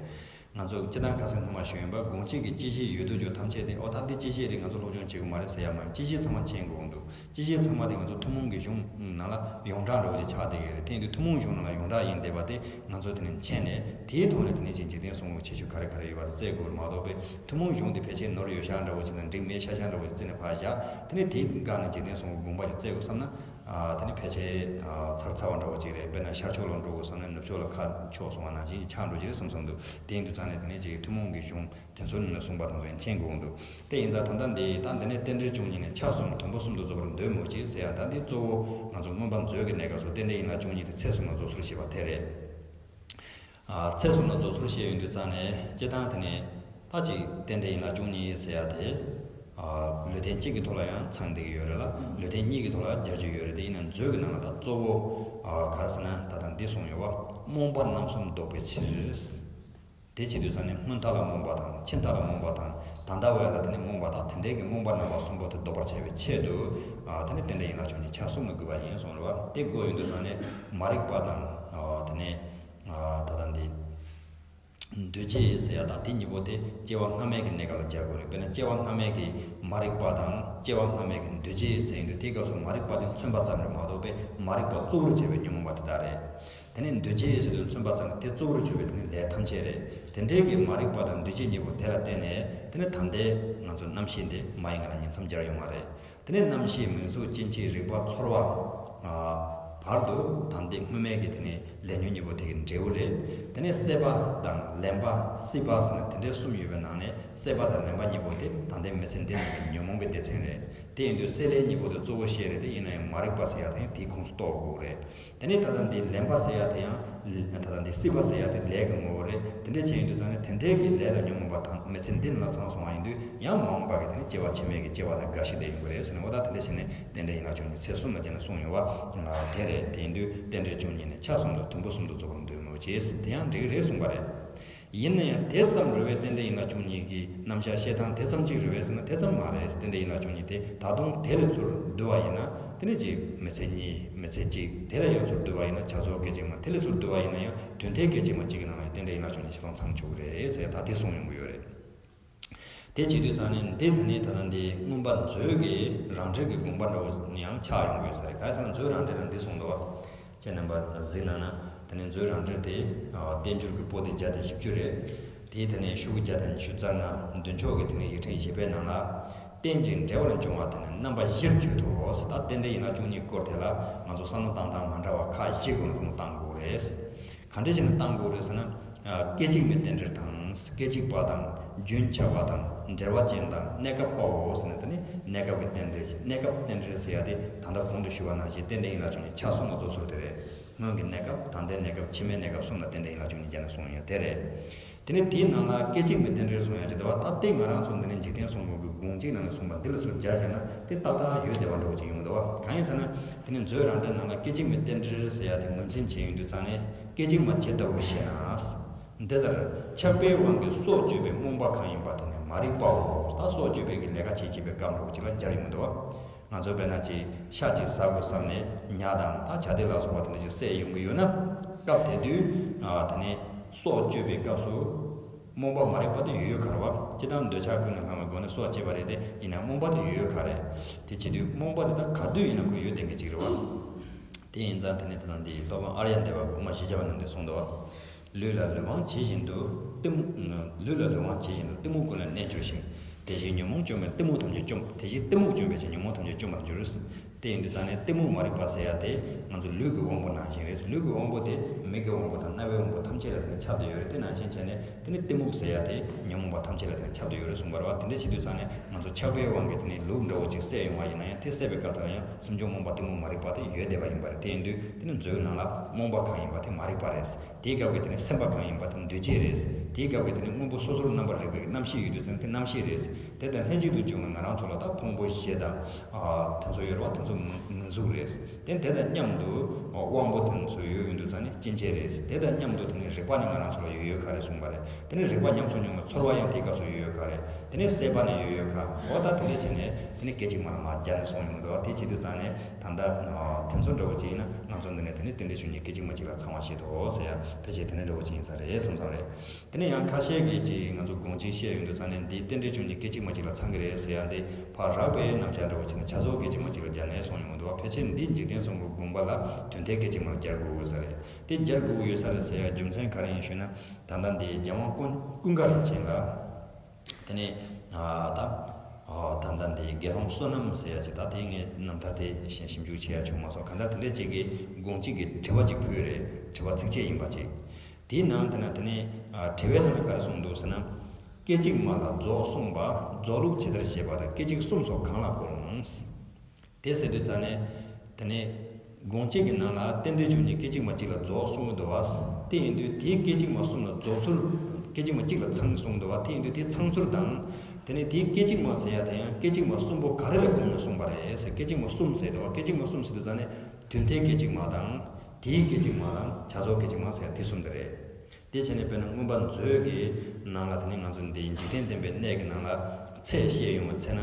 ང་ཚོ་སྤྱིར་བཏང་ཁ་སང་སྔོན་མ་ཞུས་ཡིན་པ། དགོངས་གཅིག་གི་སྤྱི་བཤད་ཡོད་དོ་ཅོག་ཐམས་ཅད་དེ། འོ་ད་འདི་སྤྱི་བཤད་རེད། ང་ཚོ་སློབ་སྦྱོང་བྱེད་དགོས་མ་རེད་ཟེར་ཡ་མ་ཡིན། སྤྱི་བཤད་ཚང་མ་མཁྱེན་དགོས་འདུག་སྤྱི་བཤད་ཚང་མ་དེ་ང་ཚོ་ཐུན་མོང་གི་གཞུང་ནང་ལ་ཡོངས་གྲགས་འདྲ་བོ་ཅིག་ཆགས་བསྡད་ཡོད་རེད། དེ་ཡིན་དུས་ཐུན་མོང་གཞུང་ནང་ལ་ཡོངས་གྲགས་ཡིན་བསྡད་པ་དེ་ང་ཚོ་དེ་ནས་མཁྱེན་ནས། དེའི་ཐོག་ནས་དེ་ནས་ཅིག་འཇིག་རྟེན་གསུམ་གྱི་ཁྱད་ཆོས་ག་རེ་ག་རེ་ཡོད་པ་དེ་བཙལ་དགོས་རེད་མ་གཏོགས། པའི་ཐུན་མོང་གཞུང་དེ་ཕལ་ཆེར་ནོར་ཡོད་ཤག་འདྲ་བོ་ཅིག་དང་། འགྲིག་མེད་ཤག་ཤག་འདྲ་བོ་ཅིག་བརྩིས་ནས་ཕར་བཞག་དེ་ནས་དེའི་སྒང་ནས་འཇིག་རྟེན་གསུམ་གྱི་དགོངས་པ་ཞིག་བཙལ་དགོས་བསམ་ན། ཨ་དེ་ནི་ཕལ་ཆེར་ཨ་ཚར་ཚར་བ་འདྲ་བོ་ཅིག་རེད། དཔེར་ན་ཤར་ཕྱོགས་ལ་འགྲོ་དགོས་བསམ་ན་ནུབ་ཕྱོགས་ལ་ཁ་ཕྱོགས་སོང་བ་ནང་བཞིན་ཆགས་འགྲོ་གི་རེད་བསམ་བསམ་འདུག་དེ་ཡིན་དུས་ཙང་ནས་དེ་ནས་ཅིག་ཐུན་མོང་གི་གཞུང་དེ་ཚོ་ནས་གསུངས་པ་དང་ཚོ་ཡང་མཁྱེན་དགོས་འདུག་དེ་ཡིན་ཙང་ད་ལྟ་འདི་ད་འདི་ནས་རྟེན་འབྲེལ་བཅུ་གཉིས་ནས་ཆ་གསུམ་དུམ་བུ་གསུམ་དུ་རྫོགས་པར་འདོད་མོད་ཀྱི་ཟེར་ཡ། ད་འདི་གཙོ་བོ་ང་ཚོ་མངོན་པ་མཛོད་ཀྱི་གནས་སྐབས་སུ་རྟེན་འབྲེལ་ཡན་ལག་བཅུ་གཉིས་དེ་ཚེས་གསུམ་ལ་རྫོགས་སོར་བཤད་པ་དེ་རེད། ཨ་ཚེས་གསུམ་ལ་རྫོགས་སོར་བཤད་ཡོང་དུས་ཙང་ནས་སྤྱིར་བཏང་དེ་ནས་ད་ཅིག་རྟེན་འབྲེལ་ཡན་ལག་བཅུ་གཉིས་ཟེར་ཡ་དེ། ཨ་ལུས་རྟེན་གཅིག་གི་ཐོག་ལ་ཡང་ཚང་བསྡད་ཀྱི་ཡོད་རེད་ལ། ལུས་རྟེན་གཉིས་ཀྱི་ཐོག་ལ་སྦྱར་རྒྱུ་ཡོད་རེད། དེ་ཡིན་ན་མཛོད་ཀྱི་ནང་ལ་ད་གཙོ་བོ་ཨ་ག་རེ་ཟེར་ན་ད་ལྟ་འདི་གསུངས་ཡོད་པ། རྨོངས་པ་རྣམ་གསུམ་ལྡོག་པའི་ཕྱིར། དེ་བྱེད་དུས་ཙང་ནས་སྔོན་མཐའ་ལ་རྨོངས་པ་དང་། ཕྱི་མཐའ་ལ་རྨོངས་པ་དང་། ད་ལྟ་བ་ལ་དེ་ནས་རྨོངས་པ་དང་། དེ་འདྲའི་གི་རྨོངས་པ་རྣམ་པ་གསུམ་པོ་དེ་ལྡོག་པར་བྱ་བའི་ཆེད་དུ། ཨ་དེ་ནས་རྟེན་འབྲེལ་ཡན་ལག་བཅུ་གཉིས་ཆ་གསུམ་ལ་དགོས་པ་ཡིན་གསུངས་རེད་བ། དེ་དགོས་ཡོང་དུས་ཙང་ནས་མ་རིག་པ་དང་། ཨ་དེ་ནས་ཨ་ད་ལྟ་འདི་ འདུས་བྱས་ཟེར་ཡ་དང་དེ་གཉིས་པོ་དེ་སྐྱེ་བ་སྔ་མའི་གི་གནས་སྐབས་ལ་སྦྱར་དགོས་རེད། དཔེར་ན་སྐྱེ་བ་སྔ་མའི་གི་མ་རིག་པ་དང་སྐྱེ་བ་སྔ་མའི་གི་འདུས་བྱས་ཟེར་ཡོང་དུས་དེའི་སྐབས་སུ་མ་རིག་པ་དེ་མཚོན་པ་ཙམ་རེད་མ་གཏོགས་པའི་མ་རིག་པ་གཙོ་བོར་བྱས་པའི་ཉོན་མོངས་པ་དེ་དག་རེད། དེ་ནས་འདུས་བྱས་ཟེར་དུས་མཚོན་པ་ཙམ་རེད། དེ་གཙོ་བོར་གྱུར་པའི་དེ་ནི་ལས་ཐམས་ཅད་རེད། དེ་འདྲའི་གི་མ་རིག་པ་དང་འདུས་བྱས་གཉིས་པོ་དེ་ལ་བརྟེན་ནས་དེ་ནི་ད་ལྟའི་ང་ཚོ་རྣམ་ཤེས་འདི་མ་ཡིན་ང་ལ་ཉིང་མཚམས་སྦྱར་ཡོང་བ་རེད། དེ་ནས་རྣམ་ཤེས་མིང་གཟུགས་སྐྱེ་མཆེད་རེག་པ་ཚོར་བ། ཨ། བར་དུ་ད་ལྟའི་སྔོན་མའི་གི་དེ་ནས་ལས་ཉོན་གཉིས་པོ་དེ་གི་འབྲས་བུ་རེད། དེ་ནས་སྲེད་པ་དང་ལེན་པ་སྲིད་པ་ཟེར་ནས་དེ་འདྲའི་གསུམ་ཡོད་པའི་ནང་ནས་སྲེད་པ་དང་ལེན་པ་གཉིས་པོ་དེ་ད་ལྟའི་མི་ཚེ་འདི་ནང་གི་ཉོན་མོངས་པའི་སྡེ་ཚན་རེད། དེ་ཡིན་དུས་སྲེད་ལེན་གཉིས་པོ་དེ་གཙོ་བོ་བཤད་རེད། དེ་ཡིན་ན་ཡང་མ་རིག་པ་ཟེར་ཡ་དེ་ཡང་དེའི་ཁོངས་སུ་གཏོགས་དགོས་རེད། དེ་ནས་ད་ལྟ་འདི་ལེན་པ་ཟེར་ཡ་དེ་ཡང་ད་ལྟ་འདི་སྲིད་པ་ཟེར་ཡ་དེ་ལས་ཀྱི་ངོ་བོ་རེད། དེ་འདྲ་བྱས་ཡོང་དུས་ཙང་ནས་དེ་འདྲའི་གི་ལས་ལ་ཉོན་མོངས་པ་དང་མི་ཚེ་འདི་ནང་ལ་ཚང་སོང་བ་ཡིན་དུས་ཡང་མ་འོངས་པ་གི་དེ་ནི་སྐྱེ་བ་ཕྱི་མའི་གི་སྐྱེ་བ་དང་རྒ་ཤི་དེ་ཡོང་གི་རེད་ཟེར་ནས། འོ་ད་དེ་འདྲ་བྱས་ནས་རྟེན་འབྲེལ་ཡན་ལག་བཅུ་གཉིས་ཚེ་གསུམ་ལ་སྦྱར་ནས་གསུངས་ཡོང་བ་དེ་རེད། དེ་ཡིན་དུས་རྟེན་འབྲེལ་བཅུ་གཉིས་ནི་ཆ་གསུམ་དུ་དུམ་བུ་གསུམ་དུ་རྫོགས་པར་འདོད་མོད་ཅེས་དེ་ཡང་འགྲིག་རེད་གསུངས་པ་རེད། ཡིན་ན་ཡང་དེ་ཙམ་རེད་པས་རྟེན་འབྲེལ་ཡན་ལག་བཅུ་གཉིས་ཀྱི་རྣམ་གཞག་བཤད་སྟངས་དེ་ཙམ་གཅིག་རེད་པས་ཟེར་ན་དེ་ཙམ་མ་རེད། རྟེན་འབྲེལ་ཡན་ལག་བཅུ་གཉིས་དེ་ད་དུང་དེ་ལས་ཚུར་བསྡུ་བ་ཡིན་ན་དེ་ནི་གཅིག་མི་ཚེ་གཉིས་མི་ཚེ་གཅིག་དེ་ལས་ཡང་ཚུར་བསྡུ་བ་ཡིན་ན་བྱ་རྫོགས་སྐད་ཅིག་མ། དེ་ལས་ཚུར་བསྡུ་བ་ཡིན་ན་ཡང་དོན་མཐའི་སྐད་ཅིག་མ་གཅིག་གི་ནང་ལ་ཡང་རྟེན་འབྲེལ་ཡན་ལག་བཅུ་གཉིས་ཆ་ཚང་ཚང་ཆོག་གི་རེད་ཟེར་ད་དེ་གསུངས་ཡོང་གི་ཡོད་རེད། དེ་བྱེད་དུས་ཙང་ནས་འདི་དེ་ནས་ད་ལྟ་འདི་མངོན་པ་མཛོད་ཀྱི་རང་འགྲེལ་གྱི་དགོངས་པ་འདྲ་བོ་ཡང་ཆགས་ཡོང་གི་ཡོད་ས་རེད། གང་ཡིན་ཟེར་ན་མཛོད་རང་འགྲེལ་ལ་འདི་གསུངས་འདུག་བ། ཁྱེད་རྣམ་པ་གཟིགས་གནང་ན་དེ་ནས་མཛོད་རང་འགྲེལ་དེ་བསྟན་འགྱུར་གྱི་པོ་ཏི་བརྒྱ་དང་བཞི་བཅུ་རེད། དེའི་དེ་ནས་ཤོག་གུ་བརྒྱ་དང་ཉི་ཤུ་རྩ་ལྔ་མདུན་ཕྱོགས་ཀྱི་དེ་ནས་ཡིག་ཕྲེང་བཞི་པའི་ནང་ལ། རྟེན་ཅིང་འབྲེལ་བར་འབྱུང་བ་དེ་ནི་རྣམ་པ་བཞིར་བརྗོད་དོ། ད་རྟེན་འབྲེལ་ཡན་ལག་བཅུ་གཉིས་སྐོར་དེ་ལ་ང་ཚོ་བསམ་བློ་བཏང་སྟངས་མ་འདྲ་བ་ཁག་བཞི་སྒོ་ནས་བསམ་བློ་བཏང་དགོས་རེད། ག་འདྲ་བྱས་ནས་བཏང་དགོས་རེད་ཟེར་ན། སྐད་ཅིག་མའི་རྟེན་འབྲེལ་དང་སྐད་ཅིག་པ་དང་རྒྱུན་ཆགས་པ་དང་འབྲེལ་བ་ཅན་དང་གནས་སྐབས་པའོ་ཟེར་ན་དེ་ནི་གནས་སྐབས་ཀྱི་རྟེན་འབྲེལ། གནས་སྐབས་རྟེན་འབྲེལ་ཟེར་ཡ་དེ་ད་ལྟ་གོང་དུ་ཞུས་པ་ནང་བཞིན་རྟེན་འབྲེལ་ཡན་ལག་བཅུ་གཉིས་ཆ་གསུམ་ལ་རྫོགས་ཚུལ་དེ་རེད། སྔོན་གྱི་གནས་སྐབས། ད་ལྟའི་གནས་སྐབས། ཕྱི་མའི་གནས་སྐབས་གསུམ་ལ་རྟེན་འབྲེལ་ཡན་ལག་བཅུ་གཉིས་སྦྱར་ནས་གསུངས་ཡོད་དེ་རེད། དེ་ནས་དེའི་ནང་ལ་སྐད་ཅིག་མའི་རྟེན་འབྲེལ་གསུངས་ཡ་ཅིག་འདུག་བ། ད་ལྟའི་ང་རང་ཚོ་འདི་ནས་འཇིག་རྟེན་གསུམ་པོ་གི་དགོངས་གཅིག་ནང་ནས་གསུངས་པ་འདི་ལ་ཚུར་སྦྱར་བྱས་ན་དེ་ཏག་ཏག་ཡོད་བསྡད་པ་འདྲ་བོ་ཅིག་ཡོང་གི་འདུག་བ། གང་ཡིན་ཟེར་ན། དེ་ནས་མཛོད་རང་འགྲེལ་ནང་ལ་སྐད་ཅིག་མའི་རྟེན་འབྲེལ་ཟེར་ཡ་དེ་ངོས་འཛིན་བྱས་ཡོང་དུས་ཙང་ནས་སྐད་ཅིག་མ་ཇི་ལྟ་བུ་ཞེ་ན། འདི་ལྟར་ཆགས་པའི་དབང་གིས་སྲོག་གཅོད་པའི་རྨོངས་པ་གང་ཡིན་པ་དེ་ནི་མ་རིག་པའོ། ད་སྲོག་གཅོད་པའི་གི་ལས་ཀ་བྱེད་བྱེད་པའི་སྐབས་འདྲ་བོ་ཅིག་ལ་སྦྱར་ཡོང་གི་འདུག་བ། ང་ཚོ་དཔེར་ན་ཅིག་ཤ་ཅིག་ཟ་དགོས་བསམ་ནས་ཉ་དང་ད་བྱ་དེ་ལ་སོགས་པ་དེ་འདྲ་ཅིག་བསད་ཡོང་གི་ཡོད་ན། སྐབས་དེ་དུས་ཨ་དེ་ནས་སྲོག་གཅོད་པའི་སྐབས་སུ་རྨོངས་པ་མ་རིག་པ་དེ་ཡོད་ཡོད་ག་རེད་བ། སྤྱིར་བཏང་འདོད་ཆགས་ཀུན་ནས་བསླངས་པའི་སྒོ་ནས་སྲོག་བཅད་པ་རེད་དེ། ཡིན་ན་རྨོངས་པ་དེ་ཡོད་ཡོད་ག་རེད། དེ་བྱེད་དུས་རྨོངས་པ་དེ་ད་ག་དུས་ཡིན་ན་ཁོ་ཡོད་བསྡད་མཁན་ཅིག་རེད་བ། དེ་ཡིན་ཙང་དེ་ནས་དེ་དང་དེའི་སློབ་དཔོན་ཨཱརྱ་དེ་བ་གི་དབུ་མ་བཞི་བརྒྱ་པ་རྣམས་ཏེ་གསུངས་འདུག་བ། ལུས་ལ་ལུས་དབང་ཇི་བཞིན་དུ་གཏི་མུག་ལུས་ལ་ལུས་དབང་ཇི་བཞིན་དུ་གཏི་མུག་ཀུན་ལ་གནས་འགྱུར་ཞིང་། དེ་བཞིན་ཉོན་མོངས་བཅོམ་པས་གཏི་མུག་ཐམས་ཅད་བཅོམ། དེ་བཞིན་གཏི་མུག་བཅོམ་པའི་ཕྱིར་ཉོན་མོངས་ཐམས་ཅད་བཅོམ་པར་འགྱུར། དེ་ཡིན་དུས་ཙང་ནས་གཏི་མུག་མ་རིག་པ་ཟེར་ཡ་དེ་ང་ཚོ་ལུས་ཀྱི་དབང་པོ་ནང་བཞིན་རེད། ལུས་ཀྱི་དབང་པོ་དེ་མིག་གི་དབང་པོ་དང་རྣ་བའི་དབང་པོ་ཐམས་ཅད་ལ་དེ་ནས་ཁྱབ་བསྡད་ཡོད་རེད། དེ་ནང་བཞིན་བྱས་ནས་དེ་ནས་གཏི་མུག་ཟེར་ཡ་དེ་ཉོན་མོངས་པ་ཐམས་ཅད་ལ་དེ་ནས་ཁྱབ་བསྡད་ཡོད་རེད་གསུངས་པ་རེད་བ། དེ་འདྲ་བྱེད་དུས་ཙང་ནས་ང་ཚོ་ཆགས་པའི་དབང་གིས་དེ་ནས་ལུག་འདྲ་བོ་ཅིག་བསད་ཡོང་བ་ཡིན་ན་ཡང་དེ་བསད་པའི་སྐབས་དེ་ལ་ཡང་སེམས་བྱུང་རྨོངས་པ་གཏི་མུག་མ་རིག་པ་དེ་ཡོད་བསྡད་པ་ཡིན་པ་རེད། དེ་ཡིན་དུས་དེ་ནས་མཛོད་ནང་ལ་རྨོངས་པ་གང་ཡིན་པ་དེ་མ་རིག་པ་རེད། དེའི་སྐབས་ཀྱི་དེ་ནས་སེམས་པ་གང་ཡིན་པ་དེ་འདུས་བྱས་རེད། དེའི་སྐབས་ཀྱི་དེ་ནས་སྔོན་པོ་སོ་སོར་རྣམ་པར་རིག་པའི་རྣམ་ཤེས་ཡོད་དུས་ཙང་དེ་རྣམ་ཤེས་རེད། དེ་དང་ལྷན་ཅིག་ཏུ་འབྱུང་བའི་ང་རང་ཚོ་ལ་ད་ཕུང་པོ་བཞི་དང་། ཨ། དེ་ཚོ་ཡོད་རེད་བ། དེ་ཚོ་མིང་མིང་གཟུགས་རེད། དེ་དེ་དང་མཉམ་དུ་དབང་པོ་དེ་ཚོ་ཡོད་ཡོད་དུས་ཙང་ནས་སྐྱེ་མཆེད་རེད། དེ་དང་མཉམ་དུ་དེ་ནས་རེག་པ་ནི་ང་རང་ཚོ་ལ་ཡོད་ཡོད་ག་རེ་གསུངས་པ་རེད། དེ་ནས་རེག་པ་ཉམས་སུ་མྱོང་བའི་ཚོར་བ་ཡང་དེའི་སྐབས་སུ་ཡོད་ཡོད་ག་རེད། དེ་ནས་སྲེད་པ་ནི་ཡོད་ཡོད་ག། འོ་ད་དེ་འདྲ་བྱས་ནས་དེ་ནས་སྐད་ཅིག་མ་ལ་མར་སྦྱར་ནས་གསུངས་ཡོང་གི་འདུག་བ། དེ་བྱེད་དུས་ཙང་ནས་ད་ལྟ་དེ་ཚོ་འདྲ་བོ་ཅིག་ཡིན་ན་ང་ཚོ་འདི་ནས་དེ་ནས་རྟེན་འབྲེལ་བཅུ་གཉིས་སྐད་ཅིག་མ་གཅིག་ལ་ཚང་བ་ཞིག་འདུག་ཟེར་ཡ་ཕལ་ཆེར་དེ་འདྲ་འདྲ་བོ་ཅིག་ཡིན་ས་རེད་བསམ་བསམ་རེད། དེ་ནས་ཡང་ཁ་ཤས་ཀྱིས་ཅིག་ང་ཚོ་དགོངས་གཅིག་བཤད་ཡོང་དུས་ཙང་ནས་འདི་རྟེན་འབྲེལ་བཅུ་གཉིས་སྐད་ཅིག་མ་གཅིག་ལ་ཚང་གི་རེད་ཟེར་ཡ་འདི་ཕར་རགས་པའི་རྣམ་གཞག་འདྲ་བོ་བྱས་ན་བྱ་རྫོགས་སྐད་ཅིག་མ་གཅིག་ལ་སྦྱར་ནས་གསུངས་ཡོང་གི་འདུག་བ། ཕལ་ཆེར་འདི་འཇིག་རྟེན་གསུམ་གྱི་དགོངས་པ་ལ་དོན་མཐའི་སྐད་ཅིག་མ་ལ་སྦྱར་དགོས་དགོས་ས་རེད། དེ་སྦྱར་དགོས་ཀྱི་ཡོད་ས་རེད་ཟེར་ཡ་རྒྱུ་མཚན་ག་རེ་ཡིན་ཞུས་ན། ད་ལྟ་འདི་རྒྱལ་དབང་ཀུན་ཀུན་དགའ་རིན་ཆེན་ལ། དེ་ནས་ཨ་ད་ཨ་ད་ལྟ་འདི་དགེ་སློང་བསོད་ནམས་ཟེར་ཡ་ཅིག་ད་དེ་ངས་རྣམ་ཐར་དེ་ཞིབ་ཞིབ་འཇུག་བྱེད་ཡ་བྱུང་མ་སོང་། གང་ལྟར་དེ་འདྲས་ཅིག་གིས་དགོངས་གཅིག་གི་དྲི་བ་ཅིག་ཕུལ་ཡོད་རེད། དྲི་བ་ཚིགས་བཅད་ཡིན་པ་ཅིག་དེའི་ནང་དེ་ན་དེ་ནས་ཨ་དྲི་བའི་ནང་ལ་ག་རེ་གསུངས་འདུག་ཟེར་ན། སྐད་ཅིག་མ་ལ་རྫོགས་གསུངས་པ་རྫོགས་ལུགས་ཇི་ལྟར་བཞེད་པ་དང་སྐད་ཅིག་གསུམ་སོགས་གང་ལ་དགོངས། དེ་ཟེར་དུས་ཙང་ནས། དེ་ནས་དགོངས་གཅིག་གི་ནང་ལ་རྟེན་འབྲེལ་བཅུ་གཉིས་སྐད་ཅིག་མ་གཅིག་ལ་རྫོགས་གསུངས་ཀྱི་འདུག་བ། དེ་ཡིན་དུས་དེའི་སྐད་ཅིག་མ་གསུམ་ལ་རྫོགས་ཚུལ། སྐད་ཅིག་མ་གཅིག་ལ་ཚང་གསུངས་འདུག་བ། དེ་ཡིན་དུས་དེ་ཚང་ཚུལ་དང་། དེ་ནས་དེའི་སྐད་ཅིག་མ་ཟེར་ཡ་དེ་ཡང་སྐད་ཅིག་མ་གསུམ་པོ་ག་རེ་ལ་དགོངས་ནས་གསུངས་པ་རེད་ཟེར། སྐད་ཅིག་མ་གསུམ་ཟེར་འདུག་བ། སྐད་ཅིག་མ་གསུམ་ཟེར་དུས་ཙང་ནས་དོན་མཐའི་སྐད་ཅིག་མ་དང་། དེའི་སྐད་ཅིག་མ་དང་བྱ་རྫོགས་སྐད་ཅིག་མ་ཟེར་ཡ་དེ་གསུམ་དེ་རེད། དེ་བྱས་ནས་དཔེར་ན་མངོན་པ་མཛོད་ཀྱི་ནང་ལ་དེ་ནི་ང་ཚོ་འདིའི་འཇིག་རྟེན་བསྟན་པའི་གནས་ཀྱི་ནང་ལ་ཚད་བཤད་ཡོང་བའི་ཚེ་ན་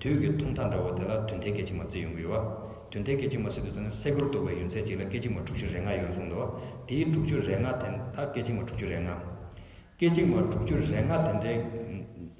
དུས་ཀྱི་ཐུང་མཐའ་འདྲ་བོ་དེ་ལ་དོན་མཐའི་སྐད་ཅིག་མ་བརྩི་ཡོང་གི་ཡོད་བ། དོན་མཐའི་སྐད་ཅིག་མ་ཟེར་དུས་ཙམ་ནས་སེ་གོལ་གཏུགས་པའི་ཡུན་ཚད་ཅིག་ལ་སྐད་ཅིག་མ་དྲུག་ཅུ་རེ་ལྔ་ཡོད་རེད་གསུངས་འདུག་བ། དེའི་དྲུག་ཅུ་རེ་ལྔ་དེ་ད་སྐད་ཅིག་མ་དྲུག་ཅུ་རེ་ལྔ། སྐད་ཅིག་མ་དྲུག་ཅུ་རེ་ལྔ་དེ་འདྲའི་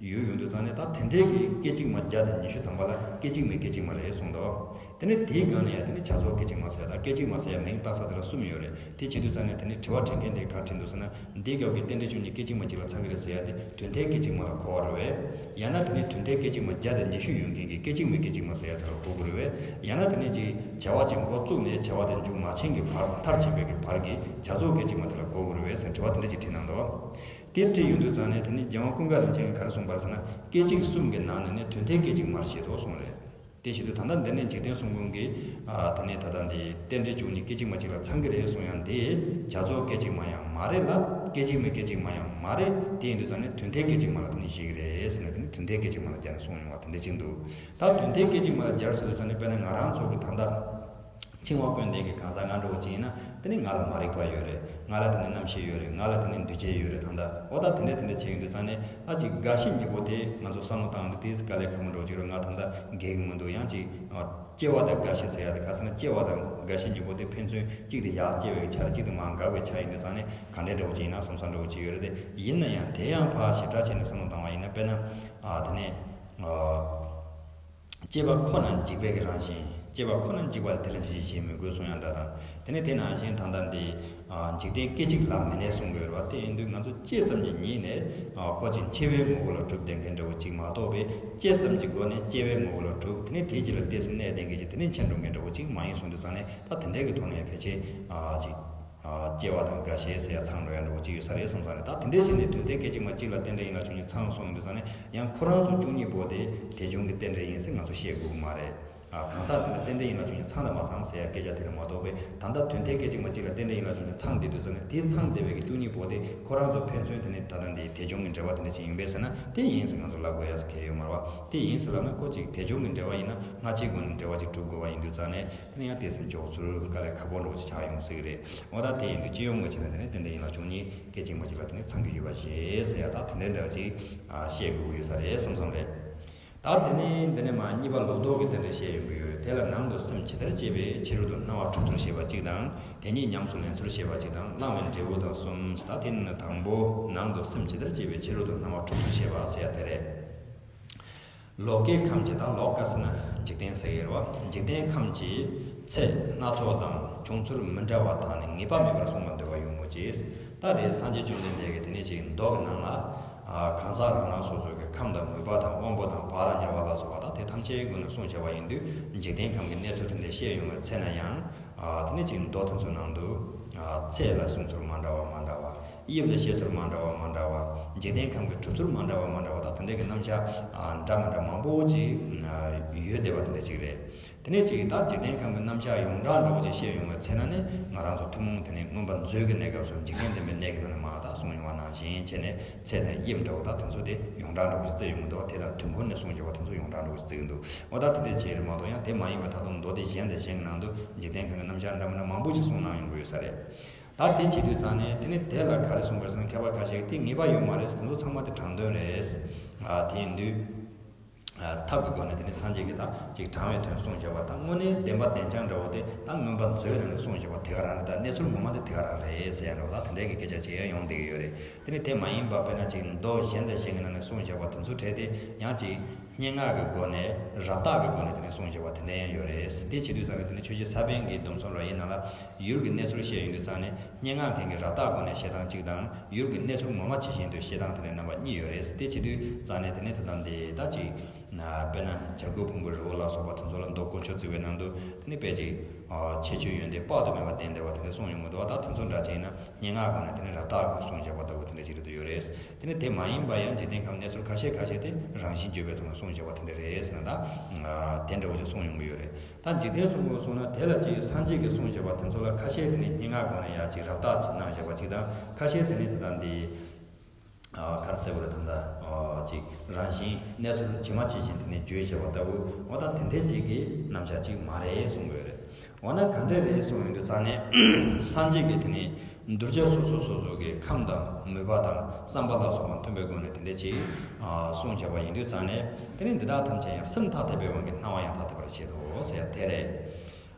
ཡོད་ཡོང་དུས་ཙང་ནས། ད་དེ་འདྲའི་གི་སྐད་ཅིག་མ་བརྒྱ་དང་ཉི་ཤུ་ཐམ་པ་ལ་སྐད་ཅིག་མའི་སྐད་ཅིག་མ་རེད་གསུངས་འདུག་དེ་ནས་དེའི་སྒང་ནས་ཡང་དེ་ནས་བྱ་རྫོགས་སྐད་ཅིག་མ་ཟེར་ཡ་དང་། སྐད་ཅིག་མ་ཟེར་ཡ་མིང་བཏགས་ས་དེ་ལ་གསུམ་ཡོད་རེད། དེ་བྱེད་དུས་ཙང་ནས་དེ་ནས་དྲི་བ་དྲི་མཁན་དེས་ག་རེ་དྲིས་འདུག་ཟེར་ན། འདིའི་སྐབས་ཀྱི་རྟེན་འབྲེལ་བཅུ་གཉིས་སྐད་ཅིག་མ་གཅིག་ལ་ཚང་གི་རེད་ཟེར་ཡ་དེ་དོན་མཐའི་སྐད་ཅིག་མ་ལ་གོ་བ་རེད་པས། ཡང་ན་དེ་ནས་དོན་མཐའི་སྐད་ཅིག་མ་བརྒྱ་དང་ཉི་ཤུ་ཡོད་མཁན་གྱི་སྐད་ཅིག་མའི་སྐད་ཅིག་མ་ཟེར་ཡ་དེ་ལ་གོ་དགོས་རེད་པས། ཡང་ན་དེ་ནས་ཅིག་བྱ་བ་ཅིག་འགོ་བཙུགས་ནས་བྱ་བ་དེ་མཇུག་མ་ཕྱིན་གྱི་བར། མཐར་ཕྱིན་པའི་གི་བར་གྱི་བྱ་རྫོགས་སྐད་ཅིག་མ་དེ་ལ་གོ་དགོས་རེད་པས་ཟེར་དྲི་བ་དེ་འདྲ་ཅིག་དྲིས་གནང་འདུག་དེ་དྲིས་ཡོང་དུས་ཙང་ནས་དེ་ནས་རྒྱལ་དབང་ཀུན་དགའ་རིན་ཆེན་གྱིས་ག་རེ་གསུངས་པ་རེད་ཟེར་ན། སྐད་ཅིག་གསུམ་གྱི་ནང་ནས་ནི་དོན་མཐའི་སྐད་ཅིག་མར་བཞེད་དོ་གསུངས་རེད། དེ་བཞིན་དུ་ད་ལྟ་འདི་ནས་འཇིག་རྟེན་གསུམ་མགོན་གྱི། ཨ། དེ་ནས་ད་ལྟ་འདི་རྟེན་འབྲེལ་བཅུ་གཉིས་སྐད་ཅིག་མ་གཅིག་ལ་ཚང་གི་རེད་གསུང་ཡང་དེ། བྱ་རྫོགས་སྐད་ཅིག་མ་ཡང་མ་རེད་ལ། སྐད་ཅིག་མའི་སྐད་ཅིག་མ་ཡང་མ་རེད། དེ་ཡིན་དུས་ཙང་ནས་དོན་མཐའི་སྐད་ཅིག་མ་ལ་དེ་ནས་བཞེད་ཀྱི་རེད་ཟེར་ནས། དེ་ནས་དོན་མཐའི་སྐད་ཅིག་མ་ལ་སྦྱར་ནས་གསུངས་ཡོང་བ་དེ་འདྲ་ཅིག་འདུག་ད་དོན་མཐའི་སྐད་ཅིག་མ་ལ་སྦྱར་ཟེར་དུས་ཙང་ནས། དཔེར་ན་ང་རང་ཚོ་གི་ད་ལྟ་འཆིང་བ་ཀུན་ལྡན་གྱི་གང་ཟག་ང་འདྲ་བོ་ཅིག་ཡིན་ན། དེ་ནི་ང་ལ་མ་རིག་པ་ཡོད་རེད། ང་ལ་དེ་ནི་རྣམ་ཤེས་ཡོད་རེད། ང་ལ་དེ་ནི་འདུ་བྱེད་ཡོད་རེད། ད་ལྟ་འོ་ད་དེ་འདྲ་དེ་འདྲ་བྱས་ཡོང་དུས་ཙང་ནས། ད་ཅིག་རྒ་ཤི་གཉིས་པོ་དེ་ང་ཚོ་བསམ་བློ་བཏང་དུས་དེ་དཀའ་ལས་ཁག་པོ་འདྲ་བོ་ཅིག་རེད། ང་ད་ལྟ་རྒས་ཀྱི་མི་འདུག་ཡང་ཅིག་ཨ། སྐྱེ་བ་དང་རྒ་ཤི་ཟེར་ཡ་དེ། ག་ཟེར་ན་སྐྱེ་བ་དང་རྒ་ཤི་གཉིས་པོ་དེ་ཕན་ཚུན་གཅིག་དེ་ཡར་སྐྱེ་བའི་ཆ་རེད། གཅིག་དེ་མར་འགག་པའི་ཆ་ཡིན་དུས་ཙང་ནས། ག་འདྲ་འདྲ་བོ་ཅིག་ཡིན་ན་བསམ་བསམ་འདྲ་བོ་ཅིག་ཡོད་རེད་དེ། ཡིན་ན་ཡང་དེ་ཡང་ཕར་ཞིབ་ཕྲ་བྱས་ནས་བསམ་བློ་བཏང་བ་ཡིན་ན། དཔེར་ན། ཨ། དེ་ནས། ཨ། སྐྱེས་པ་ཁོ་ན་འཇིག་པའི་གི་རང་བཞིན། སྐྱེས་པ་ཁོ་ན་འཇིག་པ་དེ་ལ་འཇིགས་ཤིང་བྱེད་མི་དགོས་གསུང་ཡང་འདྲ་དང་། དེ་ནས་དེ་ནང་བཞིན་ད་ལྟ་འདི། ཨ། འཇིག་རྟེན་སྐད་ཅིག་ལ་མི་གནས་གསུང་དགོས་རེད་པ། དེ་ཡིན་དུས་ང་ཚོ་སྐྱེས་ཙམ་གྱི་ཉིད་ནས། ཨ། ཁོ་ཅིག་འཆི་བའི་ངོ་བོ་ལ་གྲུབ་བསྡད་མཁན་འདྲ་བོ་ཅིག་མ་གཏོགས་པའི། སྐྱེས་ཙམ་གྱི་སྒོ་ནས་སྐྱེ་བའི་ངོ་བོ་ལ་གྲུབ། དེ་ནས་དེའི་རྗེས་ལ་ཏོག་ཙམ་གནས་བསྡད་མཁན་ཅིག་དེ་ནས་འཆི་འགྲོ་མཁན་འདྲ་བོ་ཅིག་མ་ཡིན་གསུང་དུས་ཙང་ནས། ད་དེ་འདྲའི་གི་ཐོག་ནས་ཕལ་ཆེར། ཨ། ཅིག་ཨ། སྐྱེ་བ་དང་རྒ་ཤི་ཟེར་ཡ་ཚང་འགྲོ་ཡ་འདྲ་བོ་ཅིག་ཡོད་ས་རེད་བསམ་ས་རེད། ད་དེ་འདྲའི་ཞིག་ནས་དོན་མཐའི་སྐད་ཅིག་མ་གཅིག་ལ་རྟེན་འབྲེལ་ཡིན་ལ་བྱུང་ནས་ཚང་གསུངས་ཡོང་དུས་ཙང་ནས། ཡང་ཁོ་རང་ཚོ་བཅུ་གཉིས་པོ་དེ་དེ་བྱུང་གི་རྟེན་འབྲེལ་ཡིན་ཟེར་ང་ཚོ་བཤད་དགོས་ཀྱི་མ་རེད། ཨ། གང་ཟག་དེ་ལ་རྟེན་འབྲེལ་ཡིན་ལ་བྱུང་ནས་ཚང་དང་མ་ཚང་ཟེར་ཡ་སྐད་ཆ་དེ་རེད་མ་གཏོགས་པའི། ད་ལྟ་དོན་མཐའི་སྐད་ཅིག་མ་གཅིག་ལ་རྟེན་འབྲེལ་ཡིན་ལ་བྱུང་ནས་ཚང་བསྡད་དུས་ཙང་ནས། དེ་ཚང་བསྡད་པའི་གི་བཅུ་གཉིས་པོ་དེ་ཁོ་རང་ཚོ་ཕན་ཚུན་དེ་ནས་ད་ལྟ་འདི་དེ་བྱུང་གི་འབྲེལ་བ་དེ་འདྲ་ཅིག་ཡིན་པས་ཟེར་ན། དེ་ཡིན་ཟེར་ང་ཚོ་ལབ་དགོས་ཡ་ཟེར་གལ་ཡོད་མ་རེད་པ། དེ་ཡིན་ཟེར་ལབ་ན་ཁོ་ཅིག་དེ་བྱུང་གི་འབྲེལ་བ་ཡིན་ན་སྔ་ཕྱིའི་སྒོ་ནས་འབྲེལ་བ་ཅིག་གྲུབ་དགོས་པ་ཡིན་དུས་ཙང་ནས། དེ་ནས་ཡང་ཏོག་ཙམ་འཇོག་ཚུལ་དཀའ་ལས་ཁག་པོ་འདྲ་བོ་ཞིག་ཆགས་ཡོང་སྲིད་ཀྱི་རེད། འོ་ད་དེ་ཡིན་དུས་སྤྱི་ཡོངས་ཀྱི་ཆ་ནས་དེ་ནས་རྟེན་འབྲེལ་ཡིན་ལ་བྱུང་གཉིས་སྐད་ཅིག་མ་གཅིག་ལ་དེ་ནས་ཚང་གི་ཡོད་པ་ཞེས་ཟེར་ཡ། ད་དེ་འདྲའི་འདྲ་བ་ཅིག་ཨ། བཤད་དགོས་ཀྱི་ཡོད་ས་རེད་བསམ་བསམ་རེད། ད་དེ་ནས་འདི་ནས་མར་གཉིས་པ་ལོག་རྟོག་གི་རྟེན་འབྲེལ་བཤད་ཡོང་གི་ཡོད་རེད། དེ་ལ་ནང་དུ་སེམས་ཇི་ལྟར་བསྐྱེད་པའི་ཕྱི་རོལ་དུ་སྣང་བ་གྲུབ་ཚུལ་བཤད་པ་གཅིག་དང་། དེ་ཉིད་ཉམས་སུ་ལེན་ཚུལ་བཤད་པ་གཅིག་དང་། བླང་བའི་འབྲས་བུ་དང་གསུམ། ད་དེ་ནི་དང་པོ་ནང་དུ་སེམས་ཇི་ལྟར་བསྐྱེད་པའི་ཕྱི་རོལ་དུ་སྣང་བ་གྲུབ་ཚུལ་བཤད་པ་ཟེར་ཡ་དེ་རེད། ལོ་ཀའི་ཁམས་ཀྱི། ད་ལོ་ཀ་ཟེར་ན་འཇིག་རྟེན་ཟེར་གྱི་རེད་བ། འཇིག་རྟེན་ཁམས་ཀྱི་ཚེ་སྣ་ཚོགས་དང་བྱུང་ཚུལ་མི་འདྲ་བ་དག་ནི་ངེས་པ་མེད་པར་གསུངས་པ་འདོད་པ་ཡོད་མོད་ཀྱི། ད་རེས་སངས་རྒྱས་བཅོམ་ལྡན་འདས་ཀྱིས་དེ་ནས་ཅིག་མདོ་གི་ནང་ལ། ཨ། གང་ཟག་རང་རང་སོ་སོ་གི་ཁམས་དང་མོས་པ་དང་དབང་པོ་དང་བག་ལ་ཉལ་བ་ལ་སོགས་པ་དང་དེ་ཐམས་ཅད་ཀྱི་སྒོ་ནས་གསུངས་བཞག་པ་ཡིན་དུས། འཇིག་རྟེན་ཁམས་ཀྱི་གནས་ཚུལ་དེ་འདྲ་བཤད་ཡོང་བའི་ཚེ་ན་ཡང་། ཨ། དེ་ནས་ཅིག་མདོ་དེ་ཚོའི་ནང་དུ། ཨ། ཚེ་ལ་གསུང་ཚུལ་མ་འདྲ་བ་མ་འདྲ་བ། དབྱིབས་ལ་བཤད་ཚུལ་མ་འདྲ་བ་མ་འདྲ་བ། འཇིག་རྟེན་ཁམས་ཀྱི་གྲུབ་ཚུལ་མ་འདྲ་བ་མ་འདྲ་བ་དང་། དེ་འདྲ་གི་རྣམ་གཞག་ཨ། འདྲ་མི་འདྲ་མང་པོ་ཅིག་ཨ། ཡོད་བསྡད་པ་དེ་འདྲ་ཅིག་རེད། དེ་ནས་ཅིག་ད་འཇིག་རྟེན་ཁམས་ཀྱི་རྣམ་གཞག་ཡོངས་གྲགས་འདྲ་བོ་ཅིག་བཤད་ཡོང་བའི་ཚེ་ན་ནི། ང་རང་ཚོ་ཐུན་མོང་དེ་ནས་མངོན་པ་མཛོད་ཀྱི་གནས་སྐབས་སུ་འཇིག་རྟེན་བསྟན་པའི་གནས་ཀྱི་ནང་ནས་མར་ད་གསུངས་ཡོང་བ་ནང་བཞིན་བྱས་ནས། ཚེ་དང་དབྱིབས་འདྲ་བོ་ད་དེ་ཚོ་དེ་ཡོངས་གྲགས་འདྲ་བོ་ཞིག་བརྩི་ཡོང་གི་འདུག་དེ་དང་དུས་འཁོར་ནས་གསུངས་བཞག་པ་དེ་ཚོ་ཡོངས་གྲགས་འདྲ་བོ་ཞིག་བརྩི་གི་འདུག་འོ་ད་དེ་འདྲ་བྱས་རེད་མ་གཏོགས། ཡང་དེ་མ་ཡིན་པ་ད་དུང་མདོ་སྡེ་གཞན་དང་གཞན་གྱི་ནང་དུ་འཇིག་རྟེན་ཁམས་ཀྱི་རྣམ་གཞག་འདྲ་མི་འདྲ་མང་པོ་ཞིག་གསུངས་གནང་ཡོང་གི་ཡོད་ས་རེད། ད་དེ་བྱེད་དུས་ཙང་ནས་དེ་ནི་དེ་ལ་ག་རེ་གསུངས་པ་རེད་ཟེར་ན། མཁས་པ་ཁ་ཤས་ཀྱིས་དེ་ངེས་པ་ཡོད་མ་རེད། དེ་ཚོ་ཚང་མ་དེ་དྲང་དོན་རེད། ཨ། དེ་ཡིན་དུས། ཨ། ཐབས་ཀྱི་སྒོ་ནས་དེ་ནི་སངས་རྒྱས་ཀྱིས་ད་ཅིག་དྲང་བའི་དོན་གསུངས་བཞག་པ་དང་། དངོས་གནས་བདེན་པ་བདེན་རྐྱང་འདྲ་བོ་དེ་ད་མངོན་པ་མཛོད་ནང་ནས་གསུངས་བཞག་པ་དེ་ག་རང་རེད། ད་གནས་ཚུལ་ངོ་མ་དེ་དེ་ག་རང་རེད་ཟེར་ཡ་འདྲ་བོ། ད་དེ་འདྲའི་གི་སྐད་ཆ་ཅིག་ཡང་ཡོང་བསྡད་ཀྱི་ཡོད་རེད། དེ་ནི་དེ་མ་ཡིན་པ་དཔེར་ན་ཅིག་མདོ་གཞན་དང་གཞན་གྱི་ནང་ནས་གསུངས་བཞག་པ་དེ་ཚོ་གྲས་དེ་ཡང་ཅིག་སྙན་ངག་གི་སྒོ་ནས། རབ་བཏགས་ཀྱི་སྒོ་ནས་དེ་ནས་གསུངས་བཞག་པ་དེ་འདྲ་ཡང་ཡོད་རེད། དེ་བྱེད་དུས་ཙང་ནས་དེ་ནི་ཆོས་རྗེ་ས་པཎ་གྱི་སྡོམ་གསུམ་རབ་དབྱེ་ནང་ལ། ཡུལ་གྱི་གནས་ཚུལ་བཤད་ཡོང་དུས་ཙང་ནས། སྙན་ངག་མཁན་གྱིས་རབ་བཏགས་སྒོ་ནས་བཤད་སྟངས་གཅིག་དང་། ཡུལ་གྱི་གནས་ཚུལ་ངོ་མ་ཇི་བཞིན་དུ་བཤད་སྟངས་དེ་འདྲ་རྣམ་པ་གཉིས་ཡོད་རེད། དེ་བྱེད་དུས་ཙང་ནས་དེ་ནས་ད་ལྟ་འདི་ད་ཅིག་དཔེར་ན་བྱ་རྒོད་ཕུང་པོའི་རི་བོ་ལ་སོགས་པ་དེ་ཚོ་ལ་མདོ་དཀོན་མཆོག་བརྩེགས་པའི་ནང་དུ། དེ་ནི་དཔེ་ཅིག་ཁྱད་ཆོས་ཡོན་ཏན་དཔག་ཏུ་མེད་པ་ལྡན་བསྡད་པ་དེ་འདྲ་གསུངས་ཡོང་གི་འདུག་ད་དེ་ཚོ་འདྲ་ཅིག་ཡིན་ན། སྙན་ངག་སྒོ་ནས་དེ་ནི་རབ་བཏགས་སྒོ་གསུངས་བཞག་པ་ལྟ་བུ་དེ་འདྲ་ཅིག་རེད་འདུག་ཡོད་རེད། དེ་ནི་དེ་མ་ཡིན་པ་ཡང་འཇིག་རྟེན་ཁམས་གནས་ཚུལ་ཁ་ཤས་ཁ་ཤས་དེ་རང་བཞིན་བརྗོད་པའི་ཐོག་ནས་གསུངས་བཞག་པ་དེ་འདྲ་རེད་ཟེར་ན། ད་དེ་འདྲ་བོ་ཅིག་གསུངས་ཡོང་གི་ཡོད་རེད། ད་འཇིག་རྟེན་གསུམ་མགོན་གསུངས་ན། དེ་ལ་ཅིག་སངས་རྒྱས་ཀྱིས་གསུངས་བཞག་པ་དེ་ཚོ་ལ་ཁ་ཤས་དེ་ནི་སྙན་ངག་སྒོ་ནས་ཡ་ཅིག་རབ་བཏགས་གནང་བཞག་པ་ཅིག་དང་། ཁ་ཤས་དེ་ནི་དེ་དང་འདི། ཨ། ག་རེ་ཟེར་དགོས་རེད། ད་ལྟ། ཨ། ཅིག་རང་བཞིན་གནས་ཚུལ་ཇི་མ་ཇི་བཞིན་དེ་ནི་བརྗོད་བྱས་པ་ལྟ་བུ། འོ་ད་དེ་འདྲའི་ཅིག་གི་རྣམ་གཞག་ཅིག་མ་རེད་གསུང་གི་ཡོད་རེད། འོ་ན་ག་འདྲ་རེད་གསུང་ཡོང་དུས་ཙང་ནས། སངས་རྒྱས་ཀྱིས་དེ་ནི་གདུལ་བྱ་སོ་སོ་སོ་སོ་གི་ཁམས་དང་མོས་པ་དང་བསམ་པ་ལ་སོགས་པ་མཐུན་པའི་སྒོ་ནས་དེ་འདྲ་ཅིག་ཨ། གསུངས་བཞག་པ་ཡིན་དུས་ཙང་ནས། དེ་ནི་འདི་དག་ཐམས་ཅད་ཡང་སེམས་ཐ་དད་པའི་དབང་གིས་སྣང་བ་ཡང་ཐ་དད་པར་བྱེད་དོ་ཟེར་ཡ་དེ་རེད།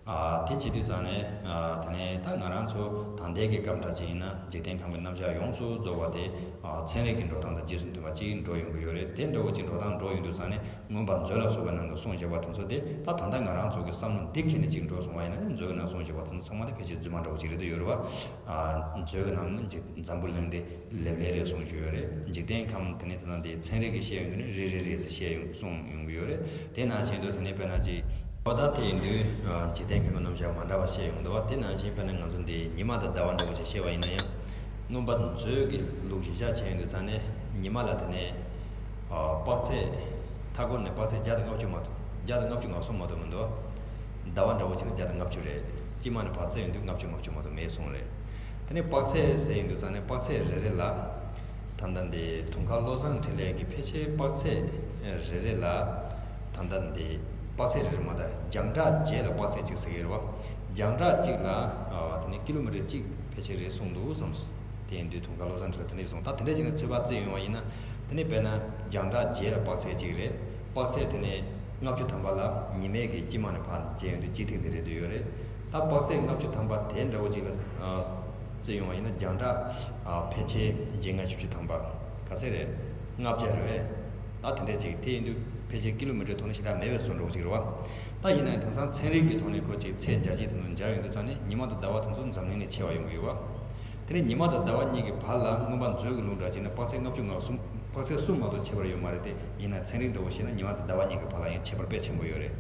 ཨ། དེ་བྱེད་དུས་ཙང་ནས། ཨ། དེ་ནས་ད་ང་རང་ཚོ་ད་ལྟའི་གི་སྐབས་འདྲ་ཅིག་ཡིན་ན་འཇིག་རྟེན་ཁམས་ཀྱི་རྣམ་གཞག་ཡོངས་སུ་རྫོགས་པ་དེ། ཨ། ཚན་རིག་གི་འགྲོ་སྟངས་དང་རྗེས་སུ་མཐུན་པ་ཅིག་འགྲོ་ཡོང་གི་ཡོད་རེད། དེ་འདྲ་བོ་ཅིག་འགྲོ་སྟངས་འགྲོ་ཡོང་དུས་ཙང་ནས། མངོན་པ་མཛོད་ལ་སོགས་པའི་ནང་དུ་གསུངས་བཞག་པ་དེ་ཚོ་དེ། ད་ད་ལྟ་ང་རང་ཚོ་གི་བསམ་བློ་འདི་འཁྱེར་ནས་ཅིག་འགྲོ་སོང་བ་ཡིན་ན་ནི། མཛོད་ཀྱི་ནང་གསུངས་བཞག་པ་དེ་ཚོ་ཚང་མ་དེ་ཕལ་ཆེར་རྫུན་མ་འདྲ་བོ་ཅིག་རེད་འདོད་ཡོད་རེད་བ། ཨ། མཛོད་ཀྱི་ནང་ནི་འཛམ་བུ་གླིང་དེ་ལེབ་ལེབ་རེད་གསུངས་བཞག་ཡོད་རེད། འཇིག་རྟེན་ཁམས་དེ་ནི་དེ་ནང་དེ་ཚན་རིག་གིས་བཤད་ཡོང་དུས་ནི་རེ་རེ་རེ་ཟེར་བཤད་ཡོང་གསུངས་ཡོང་གི་ཡོད་རེད། དེ་ནང་བཞིན་དུ་དེ་ནི་དཔེར་ན་ཅིག་འོ། ད་དེ་ཡིན་དུས། ཨ། འཇིག་རྟེན་ཁམས་ཀྱི་རྣམ་གཞག་མ་འདྲ་བ་བཤད་ཡོང་འདུག་བ། དེ་ནང་བཞིན་དཔེར་ན་ང་ཚོ་འདི་ཉི་མ་དང་ཟླ་བ་འདྲ་བོ་ཞིག་བཤད་པ་ཡིན་ན་ཡང་། མངོན་པ་མཛོད་ཀྱི་ལུགས་གཞི་བཞག་བྱས་ཡོང་དུས་ཙང་ནས་ཉི་མ་ལ་དེ་ནས། ཨ། དཔག་ཚད། མཐའ་འཁོར་ནས་དཔག་ཚད་བརྒྱ་དང་ལྔ་བཅུ་མ་གཏོགས། བརྒྱ་དང་ལྔ་བཅུ་ང་གསུམ་མ་གཏོགས་མི་འདུག་ཟླ་བ་འདྲ་བོ་བྱས་ན་བརྒྱ་དང་ལྔ་བཅུ་རེད། དཀྱིལ་མ་ནས་ཕར་བརྩིས་ཡོང་དུས་ལྔ་བཅུ་ང་བཅུ་མ་གཏོགས་མེད་གསུངས་རེད། དེ་ནས་དཔག་ཚད་ཟེར་ཡོང་དུས་ཙང་ནས་དཔག་ཚད་རེ་རེ་ལ། ད་ལྟ་འདི་དུང་དཀར་བློ་བཟང་འཕྲིན་ལས་ཀྱི་ཕལ་ཆེར་དཔག་ཚད་རེ་རེ་ལ། ད་ལྟ་འདི་དཔག་ཚད་རེ་རེ་མ་གཏོགས་རྒྱང་གྲགས་བརྒྱད་ལ་དཔག་ཚད་གཅིག་ཟེར་གྱི་ཡོད་རེད་བ། རྒྱང་གྲགས་གཅིག་ལ། ཨ། དེ་ནས་ཀི་ལོ་མི་ཊར་གཅིག་ཕལ་ཆེར་རེད་གསུངས་འདུག་བསམས། དེ་ཡིན་དུས་དུང་དཀར་བློ་བཟང་འཕྲིན་ལས་དེ་འདྲ་ཞིག་གསུངས། ད་དེ་འདྲ་ཞིག་ནས་ཚོད་དཔག་བརྩིས་ཡོང་བ་ཡིན་ན། དེ་ནས་དཔེར་ན་རྒྱང་གྲགས་བརྒྱད་ལ་དཔག་ཚད་གཅིག་རེད། དཔག་ཚད་དེ་ནས་ལྔ་བཅུ་ཐམ་པ་ལ་ཉི་མའི་གི་དཀྱིལ་མ་ནས་ཕར་བརྗེས་ཡོང་དུས་གཅིག་ཐིག་དེ་རེད་འདོད་ཡོད་རེད། ད་དཔག་ཚད་ལྔ་བཅུ་ཐམ་པ་དེ་འདྲ་བོ་ཅིག་ལ། ཨ། བརྩིས་ཡོང་བ་ཡིན་ན་རྒྱང་གྲགས། ཨ། ཕལ་ཆེར་བརྒྱད་ལྔ་བཞི་བཅུ་ཐམ་པ། ག་ཚད་རེད། ལྔ་བརྒྱ་རེད་པས། ད་དེ་འདྲ་ཅིག་དེ་ཡིན་དུས་ཕལ་ཆེར་ཀི་ལོ་མི་ཊར་ཐོག་ནས་ཞེ་དྲག་མེད་པའི་བཟོ་འདྲ་བོ་ཅིག་རེད་བ། ད་ཡིན་ན་ཡང་དེང་སང་ཚན་རིག་གི་ཐོག་ནས་ཁོ་ཅིག་ཚད་འཇལ་བྱེད་དེ་ཚོ་འཇལ་ཡོང་དུས་ཙང་ནས་ཉི་མ་དང་ཟླ་བ་དེ་ཚོ་འཛམ་གླིང་ནས་ཆེ་བ་ཡོང་གི་ཡོད་བ། དེ་ནས་ཉི་མ་དང་ཟླ་བ་གཉིས་ཀྱི་བར་ལ་མངོན་པ་མཛོད་ཀྱི་ལུང་དྲངས་བྱས་ན་དཔག་ཚད་ལྔ་བཅུ་ང་གསུམ། དཔག་ཚད་གསུམ་མ་གཏོགས་ཁྱད་པར་ཡོད་མ་རེད་དེ། ཡིན་ན་ཚན་རིག་འདྲ་བོ་བཤད་ན་ཉི་མ་དང་ཟླ་བ་གཉིས་ཀྱི་བར་ལ་ཡང་ཁྱད་པར་དཔེ་ཆེན་པོ་ཡོད་རེད།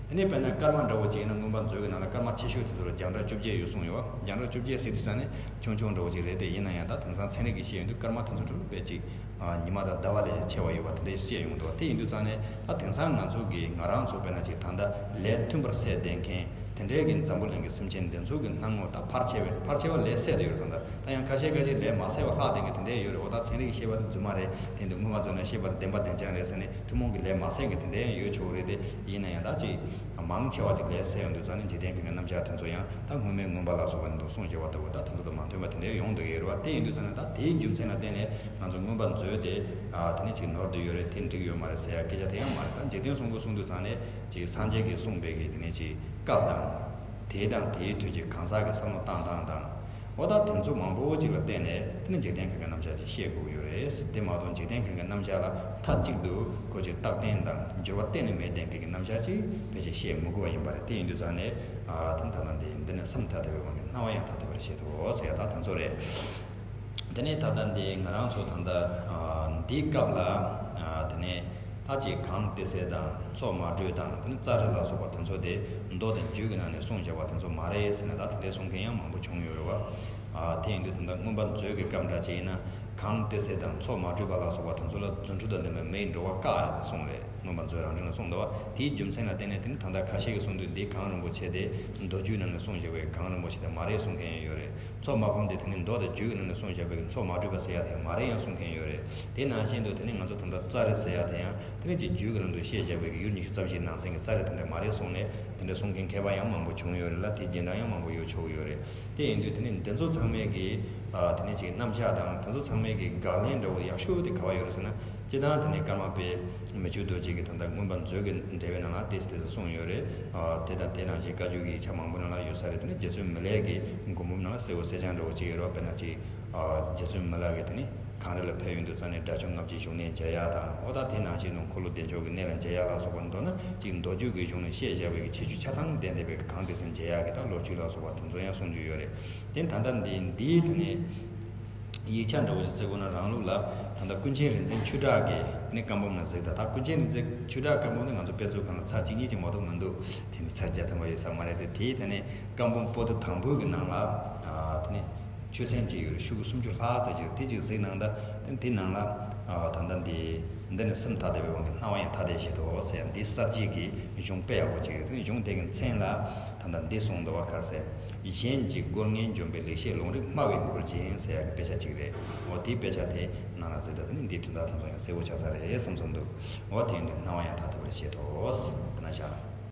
དེ་ནས་དཔེར་ན་སྐར་མ་འདྲ་བོ་ཅིག་ཡིན་ན་མངོན་པ་མཛོད་ཀྱི་ནང་ལ་སྐར་མ་ཆེ་ཤོས་དེ་ཚོ་ལ་རྒྱང་གྲགས་བཅོ་བརྒྱད་ཡོད་གསུངས་ཡོད་བ། རྒྱང་གྲགས་བཅོ་བརྒྱད་ཟེར་དུས་ཙང་ནས་ཆུང་ཆུང་འདྲ་བོ་ཅིག་རེད་དེ། ཡིན་ན་ཡང་ད་དེང་སང་ཚན་རིག་གིས་བཤད་ཡོང་དུས་སྐར་མ་དེ་ཚོ་འདྲ་བོ་དཔེ་ཅིག་ཨ། ཉི་མ་དང་ཟླ་བ་ལས་ཀྱང་ཆེ་བ་ཡོད་པ་དེ་འདྲ་བཤད་ཡོང་འདུག་དེ་ཡིན་དུས་ཙང་ནས་ད་དེང་སང་ང་ཚོ་གིས་ང་རང་ཚོ་དཔེར་ན་ཅིག་ད་ལྟ་ལས་མཐུན་པར་ཟས་བསྡད་མཁན་དེ་འདྲའི་གི་འཛམ་བུ་གླིང་གི་སེམས་ཅན་འདི་ཚོ་གི་སྣང་ངོ་ད་ཕལ་ཆེ་བས། ཕལ་ཆེ་བ་ལས་བསད་དེ་ཡོད་རེད། ད་ལྟ་ད་ཡང་ཁ་ཤས་ཁ་ཤས་ལས་མ་བསད་པ་ལྷག་བསྡད་མཁན་དེ་འདྲའི་ཡོད་རེད། འོ། ད་ཚན་རིག་གིས་བཤད་པ་དེ་རྫུན་མ་རེད། དེ་འདུག་མངོན་པ་མཛོད་ནས་བཤད་པ་དེ་བདེན་པ་བདེན་རྐྱང་རེད་ཟེར་ནས་ཐུན་མོང་གི་ལས་མ་བསད་མཁན་དེ་འདྲ་ཡང་ཡོད་ཆོག་གི་རེད་དེ། ཡིན་ན་ཡང་ད་ཅིག་མང་ཆེ་བ་ཅིག་ལས་བསད་ཡོང་དུས་ཙང་ནས་འཇིག་རྟེན་ཁམས་ཀྱི་རྣམ་གཞག་དེ་ཚོ་ཡང་ད་སྔོན་མའི་མངོན་པ་ལ་སོགས་པ་འདུག་གསུངས་བྱས་པ་ལྟ་བུ་ད་དེ་ཚོ་དང་མ་མཐུན་པ་དེ་འདྲ་ཡོང་འདུག་ཡོད་རེད་བ། དེ་ཡིན་དུས་ཙང་ནས་ད་དེའི་རྒྱུ་མཚན་ལ་བརྟེན་ནས་ང་ཚོ་མངོན་པ་མཛོད་དེ། ཨ། དེ་ནས་ཅིག་ནོར་འདུག་ཡོད་རེད། དེ་འགྲིག་ཡོད་མ་རེད་ཟེར་ཡ་སྐད་ཆ་དེ་ཡང་མ་རེད། ད་འཇིག་རྟེན་གསུང་མགུར་གསུང་དུས་ཙང་ནས་ཅིག་སངས་རྒྱས་ཀྱིས་གསུངས་པའི་གི་དེ་ནས་ཅིག་སྐབས་དང་། དེ་དང་དེའི་དུས་ཀྱི་གང་ཟག་གི་བསམ་བློ་བཏང་སྟངས་དང་། འོ། ད་དེ་ཚོ་མང་པོ་ཅིག་ལ་བརྟེན་ནས་དེ་ནི་འཇིག་རྟེན་ཁམས་ཀྱི་རྣམ་གཞག་ཅིག་ཤེས་དགོས་ཀྱི་ཡོད་རེད། དེ་མ་གཏོགས་འཇིག་རྟེན་ཁམས་ཀྱི་རྣམ་གཞག་ལ་མཐའ་གཅིག་ཏུ་ཁོ་ཅིག་རྟག་བརྟན་དང་འགྱུར་བ་གཏན་ནས་མེད་བསྡད་མཁན་གྱི་རྣམ་གཞག་ཅིག་ཕལ་ཆེར་ཤེས་མི་དགོས་པ་ཡིན་པ་རེད། དེ་ཡིན་དུས་ཙང་ནས། ཨ། དེ་ད་ལྟ་འདི་འདི་ནི་སེམས་ཐ་དད་པའི་དབང་གིས་སྣང་བ་ཡང་ཐ་དད་པར་བྱེད་དོ་ཟེར་ཡ་ད་དེ་ཚོ་རེད། དེ་ནས་ད་ལྟ་འདི་ང་རང་ཚོ་ད་ལྟ། ཨ། འདིའི་སྐབས་ལ། ཨ། དེ་ནས། ད་ཅིག་གངས་ཏི་སེ་དང་མཚོ་མ་དྲོས་དང་དེ་ནི་ཙཱ་རི་ལ་སོགས་པ་དེ་ཚོ་དེ་མདོ་དང་རྒྱུད་ཀྱི་ནང་ནས་གསུངས་བཞག་པ་དེ་ཚོ་མ་རེད་ཟེར་ནས་ད་དེ་འདྲའི་གསུང་མཁན་ཡང་མང་པོ་བྱུང་ཡོད་རེད་བ། ཨ། དེ་ཡིན་དུས་ད་ལྟ་མངོན་པ་མཛོད་ཀྱི་སྐབས་འདྲ་ཅིག་ཡིན་ན་གངས་ཏི་སེ་དང་མཚོ་མ་དྲོས་པ་ལ་སོགས་པ་དེ་ཚོ་ལ་རྫུ་འཕྲུལ་དང་ལྡན་པའི་མེ་ཡིས་འགྲོ་བ་བཀག་གསུངས་རེད། མངོན་པ་མཛོད་རང་རིང་ལ་གསུངས་འདུག་བ། དེའི་རྒྱུ་མཚན་ལ་བརྟེན་ནས་དེ་ནི་ད་ལྟ་ཁ་ཤས་ཀྱིས་གསུངས་དུས་འདི་གངས་རིན་པོ་ཆེ་དེ་མདོ་རྒྱུད་ནང་ནས་གསུངས་བཞག་པའི་གངས་རིན་པོ་ཆེ་དེ་མ་རེད་གསུང་མཁན་ཡང་ཡོད་རེད། མཚོ་མ་ཕམ་དེ་དེ་ནི་མདོ་དང་རྒྱུད་ཀྱི་ནང་ནས་གསུངས་བཞག་པའི་གི་མཚོ་མ་དྲོས་པ་ཟེར་ཡ་དེ་ཡང་མ་རེད་ཡང་གསུང་མཁན་ཡོད་རེད། དེ་ནང་བཞིན་དུ་དེ་ནི་ང་ཚོ་ད་ལྟ་ཙཱ་རི་ཟེར་ཡ་དེ་ཡང་དེ་ནི་ཅིག་རྒྱུད་ཀྱི་ནང་དུ་བཤད་བཞག་པའི་གི་ཡུལ་ཉི་ཤུ་རྩ་བཞིའི་ནང་ཚན་གྱི་ཙཱ་རི་དེ་འདྲ་མ་རེད་གསུངས་ནས་དེ་འདྲ་གསུང་མཁན་མཁས་པ་ཡང་མང་པོ་བྱུང་ཡོད་རེད་ལ། དེ་རྗེས་འབྲང་ཡང་མང་པོ་ཡོད་ཆོག་གི་ཡོད་རེད། དེ་ཡིན་དུས་དེ་ནི་འདི་ཚོ་ཚང་མའི་གི། ཨ། དེ་ནི་ཅིག་རྣམ་གཞག་དང་དེ་ཚོ་ཚང་མའི་གི་དགག་ལན་འདྲ་བོ་ཡག་ཤོས་དེ་ག་བ་ཡོད་རེད་ཟེར་ན། སྤྱིར་བཏང་དེ་ནི་ཀརྨ་པའི་མི་བཅུ་རྡོ་རྗེ་གི་ད་ལྟ་མངོན་པ་མཛོད་ཀྱི་འགྲེལ་པའི་ནང་ལ་ཏོག་ཙམ་ཏོག་ཙམ་གསུངས་ཡོད་རེད། ཨ། དེ་དང་དེ་ནང་བཞིན་བཀའ་བརྒྱུད་ཀྱི་ཡིག་ཆ་མང་པོ་ནང་ལ་ཡོད་ས་རེད། དེ་ནི་རྗེ་བཙུན་མི་ལའི་གི་མགུར་འབུམ་ནང་ལ་གསལ་བོ་གསལ་རྐྱང་འདྲ་བོ་ཅིག་ཡོད་རེད་བ། དཔེར་ན་ཅིག། ཨ། རྗེ་བཙུན་མི་ལ་གིས་དེ་ནི་གངས་རི་ལ་ཕེབས་ཡོང་དུས་ཙང་ནས་དགྲ་བཅོམ་ལྔ་བརྒྱའི་བཞུགས་གནས་མཇལ་ཡག་དང་། འོ། ད་དེ་ནང་བཞིན་དུ་འཁོར་ལོ་བདེ་མཆོག་གི་གནས་ལ་མཇལ་ཡག་ལ་སོགས་པ་མདོར་ན་ཅིག་མདོ་རྒྱུད་ཀྱི་གཞུང་ནས་བཤད་བཞག་པའི་གི་ཁྱད་ཆོས་ཆ་ཚང་ལྡན་བསྡད་པའི་གངས་ཏི་སེ་མཇལ་ཡག་གི་ད་ལོ་རྒྱུས་ལ་སོགས་པ་དེ་ཚོ་ཡང་གསུང་རྒྱུ་ཡོད་རེད། དེ་ད་ལྟ་འདི་འདིའི་དེ་ནས། ཡིག་ཆ་འདྲ་བོ་ཞིག་བརྩི་དགོས་ན་རང་ལུགས་ལ་ད་ལྟ་ཀུན་མཁྱེན་རིག་འཛིན་ཆོས་གྲགས་ཀྱིས་དེ་ནས་བཀའ་འབུམ་ནང་གཟིགས་དང་། ད་ཀུན་མཁྱེན་རིག་འཛིན་ཆོས་གྲགས་བཀའ་འབུམ་ནི་ང་ཚོ་དཔེ་མཛོད་ཁང་ལ་ཚར་གཅིག་གཉིས་ཅིག་མ་གཏོགས་མི་འདུག་དེ་ནི་ཚར་བརྒྱ་ཐམ་པ་ཡོད་ས་མ་རེད་དེ། དེའི་དེ་ནས་བཀའ་འབུམ་པོ་ཏི་དང་པོའི་གི་ནང་ལ། ཨ། དེ་ནས་ཆོས་ཚན་གཅིག་ཡོད་རེད། ཤོག་གུ་སུམ་ཅུ་ལྷག་ཙམ་ཅིག་ཡོད། དེ་གཅིག་གཟིགས་གནང་དང་། དེ་དེའི་ནང་ལ། ཨ། ད་ལྟ་འདི་འདི་ནི་སེམས་ཐ་དད་པའི་དབང་གིས་སྣང་བ་ཡང་ཐ་དད་བཞིན་དུ་ཟེར་ཡང་འདི་གསར་བརྗེ་གི་གཞུང་དཔེ་ཡག་པོ་ཅིག་རེད། དེ་ནི་གཞུང་དེ་གི་མཚན་ལ་ད་ལྟ་འདི་གསུངས་འདུག་བ། ག་ཟེར། གཞན་གྱི་རྒོལ་ངན་འཇོམས་པའི་ལེགས་བཤད་ལུང་རིགས་སྨྲ་བའི་མགུར་ཅན་ཟེར་ཡག་གི་དཔེ་ཆ་ཅིག་རེད། འོ། དེའི་དཔེ་ཆ་དེ་ནང་ལ་གཟིགས་དང་། དེ་ནི་འདིའི་དོན་དག་དེ་ཚོ་ཡང་གསལ་པོ་ཆགས་ས་རེད་བསམ་བསམ་འདུག་འོ། དེ་ཡིན་དུས་སྣང་བ་ཡང་ཐ་དད་པར་བྱེད་དོ། དེ་ན་བཞག